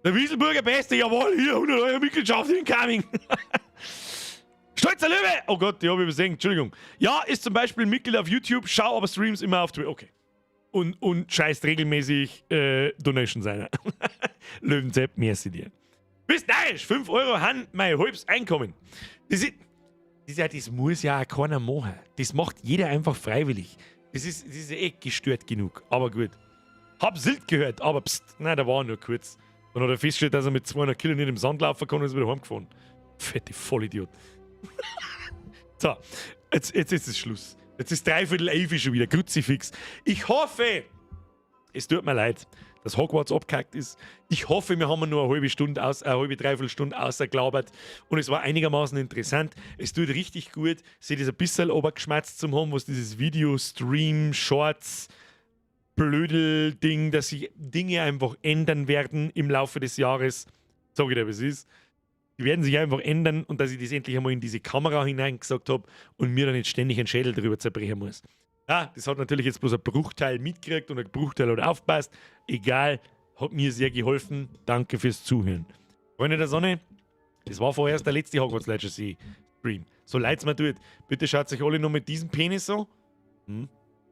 Der Wieselburger Beste, jawohl, hier 100 Euro Mitgliedschaft incoming. Stolzer Löwe! Oh Gott, die habe ich übersehen, Entschuldigung. Ja, ist zum Beispiel Mitglied auf YouTube, schau aber Streams immer auf Twitch. Okay. Und scheißt regelmäßig Donations ein. Löwenzepp, merci dir. Bist narrisch, 5 Euro han mein halbes Einkommen. Das ist ja, das muss ja auch keiner machen. Das macht jeder einfach freiwillig. Das ist eh gestört genug, aber gut. Hab Silt gehört, aber pst, nein, da war er nur kurz. Dann hat er festgestellt, dass er mit 200 Kilo nicht im Sand laufen kann und ist wieder heimgefahren. Fette Vollidiot. So, jetzt ist es Schluss. Jetzt ist 10:45 schon wieder, Kruzifix. Ich hoffe, es tut mir leid, dass Hogwarts abgehackt ist. Ich hoffe, wir haben nur eine halbe Stunde aus, eine halbe, dreiviertel Stunde außergelabert und es war einigermaßen interessant. Es tut richtig gut, sich das ein bisschen obergeschmatzt zu haben, was dieses Video, Stream, Shorts, Blödel-Ding, dass sich Dinge einfach ändern werden im Laufe des Jahres. Sag ich dir, wie es ist. Die werden sich einfach ändern und dass ich das endlich einmal in diese Kamera hineingesagt habe und mir dann nicht ständig einen Schädel darüber zerbrechen muss. Ja, das hat natürlich jetzt bloß ein Bruchteil mitgekriegt und ein Bruchteil hat aufpasst. Egal, hat mir sehr geholfen. Danke fürs Zuhören. Freunde der Sonne, das war vorerst der letzte Hogwarts Legacy Stream. So leid's mir tut. Bitte schaut euch alle noch mit diesem Penis an.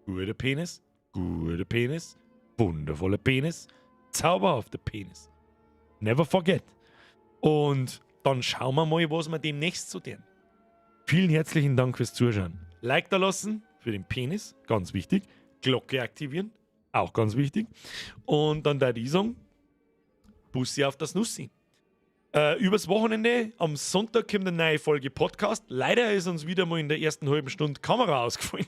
Guter Penis, guter Penis, wundervoller Penis, zauberhafter Penis. Never forget. Und dann schauen wir mal, was wir demnächst so tun. Vielen herzlichen Dank fürs Zuschauen. Like da lassen für den Penis, ganz wichtig. Glocke aktivieren, auch ganz wichtig. Und dann da die sagen, Bussi auf das Nussi. Übers Wochenende, am Sonntag kommt eine neue Folge Podcast. Leider ist uns wieder mal in der ersten halben Stunde Kamera ausgefallen.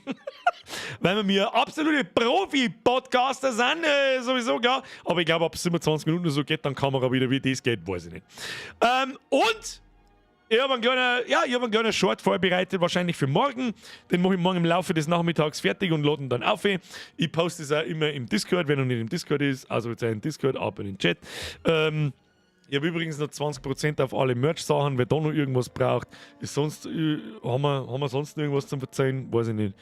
Weil wir mir absolute Profi-Podcaster sind, sowieso klar. Aber ich glaube, ab 27 Minuten oder so geht dann Kamera wieder. Wie das geht, weiß ich nicht. Und ich habe einen kleinen, ja, ich hab einen kleinen Short vorbereitet, wahrscheinlich für morgen. Den mache ich morgen im Laufe des Nachmittags fertig und lade ihn dann auf. Ich poste es auch immer im Discord, wer noch nicht im Discord ist. Also jetzt in Discord, ab in den Chat. Ich habe übrigens noch 20% auf alle Merch-Sachen, wer da noch irgendwas braucht. Ist sonst, haben wir sonst noch irgendwas zum Verzeihen? Weiß ich nicht.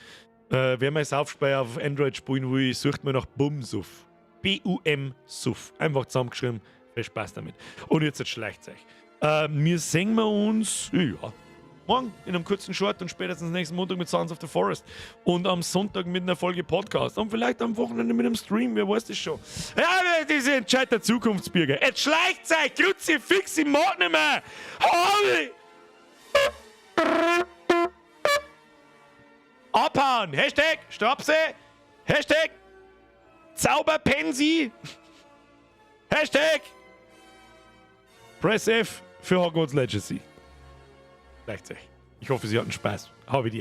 Wer mein Saufspeier auf Android spielen will, sucht mir nach Bumsuff. B-U-M Suff. Einfach zusammengeschrieben. Viel Spaß damit. Und jetzt schleicht's euch. Wir sehen wir uns, ja, morgen in einem kurzen Short und spätestens nächsten Montag mit Sons of the Forest. Und am Sonntag mit einer Folge Podcast. Und vielleicht am Wochenende mit einem Stream, wer weiß das schon. Ja, diese entscheidet der Zukunftsbürger. Jetzt schleicht's euch, Kruzifix, ich mag nicht mehr. Hau Abhauen! Hashtag Strapse! Hashtag Zauberpensi! Hashtag Press F für Hogwarts Legacy. Schleicht euch. Ich hoffe, Sie hatten Spaß. Habe die